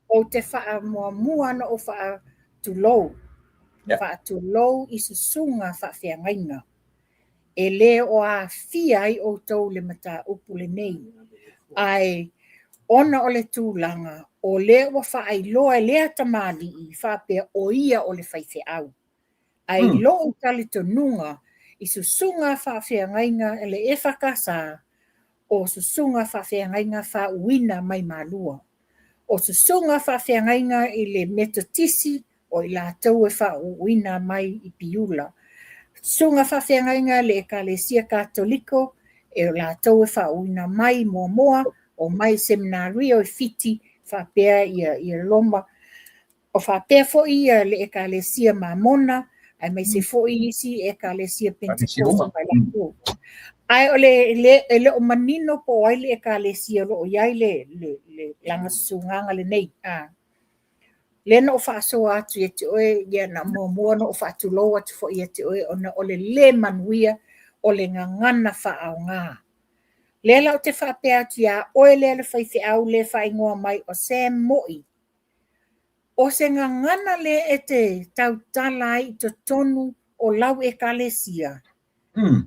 Ou te faamuamua ona ou faatulou, faatulou i susuga faafeagaiga. E le o aafia ai outou i le mataupu lenei, ae ona o le tulaga o lea ua faailoa e lea tamalii faapea o ia o le faifeau. Ae i lou talitonuga i susuga faafeagaiga i le EFKS, o susuga faafeagaiga faauuina mai Malua. O susuga faafeagaiga i le Metotisi, o i latou e faauuina mai i Piula. Susuga faafeagaiga i le Ekalesia Katoliko, e o latou e faauuina mai Moamoa, omai i Seminaria i Fiti, faapea ia Roma. O faapea foi ia le Ekalesia Mamona, aemaise foi isi Ekalesia Pentekosta ma i latou. Ae o le, e le o manino po o ai le Ekalesia o lo o i ai le lana susugaga lenei. A. Lea na ou faasoa atu ia te oe, ia na muamua ona ou faatulou atu foi ia te oe ona o le le manuia o le gagana faaaoga. Lea la ou te faapea atu ia oe lea le faifeau lea faaigoa mai o Sam Moi, o se gagana lea e te tautala ai i totonu o lau Ekalesia,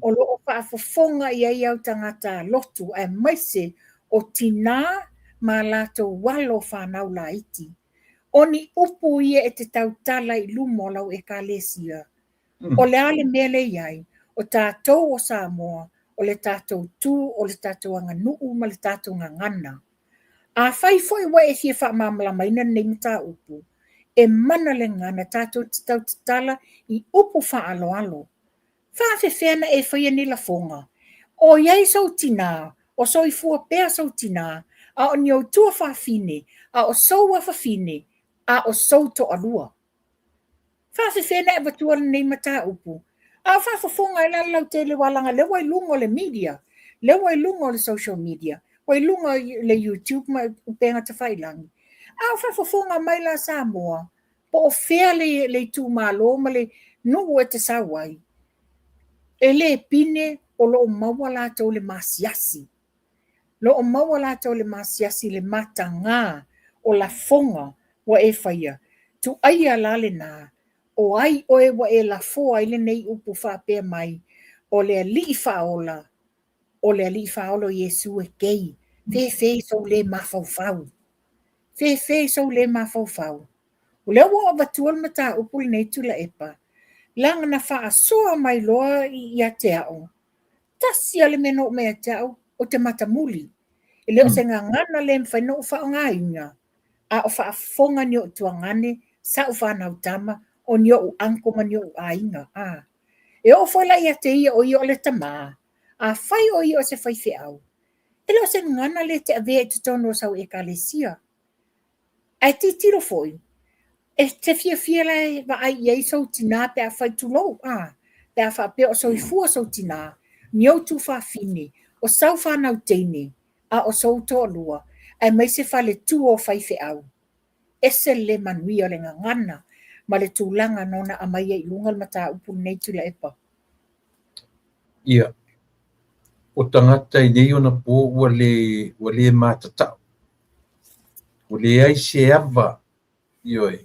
o lo o faafofoga i ai au tagata lotu aemaise o tinā ma latou alo fanau laiti. O ni upu ia e te tautala i luma o lau Ekalesia? O le a le mea lea e i ai? O tatou o Samoa, o le tatou tu, o le tatou aganuu ma le tatou gagana. Afai foi ua e fia faamalamalamaina lenei mataupu, e mana le gagana tatou te tautatala i upu faaaloalo. Faafefea na e faia ni lafoga? O i ai sou tinā, o soifua pea sou tinā, a o ni ou tuafafine, a o sou afafine, a o sou toalua. Faafefea na e avatua lenei mataupu? A o faafofoga ai la le lautele aua leaga lea ua i luga o le media, lea ua i luga o le social media, ua i luga o le YouTube ma upega tafailagi. A o faafofoga mai la Samoa, po o fea le, le itumalo ma le nuu e te sau ai, e le pine o lo o maua latou le masiasi. Lo o maua latou le masiasi le matagā o lafoga ua e faia. Tuaia la lena, o ai oe ua e lafoa ai lenei upu faapea mai, o le Alii Faaola, o le Alii Faaola o Iesu e kei, fefe i sou le mafaufau. Fefe i sou le mafaufau. O lea ua ou avatua le mataupu lenei Tuilaepa, leaga na faasoa mai loa ia te au, tasi lava le mea na oo mai ia te au, ou te matamuli. E le o se gagana le mafai ona ou faaaogaina, a o faafofoga ni ou tuagane, sa'u fanau tama, o ni o'u uncle ma ni o'u aiga. A. E oo foi la ia te ia o ia o le tamā, afai o ia o se faifeau, e le o se gagana lea e te avea i totonu o sau ekalesia. Ae tilotilo foi, e te fiafia la e vaai i ai sou tinā pe afai tulou, a, pe a faapea o soifua sou tinā, ni ou tuafafine, o sau fanau teine, a o sou toalua, aemaise faletua o faifeau. Ese le le manuia o le gagana ma le tulaga na ona aumai ai i luga le mataupu lenei Tuilaepa. Ia, o tagata i nei ona po ua le, ua le matatau. Ua leai se ava, ioe.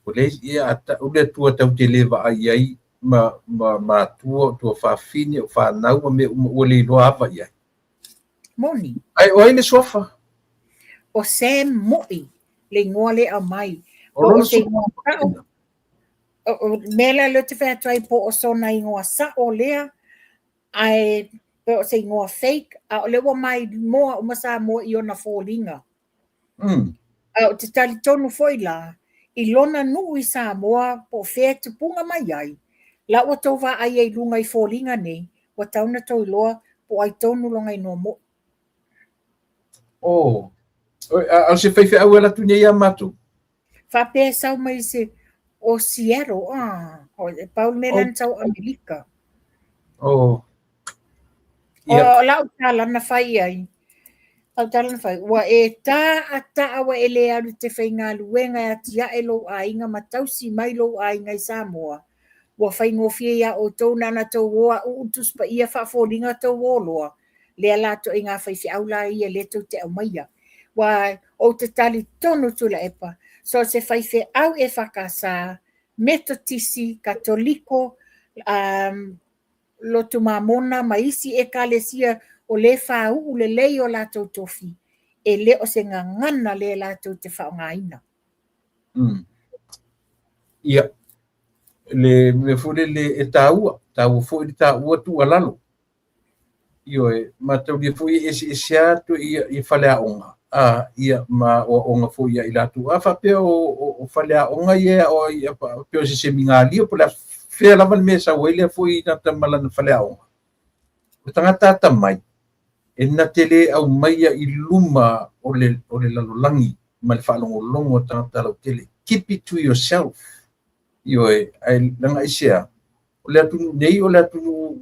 Ua leai, ia, a ta'u le Atua tatou te le vaai i ai ma, ma matua, o tuafafine, o fanau ma mea uma ua le iloa ava i ai. Moni. Ae o ai le suafa? O Sam Mo'i le igoa lea e aumai. O lona se igoa sa'o. O mea la lea ou te fai atu ai po o sona igoa sa'o lea, ae po o se igoa fake, a o lea ua maimoa uma Samoa i ona foliga. A ou te talitonu foi la, i lona nuu i Samoa po o fea e tupuga mai ai, la ua tou vaai ai i luga i foliga nei, ua tatau ona tou iloa po o ai tonu lona igoa mo'i. Oh, a o se faifeau e alu atu nei ia matou? Faapea e sau mai se o Seattle, ah, o pau le mea lea na sau Amerika. Oh. O lau tala na fai ai, lau tala na fai, ua e taata'a ua e le alu i te faigaluega e atia'e lou aiga ma tausi mai lou aiga i Samoa, ua faigofie iā outou na ona tou o a uu le Tusi Paia faafoliga tou o loa, lea la ituaiga faifeau la ia lea tou te aumaia. Ua ou te talitonu Tuilaepa, so o se faifeau EFKS, Metotisi, Katoliko, um, Lotu Mamona ma isi Ekalesia o lea e fāu'u lelei o latou tofi, e le o se gagana lea latou te faaaogaina. Ia, le mea foi lele e taua, taua foi le taua tuualalo. Ioe, mataulia foi e eseese atu ia faleaoga, ia ma aoaoga foi ia i latou. A faapea o faleaoga ia e aoa ia faapea o se semigalio po o le a fea lava le mea e sau ai lea foi tagata ma lana faleaoga. O le tagata atamai, e na te le aumaia i luma o le lalolagi ma le faalogologo a tagata lautele. Keep it to yourself. Ioe, ae leaga aisea, o le atunuu nei o le atunuu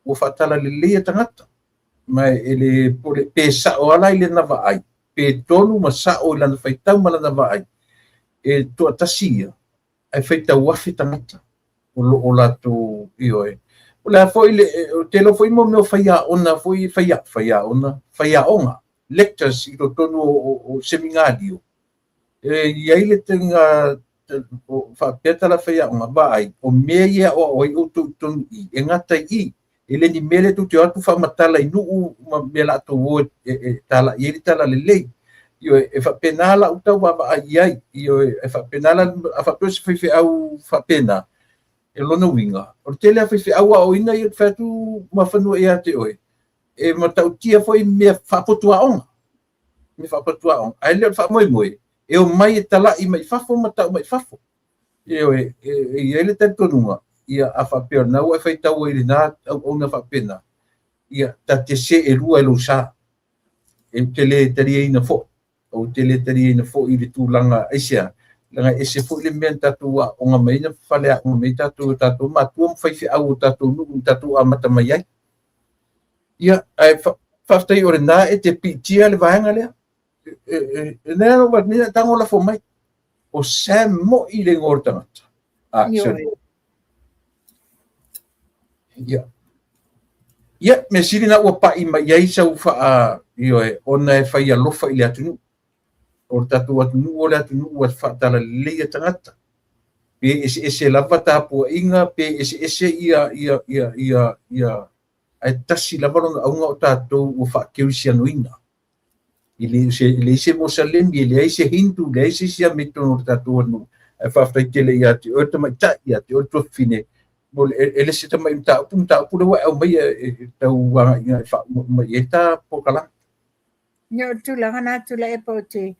ua faatalalelei tagata. Ma e le pe sa'o ala i lena vaai, pe tonu ma sa'o i lana faitau ma lana vaai, e toatasi ia, ae faitau afe tagata o loo latou. Ioe. O le a foi le o tele foi mo mea o faiaoga foi, faiaoga, faiaoga, lectures i totonu o semigalio. E i ai le taiga faapea tala faiaoga, vaai, o mea ia aoao ai outou i totonu i, e gata i, e le ni mea lea tou te o atu faamatala i nuu ma mea latou o e tala'i ai le talalelei. Ioe, e faapena lau tau vaavaai i ai. Ioe, e faapena la, a faapea o se faifeau faapena, e lona uiga, o le tele a faifeau aoaoina ia te fai atu ma fanua ia te oe, e matautia foi mea faapotuaoga, mea faapotuaoga, ae le o le faamoemoe, e o mai e tala'i mai fafo ma tau mai fafo. Ioe, e i ai le talitonuga, ia a faapea o lena ua e faitau ai i lena auauna faapena, ia ta te seelua e lou sa. E te le taliaina foi, ou te le taliaina foi i le tulaga aisea, leaga e ese foi le mea na tatou aoga mai na faleaoga mai tatou e tatou matua ma faifeau o tatou nuu na tatou amata mai ai. Ia, ae faafetai o lena e te piitia le vaega lea. E lea ua ni tango lafo mai. O Sam mo'i le igoa o le tagata. Ah, sorry. Ia. Ia, mea sili na ua pa'i mai ai sau faa, ioe, ona e fai alofa i le atunuu. O le tatou atunuu o le atunuu ua faatalalelei tagata. Pe eseese lava tapuaiga, pe eseese ia, ae tasi lava lona auga o tatou ua faakerisianoina. E leai se Mosalemi, e leai se Hindu, leai se isi a mea i totonu o le tatou atunuu. Ae faafetai tele ia te oe le tamaitai, ia te oe le tuafafine, e le se tamai mataupu lea ua e aumaia e tau agai e faauma i ai ta polokalame. Ia, o le tulaga na Tuilaepa ou te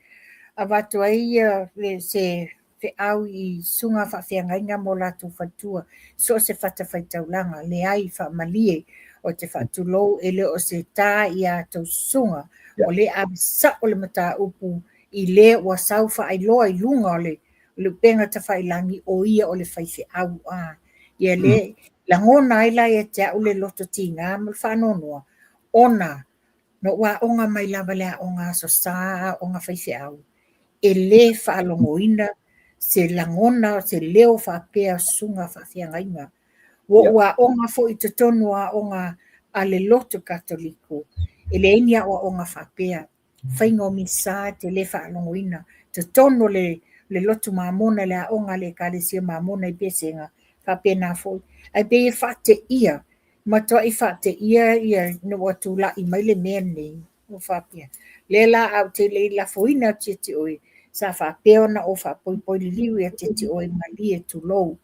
avatu ai ia se feau i susuga faafeagaiga ma o latou faletua, so o se fatafaitaulaga, leai faamalie, o te faatulou e le o se tā i a tou susuga, o lea ave sa'o le mataupu i le ua sau faailoa i luga o le upega tafailagi o ia o le faifeau a. Ia le lagona ai la ia te au le loto tiga ma le faanoanoa, ona na ou aoga mai lava le aoga Aso Sa, aoga faifeau, e le faalogoina se lagona, se leo faapea susuga faafeagaiga. Ua ou aoga foi i totonu o aoga a le loto Katoliko, e leai ni aoaoga faapea. Faiga o misa te le faalogoina. Totonu o le lotu Mamona, le aoga a le Ekalesia Mamona i Pesega, faapena foi. Ae pei e faateia, matuai faateia ia ina ua tula'i mai le mea lenei. Ua faapea, lea la a ou te le i lafoina atu ia te oe, sa faapea ona ou faapoipoi liliu ia te oe malie tulou.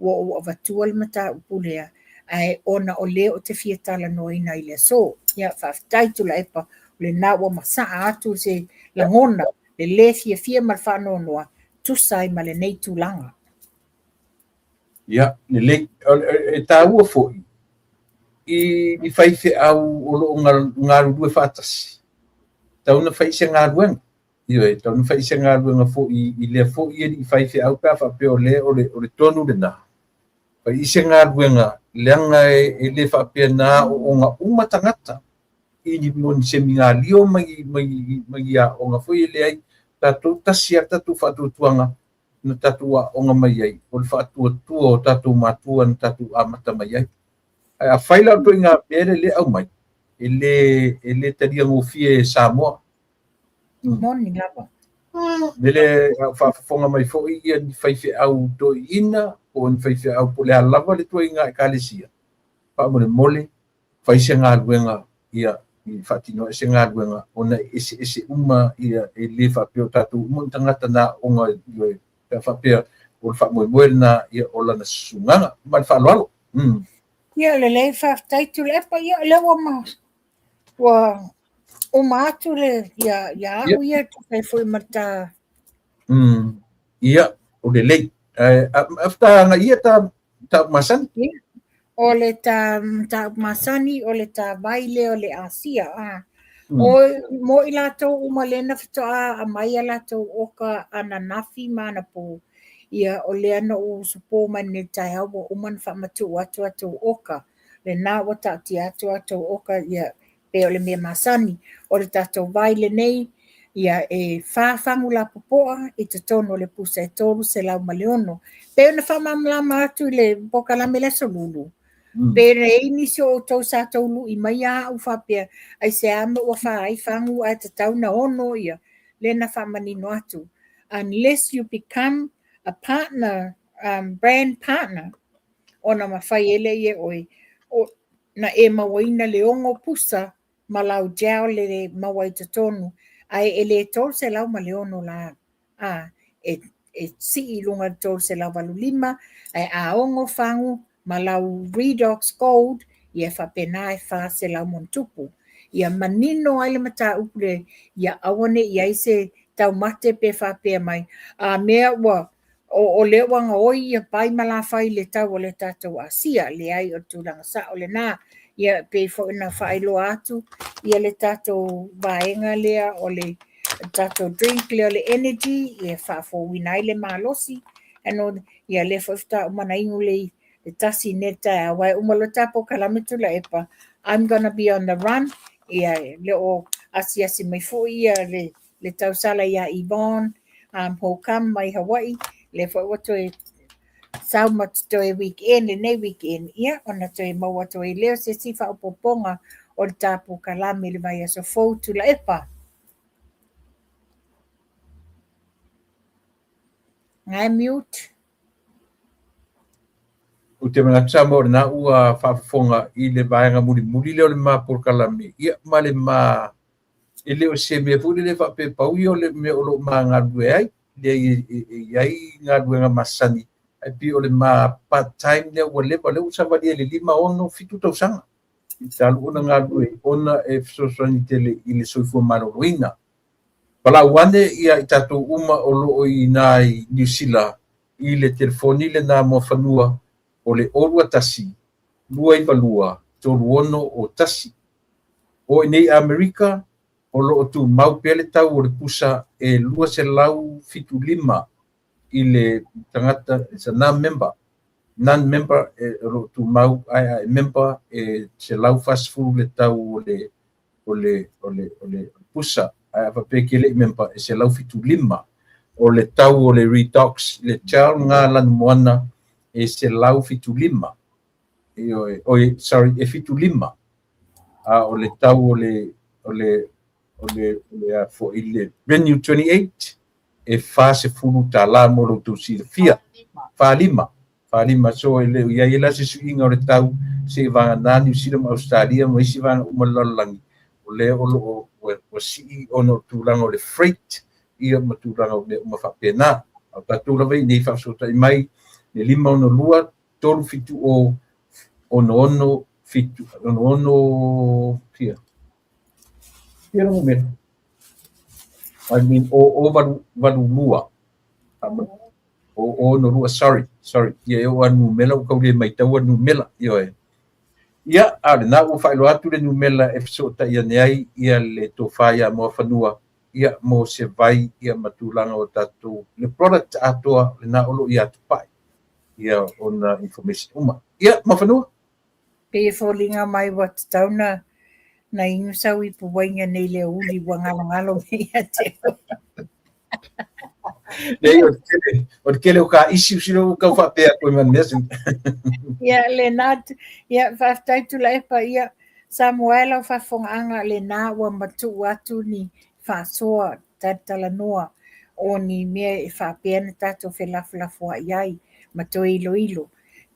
Ua ou avatua le mataupu lea, ae ona o lea ou te fia talanoaina i le aso. Ia, faafetai Tuilaepa, o lena ua masaa atu se lagona, le lē fiafia ma le faanoanoa, tusa ai ma lenei tulaga. Ia, lelei. E taua foi i ni faifeau o loo galulue faatasi, tatau ona fai se galuega. Ioe, tatau ona fai se galuega foi i lea foi alii faifeau pe a faapea o lea o le tonu lena. Fai se galuega, leaga e le faapea na aooga uma tagata i ni mo ni semigalio ma ni aoga foi e leai. Tatou tasi lava tatou faatuatuaga na tatou aooga mai ai, o le faatuatua o tatou matua na tatou amata mai ai. Ae afai la o le ituaiga mea lea e aumai, e le talia gofie e Samoa. Moni lava. Mele a o faafofoga mai foi ia ni faifeau toeaiina po o ni faifeau po o le a lava le ituaiga ekalesia, faamolemole fai se galuega ia i faatino ai se galuega ona e eseese uma ia e le faapea o tatou uma ni tagata na aooga ioe pe a faapea o le faamoemoe lena ia o lana susugaga. Ma le faaaloalo. Ia lelei, faafetai Tuilaepa. Ia o lea ua ma ua uma atu le ia ia au ia tusa ai foi ma ta Ia, o lelei. Ae afta ia ta ta masani. Ia. O le ta ta masani o le ta vai lea o le Asia. A. O mo i latou uma lea na faatoa aumai a latou oka ananafi ma anapo, ia o lea na ou usupo mai nei i le taeao ua uma ona faamatuu atu a outou oka. Lena ua taatia atu a outou oka ia pei o le mea masani. O le tatou vai lenei, ia e fa fagu lapopoa i totonu o le pusa e 306. Pei ona faamalamalama atu i le polokalame le Aso Lulu, pe i ai nisi o outou sa tou lui mai au faapea, aisea mea ua fa ai fagu ae tatau na ono ia, lea na faamanino atu. Unless you become a partner, brand partner, ona mafai ai lea e oe na e mauaina le ono pusa ma lau gel le maua i totonu, ae e le 306 la, a, e sii i luga i le 385, ae a ono fagu ma lau Redox Gold, ia e faapena e 400 ma ona tupu. Ia manino ai le mataupu le, ia aua ne i ai se taumate pe faapea mai, a mea ua o lea ua gaoi ia pai ma lafai i le tau o le tatou Asia. Leai, o le tulaga sao lena. Ia pei foi ona faailoa atu ia le tatou vaega lea o le tatou drink lea o le energy e faafouina ai le malosi. Ano ia lea foi faatoa uma ona inu le tasi nei le taeao, aua e uma loa ta polokalame Tuilaepa, I'm gonna be on the run. Ia le o asiasi mai foi ia le tausala ia Yvonne Hokam mai Hawaii, lea foi ua toe sau ma toe weekend lenei weekend, ia ona toe maua atu ai lea o se isi faaopoopoga o le ta polokalame i le vaiaso fou Tuilaepa. Ngai mute. Ou te manatu Samoa o lena ua faafofoga i le vaega mulimuli lea o le ma polokalame, ia ma le ma e le o se mea foi lele faapea pau ia o le mea o lo o ma galulue ai, leai e i ai galuega masani, ae pei o le ma part time lea ua leva, lea ua savalia i le 5, 6, 7 tausaga i talu ona galulue ona e fesoasoani tele i le soifua maloloina. Palau ane ia i tatou uma o lo o i ina i Niu Sila i le telefoni lena Muafanua o le 021 292 3601. O i nei Amerika, o lo o tumau pea le tau o le pusa e 275 i le tagata, it's a non-member, non-member o lo o tumau, ae a e member e 140 le tau o le o le o le o le pusa, ae a faapea e te le i member e 175. O le tau o le Redox, le gel nga lanumoana e 175. Ioe, oi, sorry, e 75. A o le tau o le o le o le o le a foi le Renew 28 e 40 tala mo lo outou silafia. 45. 45 so e le o i ai la se suiga o le tau seia vagana Niu Sila ma Ausetalia ma isi vaega uma o le lalolagi, o lea o lo o ua sii ona o tulaga o le freight ia ma tulaga o mea uma faapena. A o tatou lava i nei faafesootai mai le 562 370 66 7 66 fia. Fia le numera? I mean, o o valu valu lua. O o no lua, sorry, sorry. Ia e o a numera ua tau le maitaua le numera, ioe. Ia, a o lena ua faailoa atu le numera e fesootai ane ai ia le tofa ia Muafanua ia mo se vai ia ma tulaga o tatou le product atoa lena o lo o ia Tupai ia ona information uma. Ia, Muafanua. Pei e foliga mai ua tatau na na inu sau ipu uaina nei le aoauli ua galogalo mai ia te oe. Leai, o le tele, o le tele o ka issues ilo ua tau faapea atu ai ma le mea sina. Ia, lena, ia, faafetai Tuilaepa, ia, Samoa e lau faafofogaaga, lena ua matuu atu ni faasoa talatalanoa. o ni mea e faapea ona tatou felafolafoai ai ma toe iloilo.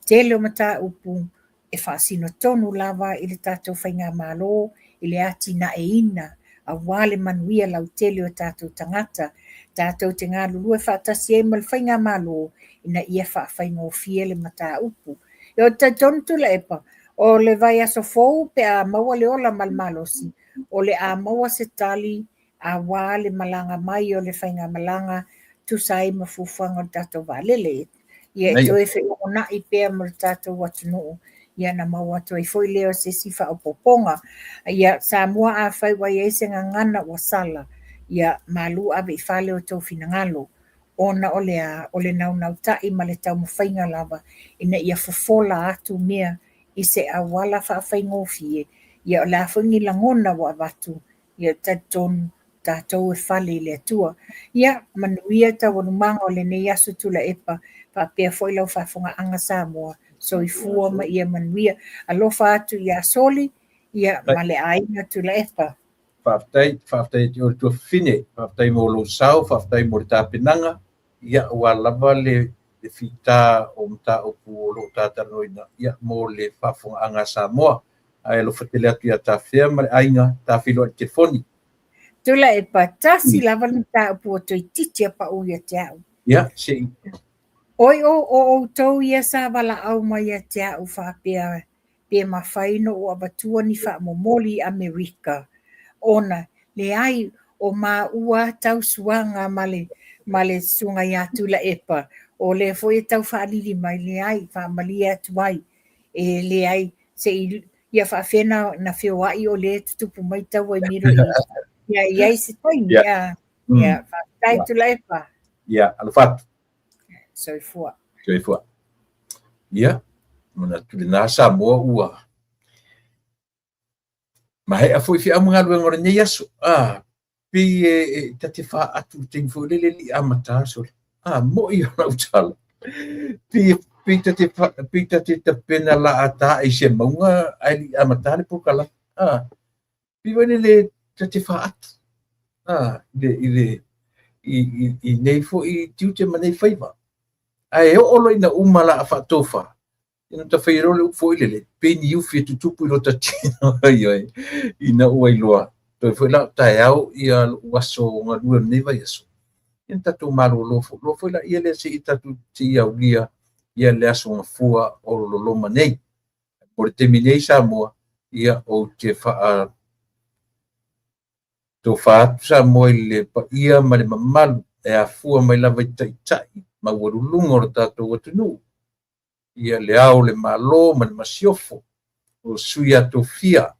Tele o mataupu e faasino tonu lava i le tatou Faigamalo i le atinaeina aua le manuia lautele o tatou tagata. Tatou te galulue faatasi ai ma le Faigamalo ina ia faafaigofie le mataupu. Ou te talitonu Tuilaepa, o le vaiaso fou pe a maua le ola ma le malosi, o le a maua se tali aua le malaga mai o le faigamalaga tusa ai ma fuafuaga o le tatou vaalele. Ia e toe felogonai pea ma le tatou atunuu, ia ona maua atu ai foi lea o se isi faaopoopoga. Ia Samoa afai ua i ai se gagana ua sala, ia malu ave i fale o outou finagalo, ona o le a? O le naunautai ma le taumafaiga lava ina ia fofola atu mea i se auala faafaigofie, ia o le a foi ni lagona ua avatu, ia talitonu tatou e fale i le Atua. Ia manuia taualumaga o lenei aso Tuilaepa faapea foi lau faafofogaaga Samoa. Soifua ma ia manuia. Alofa atu ia Soli ia ma le aiga Tuilaepa. Faafetai, faafetai ia te oe le tuafafine, faafetai mo lou sao, faafetai mo le tapenaga, ia aua lava le le fita o mataupu o lo o tatalanoaina ia mo le faafofogaaga a Samoa. Ae alofa tele atu ia Tafea ma le aiga, ta feiloai i le telefoni. Tuilaepa, tasi lava le mataupu ua toeitiiti a pau ia te au. Ia, se i. Oi o outou ia sa valaau mai ia te au faapea pe mafai ona ou avatua ni faamomoli i Amerika, ona leai o maua tausuaga ma le ma le susuga ia Tuilaepa, o lea foi e tau faalili mai, leai, faamalie atu ai, e leai, se i ia faapefea na feoai o lea e tutupu mai taua i Middle East. Ia i ai se taimi, a. Ia, faafetai Tuilaepa. Ia, alofa atu. Soifua. Soifua. Ia, manatu lena Samoa ua maea foi feau ma galuega o lenei aso. Ah, pei e, e ta te faatu le taimi foi lele le i amata sole. Ah, mo'i o lau tala. Pei, pei ta te, pei ta te tapena la ata i se mauga ae le i amata le polokalame. Ah, pei foi lele ta te faatu. Ah, i le, i le, i, i, i nei foi tiute ma nei faiva. Ae oo loa ina uma la a faatofa, ina ta fai loa le upu foi lele, pei ni ufi e tutupu i lota tino, ioe, ina ua iloa, toe foi la o taeao ia lou aso galue o lenei vaiaso, ia na tatou malolo foi loa foi laia lea seia tatou seia aulia ia le aso gafua o loloma nei. Mo le taimi nei Samoa, ia ou te faa tofa atu Samoa i le paia ma le mamalu e afua mai lava i taitai maualuluga o le tatou atunuu, ia le Ao o le Malo ma le Masiofo, o sui a tofia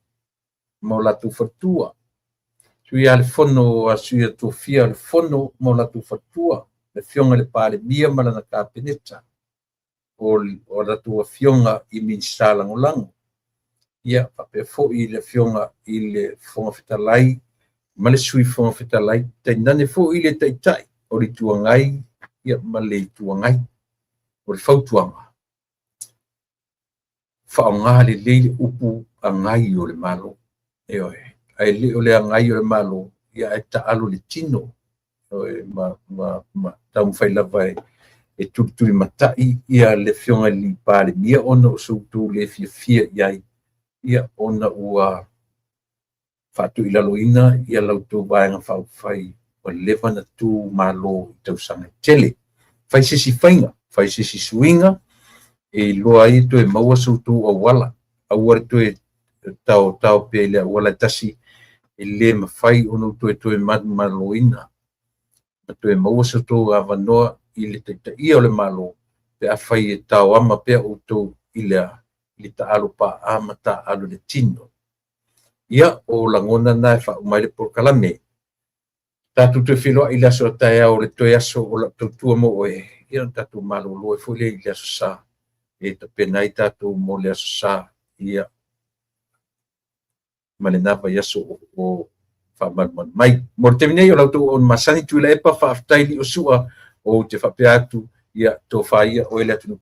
ma o latou faletua, sui a le Fono a sui a tofia o le Fono ma o latou faletua, le Afioga i le Palemia ma lana Kapeneta, o o latou afioga i Minisita Lagolago, ia faapea foi le Afioga i le Fofoga Fetalai ma le Sui Fofoga Fetalai, tainane foi le Taitai o le Itu Agai ia ma le Itu Agai. O le fautuaga, faaaoga lelei le upu agai o le Malo. Ioe, ae le o le agai o le Malo, ia ae taalo i le tino ioe, ma, ma, ma taumafai lava e, e tulitulimatai ia le Afioga i le Palemia ona o so outou le fiafia i ai, ia ona ua faatuilaloina ia la outou Vaega Faaupufai ua leva ona tu malo i tausaga e tele. Fai se isi faiga, fai se isi suiga e iloa ai e toe maua so outou auala. Aua le toe taotao pea i le auala e tasi e le mafai ona ou toe toe manumaloina ma toe maua so outou avanoa i le taitaia o le Malo pe afai e taoama pea outou i le i le taalo paa ma taaalo i le tino. Ia, o lagona na e faauma ai le polokalame. Tatou toe feiloai i le aso a taeao, le toe aso o lau tautua mo oe, ia ona tatou malolo ai foi lea i le aso Sa e tapena ai tatou mo le aso Sa, ia, ma lena vaiaso o faamalumalu mai. Mo le taimi nei, o la outou auauna masani Tuilaepa, faafetai Liosua, ou te faapea atu, ia tofa ia oe le atunuu.